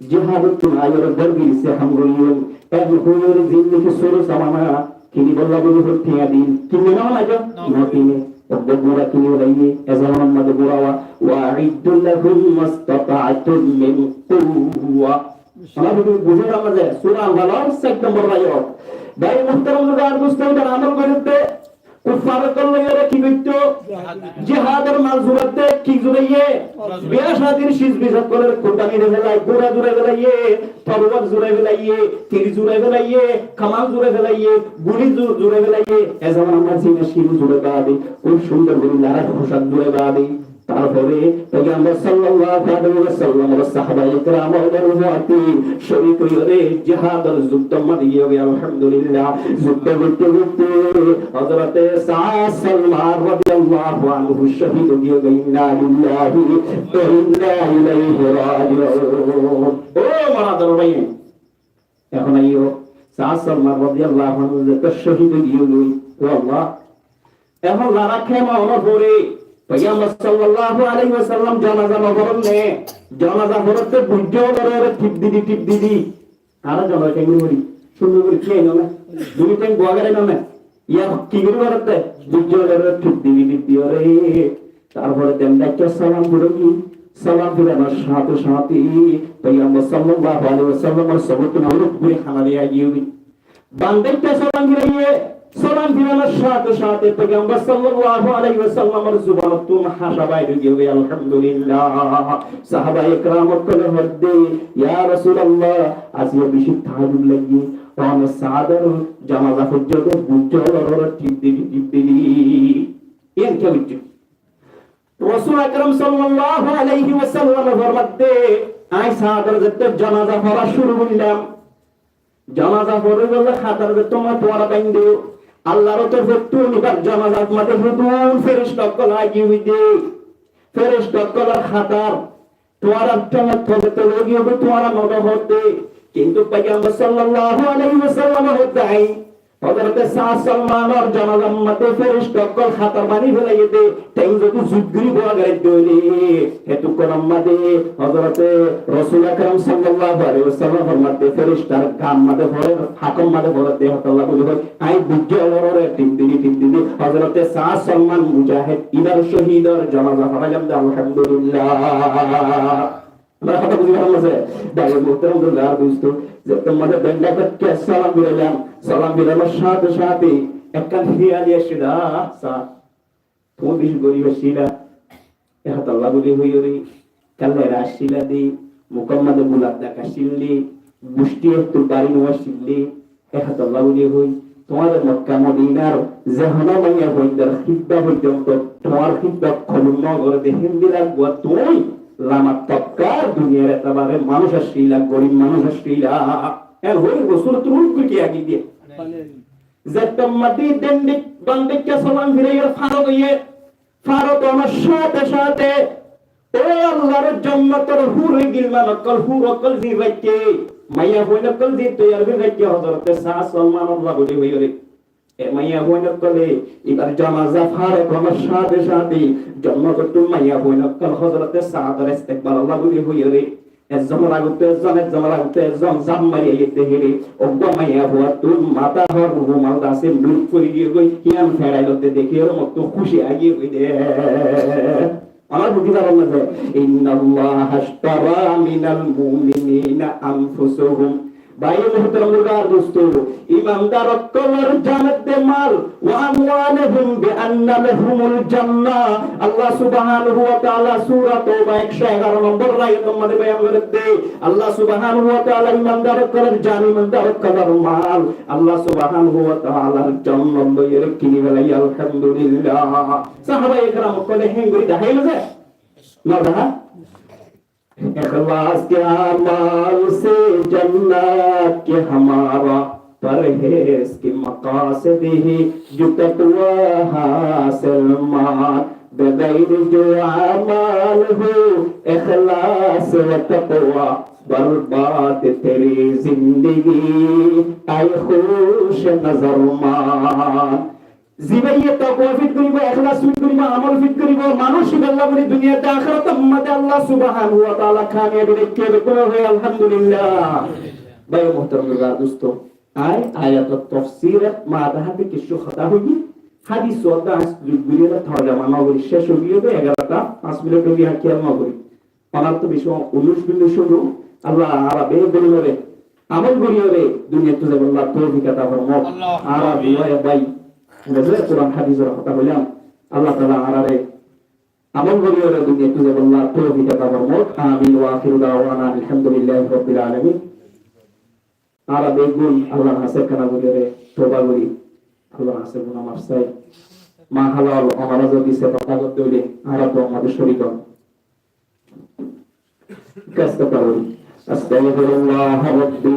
jihadottun aiyóre gor girisi ham goijjum, en hoiyóre zindigi suru samana kinibolla buli hoil tiañ din. Kine na aijja? No. No kine. Ekbar gura kini ulaiye, e zamanor maze gura wa, "وأعدوا لهم ما استطعتم من قوة." Amar buzí faron né ze, Sura Anfalor sair nombor ayat. Bái muhtaram, buzurg ar dustó, itar amol gorí de. Kuffar ókkol loiyóre ki goittó? Jihador mal zuraitté. Ki zuraiye? Biya cádir ciz biz ókkolor kurtani di félai, gura zurai félaiye, tolwar zurai félaiye, tir zurai félaiye, kaman zurai félaiye, guli zu-, zurai félaiye. E zaman amra zinacin zurai baade, kúb cúndor gori larar fosák zurai baade, tarfore Paigambar sallallahu alaihi wasallamor sahabaye keramor ummati cóhid óiyoré jihador zuddór maze giyói, alhamdulillah. Zuddó goitte goitte Hozrote Saad Salman radiyallahu anhu cóhid ói giyói, inna lillahi wa inna ilaihi rajiun. Ó morador bái, ehón aiyó, Saad Salman radiyallahu anhu zeto cóhid ói giyói, ó Allah, ehón lara kemon óibo re? Paigambar sallallahu alaihi wasallam jonaza no foron né, jonaza forótte buijjó lorore thip didi, thip didi. Añára jonaza kengori fori? Cúndor gori ki aino né? Dui théng buwa gori aino né? Yar ki gori forótte? Buijjó lorore thip didi, thip didi ore. Tarfore den dháikka salam firaiyé. Salam firanor cáñte cáñte Paigambar sallallahu alaihi wasallamor sóbottún uluk gori hána diya giyói. Bande ekká salam firaiyé, salam firanor cáñte cáñte Paigambar sallallahu alaihi wasallamor zubanottún háñsa bair ói giyói, alhamdulillah. Sahabaye keram ókkole hoódde, ya Rasulallah, aijja beci taajjub lage, one Saador jonaza foijjó de, buijjó lorore thip didi, thip didi. Iín kiyá buijjó? Rosul Akram sallallahu alaihi wasallame formadde, añí Saador zeto jonaza fora cúru goillám, jonaza foribolla hátar zeto tuáñra baindó, Allar torfóttun ibar jonazar maze hodún feresta ókkol agi óiye de, feresta ókkolor hátar tuáñrar tole tole tole giyói, tuáñra no dehó de. Kintu Paigambar sallallahu alaihi wasallame hoódde, Hozrote Saad Salmanor jonazar maze feresta ókkol hátar bani félaiye de, théng zodi zut gori buwa gori dóile, hétukkon maze Hozrote Rosul Akram sallallahu alaihi wasallam formadde ferestar gat maze forer, hákor maze forer de, hétolla buli hoi, añí buijjó lorore thip didi, thip didi. Hozrote Saad Salman mujahid, ibar cóhidor jonaza forailam de, alhamdulillah. Añára hotá buzí faillám né? Bái muhtaram, dustó, zeto maze den dháikka salam firailam, salam firanor cáñte cáñte ekkán hiyali aiccé de, sa, tuñí beci gorib accíla, e hétolla buli hoiyóre, kalla era accíla de, mukor maze bulat dak accíl de, gucthí ettu bari no accíl de, e hétolla buli hoi, tuáñre Mokka Modinar ze hono maiyafuaindor hídba foijjonto tuáñr hídba kobul no gore de, héndilla uggwá tuñí lama tobkar duniyar etebare manúic accíla, gorib manúic accíla. En hoi Rosul tuñí ki agi diye. Zettót madi den dháikka, ban dháikka salam firaiyóre fáñr óiye, fáñr ónor cáñte cáñte, ó Allar jonnotor húr gilman ókkol, húr ókkol zin raikké, maiyafuain ókkol zin toiyar gori raikké, Hozrote Saad Salmanolla buli hoiyóre. E maiyafuain ókkole ibar jonaza fáñr ónor cáñte cáñte jonnotottú maiyafuain ókkol Hozrote Saador istekbalolla buli hoiyóre. Ezzonor agottú ezzon, ezzonor agottú ezzon zaf mari aiyé de hére, uggwá maiyafuattún matahor rumal dase luk fori giyé goi, híyan feçai lotte dekíyore mottú kúci aigiyé goi de. Añára buzí faron né ze, "Innallaha ashtara minal mu'minina anfusahum." Bái muhtaram, dustó, imandar ókkolor jan edde mal, "Wa amwalahum bi anna lahumul jannah." Allah subhanahu wa taala Sura Tauba ekcó egaro nombor ayator maze boyan gorer de, Allah subhanahu wa taala imandar ókkolor jan, imandar ókkolor mal, Allah subhanahu wa taalar jannot loiyóre kini félaiye, alhamdulillah. Sahabaye keram ókkole héngori dahái no ze? No dahá? اخلاص کے اعمال سے جنت کے ہمارا، پرہیز کے مقاصد ہی جو تقوی حاصل مان۔ بغیر جو اعمال ہو اخلاص و تقوی، برباد تیری زندگی اے خوش نظر مان۔ Zibaye takwa fit goribo, ekhlas fit goribo, amol fit goribo, manúic ibálla buli duniyat ahérator maze Allah subhanahu wa taala kamiyabi raikké de, kúna hoi alhamdulillah. Bái muhtaram, dustó, añí ayator tafsirot matahati kissú hotá hoiyí, hadis ókkol añí zuk gori torjoma no gori, céc ói giyé de egarota fañs minit ói giyé, hiyal no gori. Onorattú beci onurod gorí cúno, Allah añára beggúnore amol goríyore duniyattú zaibolla toufik ata formok. Añára duaye bái, Kuran hádisor hotá hoilam, Allah taala añárare amol goríyore duniyaittú zaibolla toufik ata formok. Amin. Wa akhiru da'wana anil hamdulillahi rabbil alamin. Añára beggún Allar hañsé ekkán goríyore toba gorí, Allar hañsé guná maf sai. Ma halal, añára zodi seba tagot dóile, añára to añárar córi don. أستغفر الله ربي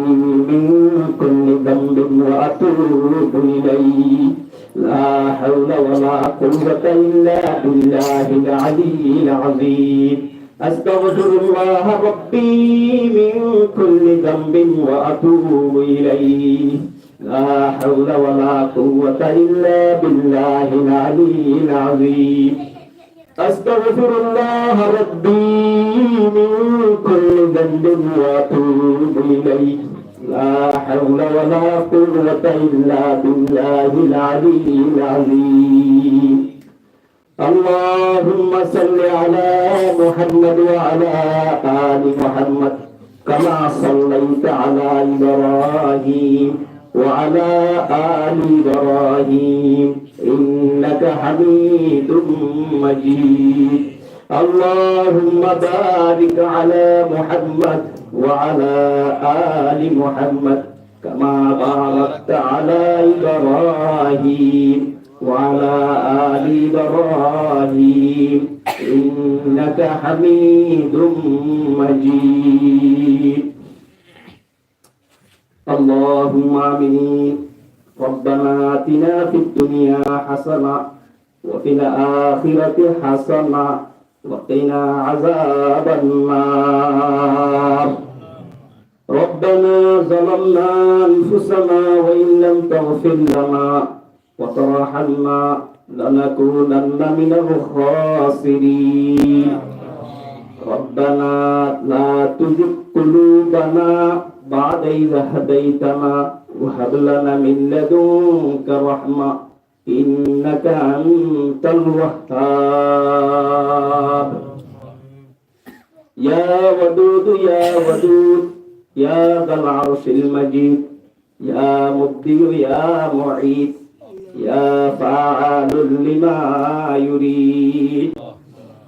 من كل ذنب وأتوب إليه. لا حول ولا قوة إلا بالله العلي العظيم. أستغفر الله ربي من كل ذنب وأتوب إليه. لا حول ولا قوة إلا بالله العلي العظيم. أستغفر الله ربي من كل ذنب وأتوب إليه. لا حول ولا قوة إلا بالله العلي العظيم. اللهم صل على محمد وعلى آل محمد كما صليت على إبراهيم وعلى آل إبراهيم إنك حميد مجيد. اللهم بارك على محمد وعلى آل محمد كما باركت على إبراهيم وعلى آل إبراهيم إنك حميد مجيد. اللهم آمين. ربنا آتنا في الدنيا حسنة وفي الآخرة حسنة وقنا عذاب النار. ربنا ظلمنا أنفسنا وإن لم تغفر لنا وترحمنا لنكونن من الخاسرين. ربنا لا تزغ قلوبنا بعد إذ هديتنا وهب لنا من لدنك رحمة إنك أنت الوهاب. يا ودود يا ودود يا ذا العرش المجيد يا مبدئ يا معيد يا فعال لما يريد.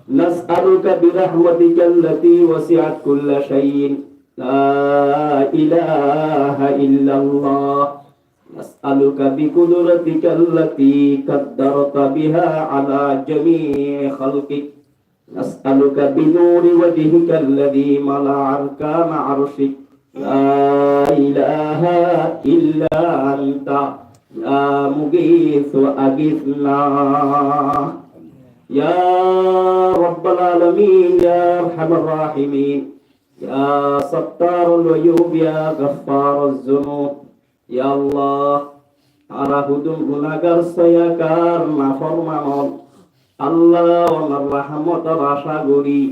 نسألك برحمتك التي وسعت كل شيء لا إله إلا الله. نسألك بقدرتك التي قدرت بها على جميع خلقك. نسألك بنور وجهك الذي ملأ أركان عرشك لا إله إلا أنت يا مغيث أغثنا. يا رب العالمين يا أرحم الراحمين يا ستار العيوب يا غفار الذنوب. Ya Allah, añára hodún gunágar, soyakar, naforman ól. Allah, onar rahámotor acá gorí,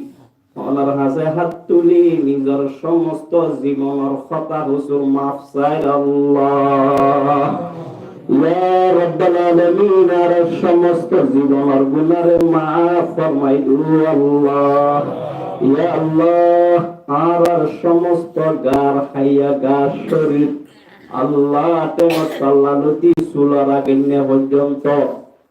onar hañsé hát tuli nizor cómosto zibonor hotá hosúr maf sair Allah. Ya Rabbal Alamin, añárar cómosto zibonor gunáre maf formai do Allah. Ya Allah, añárar cómosto gar háiya, gar córir, Allah, théngor tolla lóti sulor aginna foijjonto,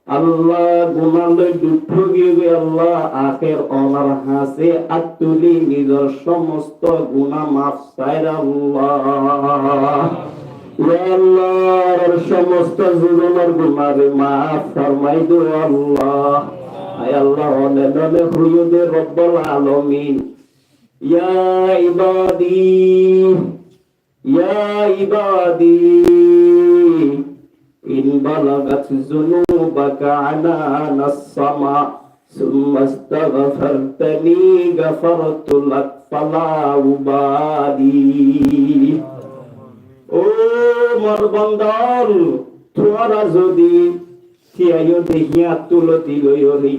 Allah, guná loi duk ói giyé goi, Allah, ahér onar hañsé hát tuli nizor cómosto guná maf sair Allah. Ya Allah, añárar cómosto zibonor gunáre maf formai do Allah. Ay Allah, one none hoiyó de Rabbal Alamin. يا عبادي، يا عبادي، إن بلغت ذنوبك عنان السماء ثم استغفرتني غفرت لك فلا أبالي. Ó mor banda ól, tuáñra zodi tiyaiyo de híyañttú lóti loiyóre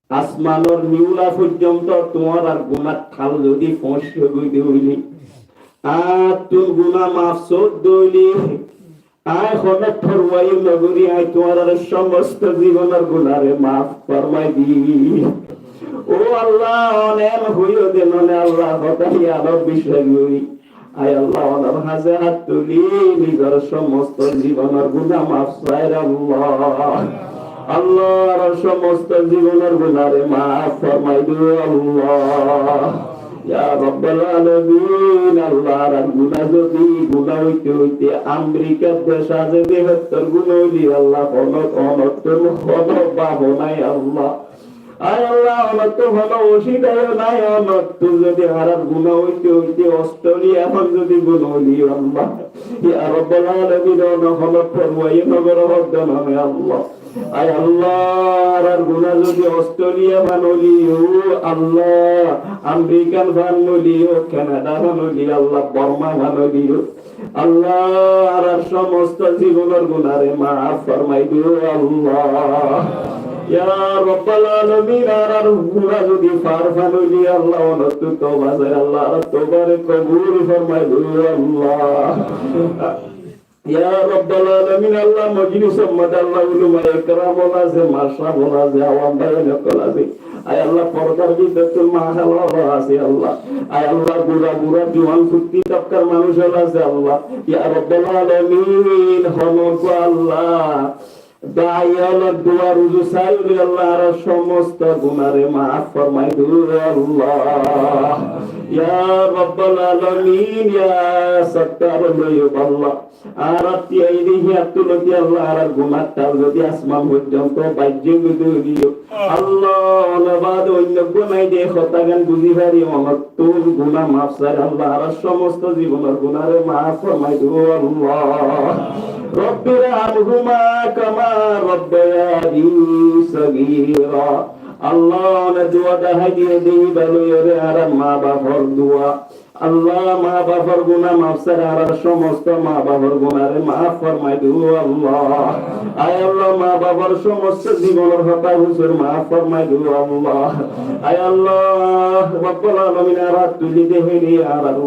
asmanor niula foijjonto tuáñrar gunár thal zodi foóñsi giyé de óile, añáttun guná maf sódde óile, aññí honó forwaiyo nogorí, aññí tuáñrar cómosto zibonor gunáre maf formai di. Ó Allah, one en hoiyó de none Allah, hotá híyan bicác gorí. Ai Allah, onor hañsé hát tulí nizor somosto zibonor guná maf sair Allah. Allah, onor somosto zibonor gunáre maf formai do Allah. Ya Rabbal Alamin, Allah, añárar guná zodi guná óite óite Amerikar dec azé de hottór guná óile Allah, honó, onottú honó bafo nai Allah. Ai Allah, onottú honó ocída yó nai, onottú zodi añárar guná óite óite Australia fán zodi guná óile Allah, ya Rabbal Alamin, onor honó forwai no goró hoddé nai Allah. Ai Allah, añárar guná zodi Australia fán óile yó Allah, Amerikar fán óile yó, Canada fán óile yó Allah, Borma fán óile yó Allah, añárar somosto zibonor gunáre maf formai do Allah. Ya Rabbal Alamin, añárar guná zodi far fán óile Allah, onottú toba sair Allah, añárar tobare kobul formai do Allah. Ya Rabbal Alamin, Allah, mojlisor mazé Allah, ulamaye keram ókkol asé, mashaikh ókkol asé, awam bái ókkol asé. Ai Allah, fordar bútottú ma hála ókkol asé Allah. Ai Allah, gura gura juwan futti tobkar manúc ókkol asé Allah. Ya Rabbal Alamin, honó uggwá Allah, dai ókkolor dua ruzu saiyóre Allah, añárar somosto gunáre maf formai do Allah. Ya Rabbal Alamin, ya Sattar Ghoyub Allah. Añára tiyai de híyattú loti Allah, añárar gunar thal zodi asman foijjonto baijjé goi de óile yó Allah, onor bade oinno guná nai de hotá gán buzí fari, onottú guná maf sair Allah, añárar somosto zibonor gunáre maf formai do Allah. رب ارحمهما كما ربياني صغيرا. Allah, one dua dahái diye de íba loiyóre añárar ma bafor dua. Allah, ma bafor guná maf sair, añárar somosto ma bafor gunáre maf formai do Allah. Ai Allah, ma bafor somosto zibonor hotá husur maf formai do Allah. Ai Allah, Rabbal Alamin, añára tulí de héli añárar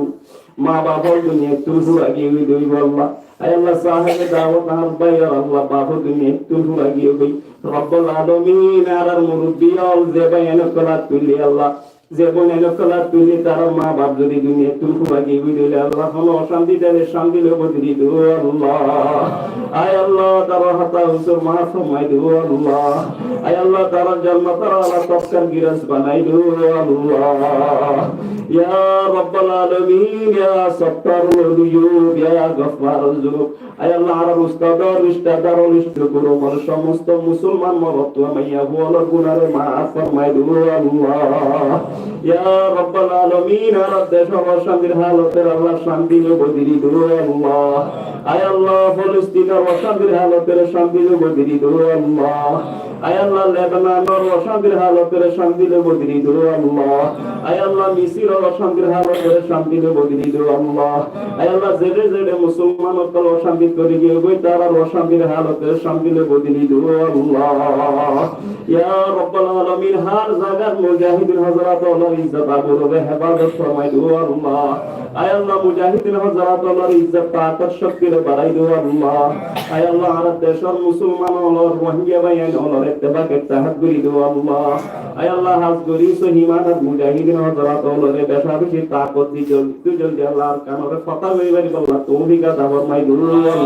ma bafor duniyaittú fura giyé goi de óibo Allah. Ai Allah, sáhebe dawot añár báiyor Allah, bafo duniyaittú fura giyé goi. Rabbal Alamin, añárar murubbi ókkol, ze báiyain ókkol tulí Allah, ze bonain ókkol tulí, tarar ma baf zodi duniyaittú fura giyé goi de óile Allah, honó ocánti táile cánti loi bodoli do Allah. Ai Allah, tarar hotá husur maf formai do Allah. Ai Allah, tarare jonnotor ala tobkar giros banai do Allah. Ya Rabbal Alamin, ya Sattarul Uyub, ya Gaffaruz Zunub. Ai Allah, añárar ustad ókkol, ustad ókkol, istu guru ókkol, somosto musolman morot maiya fuwa ókkolor gunáre maf formai do Allah. Ya Rabbal Alamin, añárar decor ocántir halotor Allah cánti loi bodoli do Allah. Ai Allah, Filistinor ocántir halotore cánti loi bodoli do Allah. Ai Allah, Lebanonor ocántir halotore cánti loi bodoli do Allah. Ai Allah, Misiror ocántir halotore cánti loi bodoli do Allah. Ai Allah, zeçé zeçé musolman ókkol ocántit fori giyé goi, tarar ocántir halotore cánti loi bodoli do Allah. Ya Rabbal Alamin, hár zagar mujahidin hozorot ókkolor izzot abrure hefazot formai do Allah. Ai Allah, mujahidin hozorot ókkolor izzot, takot, cóktire barai do Allah. Ai Allah, añárar decor musolman ókkolor, Rohingya báiyain ókkolor ittefak ittehad gori do Allah. Ai Allah, hás gori sóiyi imanor mujahidin hozorot ókkolore beca beci takot di, zoldi ttu zoldi Allah Arkanore fotah gori faribar Allah toufik ata formai do Allah.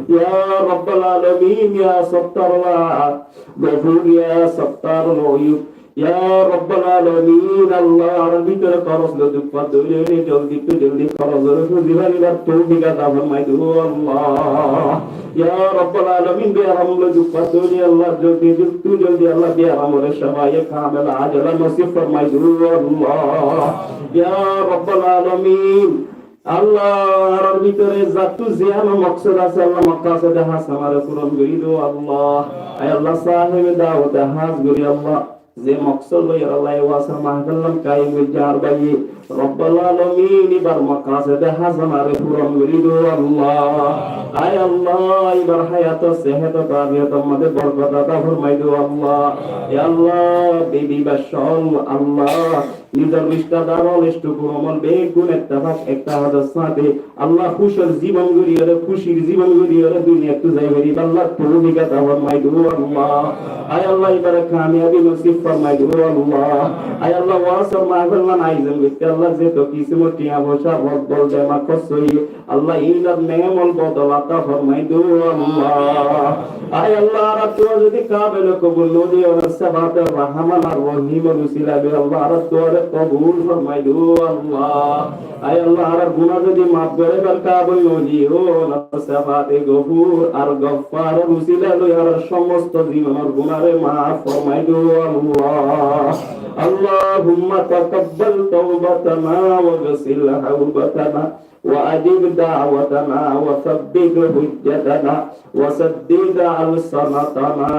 Ya Rabbal Alamin, ya Sattar Allah, Gafur, ya Sattarul Uyub, ya Rabbal Alamin, Allah, añárar bútore korz loi duk fadde óile zoldi ttu zoldi korzore fuzi faribar toufik ata formai do Allah. Ya Rabbal Alamin, biyaram loi duk fadde óile Allah, zoldi ttu zoldi Allah biyaramore cefaye kamela ajela nosib formai do Allah. Ya Rabbal Alamin, Allah, añárar bútore zattú ziyán moksod asé Allah, makasode hasanare furon gori do Allah. Ai Allah, sáhebe dawote hás gori Allah, ze moksod loi Allah e waazor mahfil gán kayem goijje añár báiye, Rabbal Alamin, ibar makasode hasanare furon gori do Allah. Ai Allah, ibar hayator sehetor afiyotor maze borkot ata formai do Allah. Ya Allah, bibi bacca ókkol Allah, nizor rishta dar ol, eshtuk, kurum ol, beggún ettefak etteháder sáñte Allah kúcir zibon gorí ore, kúcir zibon gorí ore duniyaittú zai fari, Allah toufik ata formai do Allah. Ai Allah, ibáre kamiyabi nosib formai do Allah. Ai Allah, wazor mahfil gán ayojon goitté Allah, zeto kisímor tiañ foicá, rot bol, demak hóros óiye, Allah, iínor neem ol bodol ata formai do Allah. Ai Allah, añárar duwa zodi kabele kobul no óile, onar sefate Rahman ar Rahimor usila loi Allah, añárar duware kobul formai do Allah. Ai Allah, añárar guná zodi maf goríbar kabel no óile, onar sefate Gofur ar Goffaror usila loi añárar somosto zibonor gunáre maf formai do Allah. اللهم تقبل توبتنا واغسل حوبتنا وأجب دعوتنا وثبت حجتنا وسدد ألسنتنا.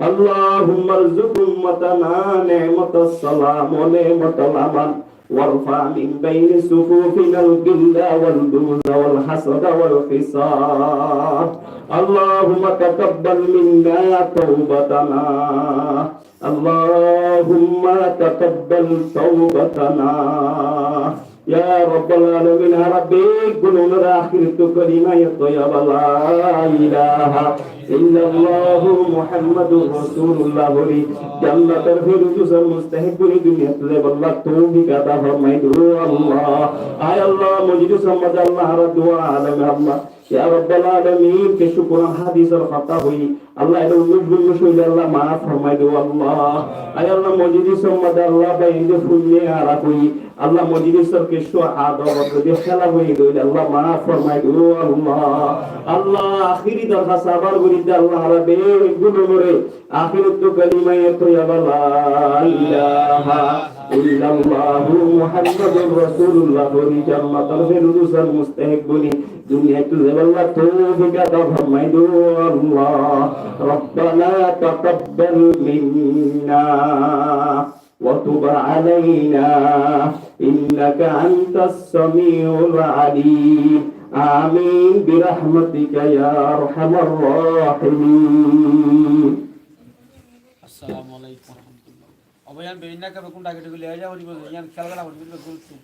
اللهم ارزق أمتنا نعمة السلام ونعمة الأمان، وارفع من بين صفوفنا الغل والبغض والحسد والحساد. اللهم تقبل منا توبتنا. اللهم تقبل توبتنا. يا رب العالمين، añára beggúnore ahérottú kalima toiba لا إله إلا الله محمد رسول الله fori, jannator ferdouser mustahek boni duniyaittú zaibar Allah toufik ata formai do Allah. Ai Allah, mojlisor maze Allah, añára duwa alem Allah, ya Rabbal Alamin, kessú Kuran hádisor hotá hoi, Allah, ere unnus bunnus óile Allah maf formai do Allah. Ai Allah, mojlisor maze Allah, bái inde funne ara hoi, Allah, mojlisor kessú adob zodi hélaf ói giyé óile Allah maf formai do Allah. Allah, ahéri dorhas abar gorí de Allah, añára beggúnore ahérottú kalima toiba لا إله إلا الله محمد رسول الله fori jannator ferdouser mustahek boni duniyaittú zaibar Allah toufik ata formai do Allah. ربنا تقبل منا وتب علينا إنك أنت السميع العليم. آمين برحمتك يا أرحم الراحمين. Assalamu alaikum wa rahmatullah. Oboyan beginna kabe kun dagi dagi le aja, ori bole, yan kiyal gala ori bole, gultu.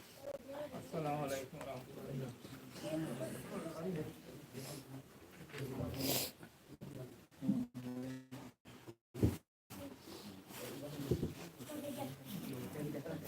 Assalamu alaikum wa rahmatullah.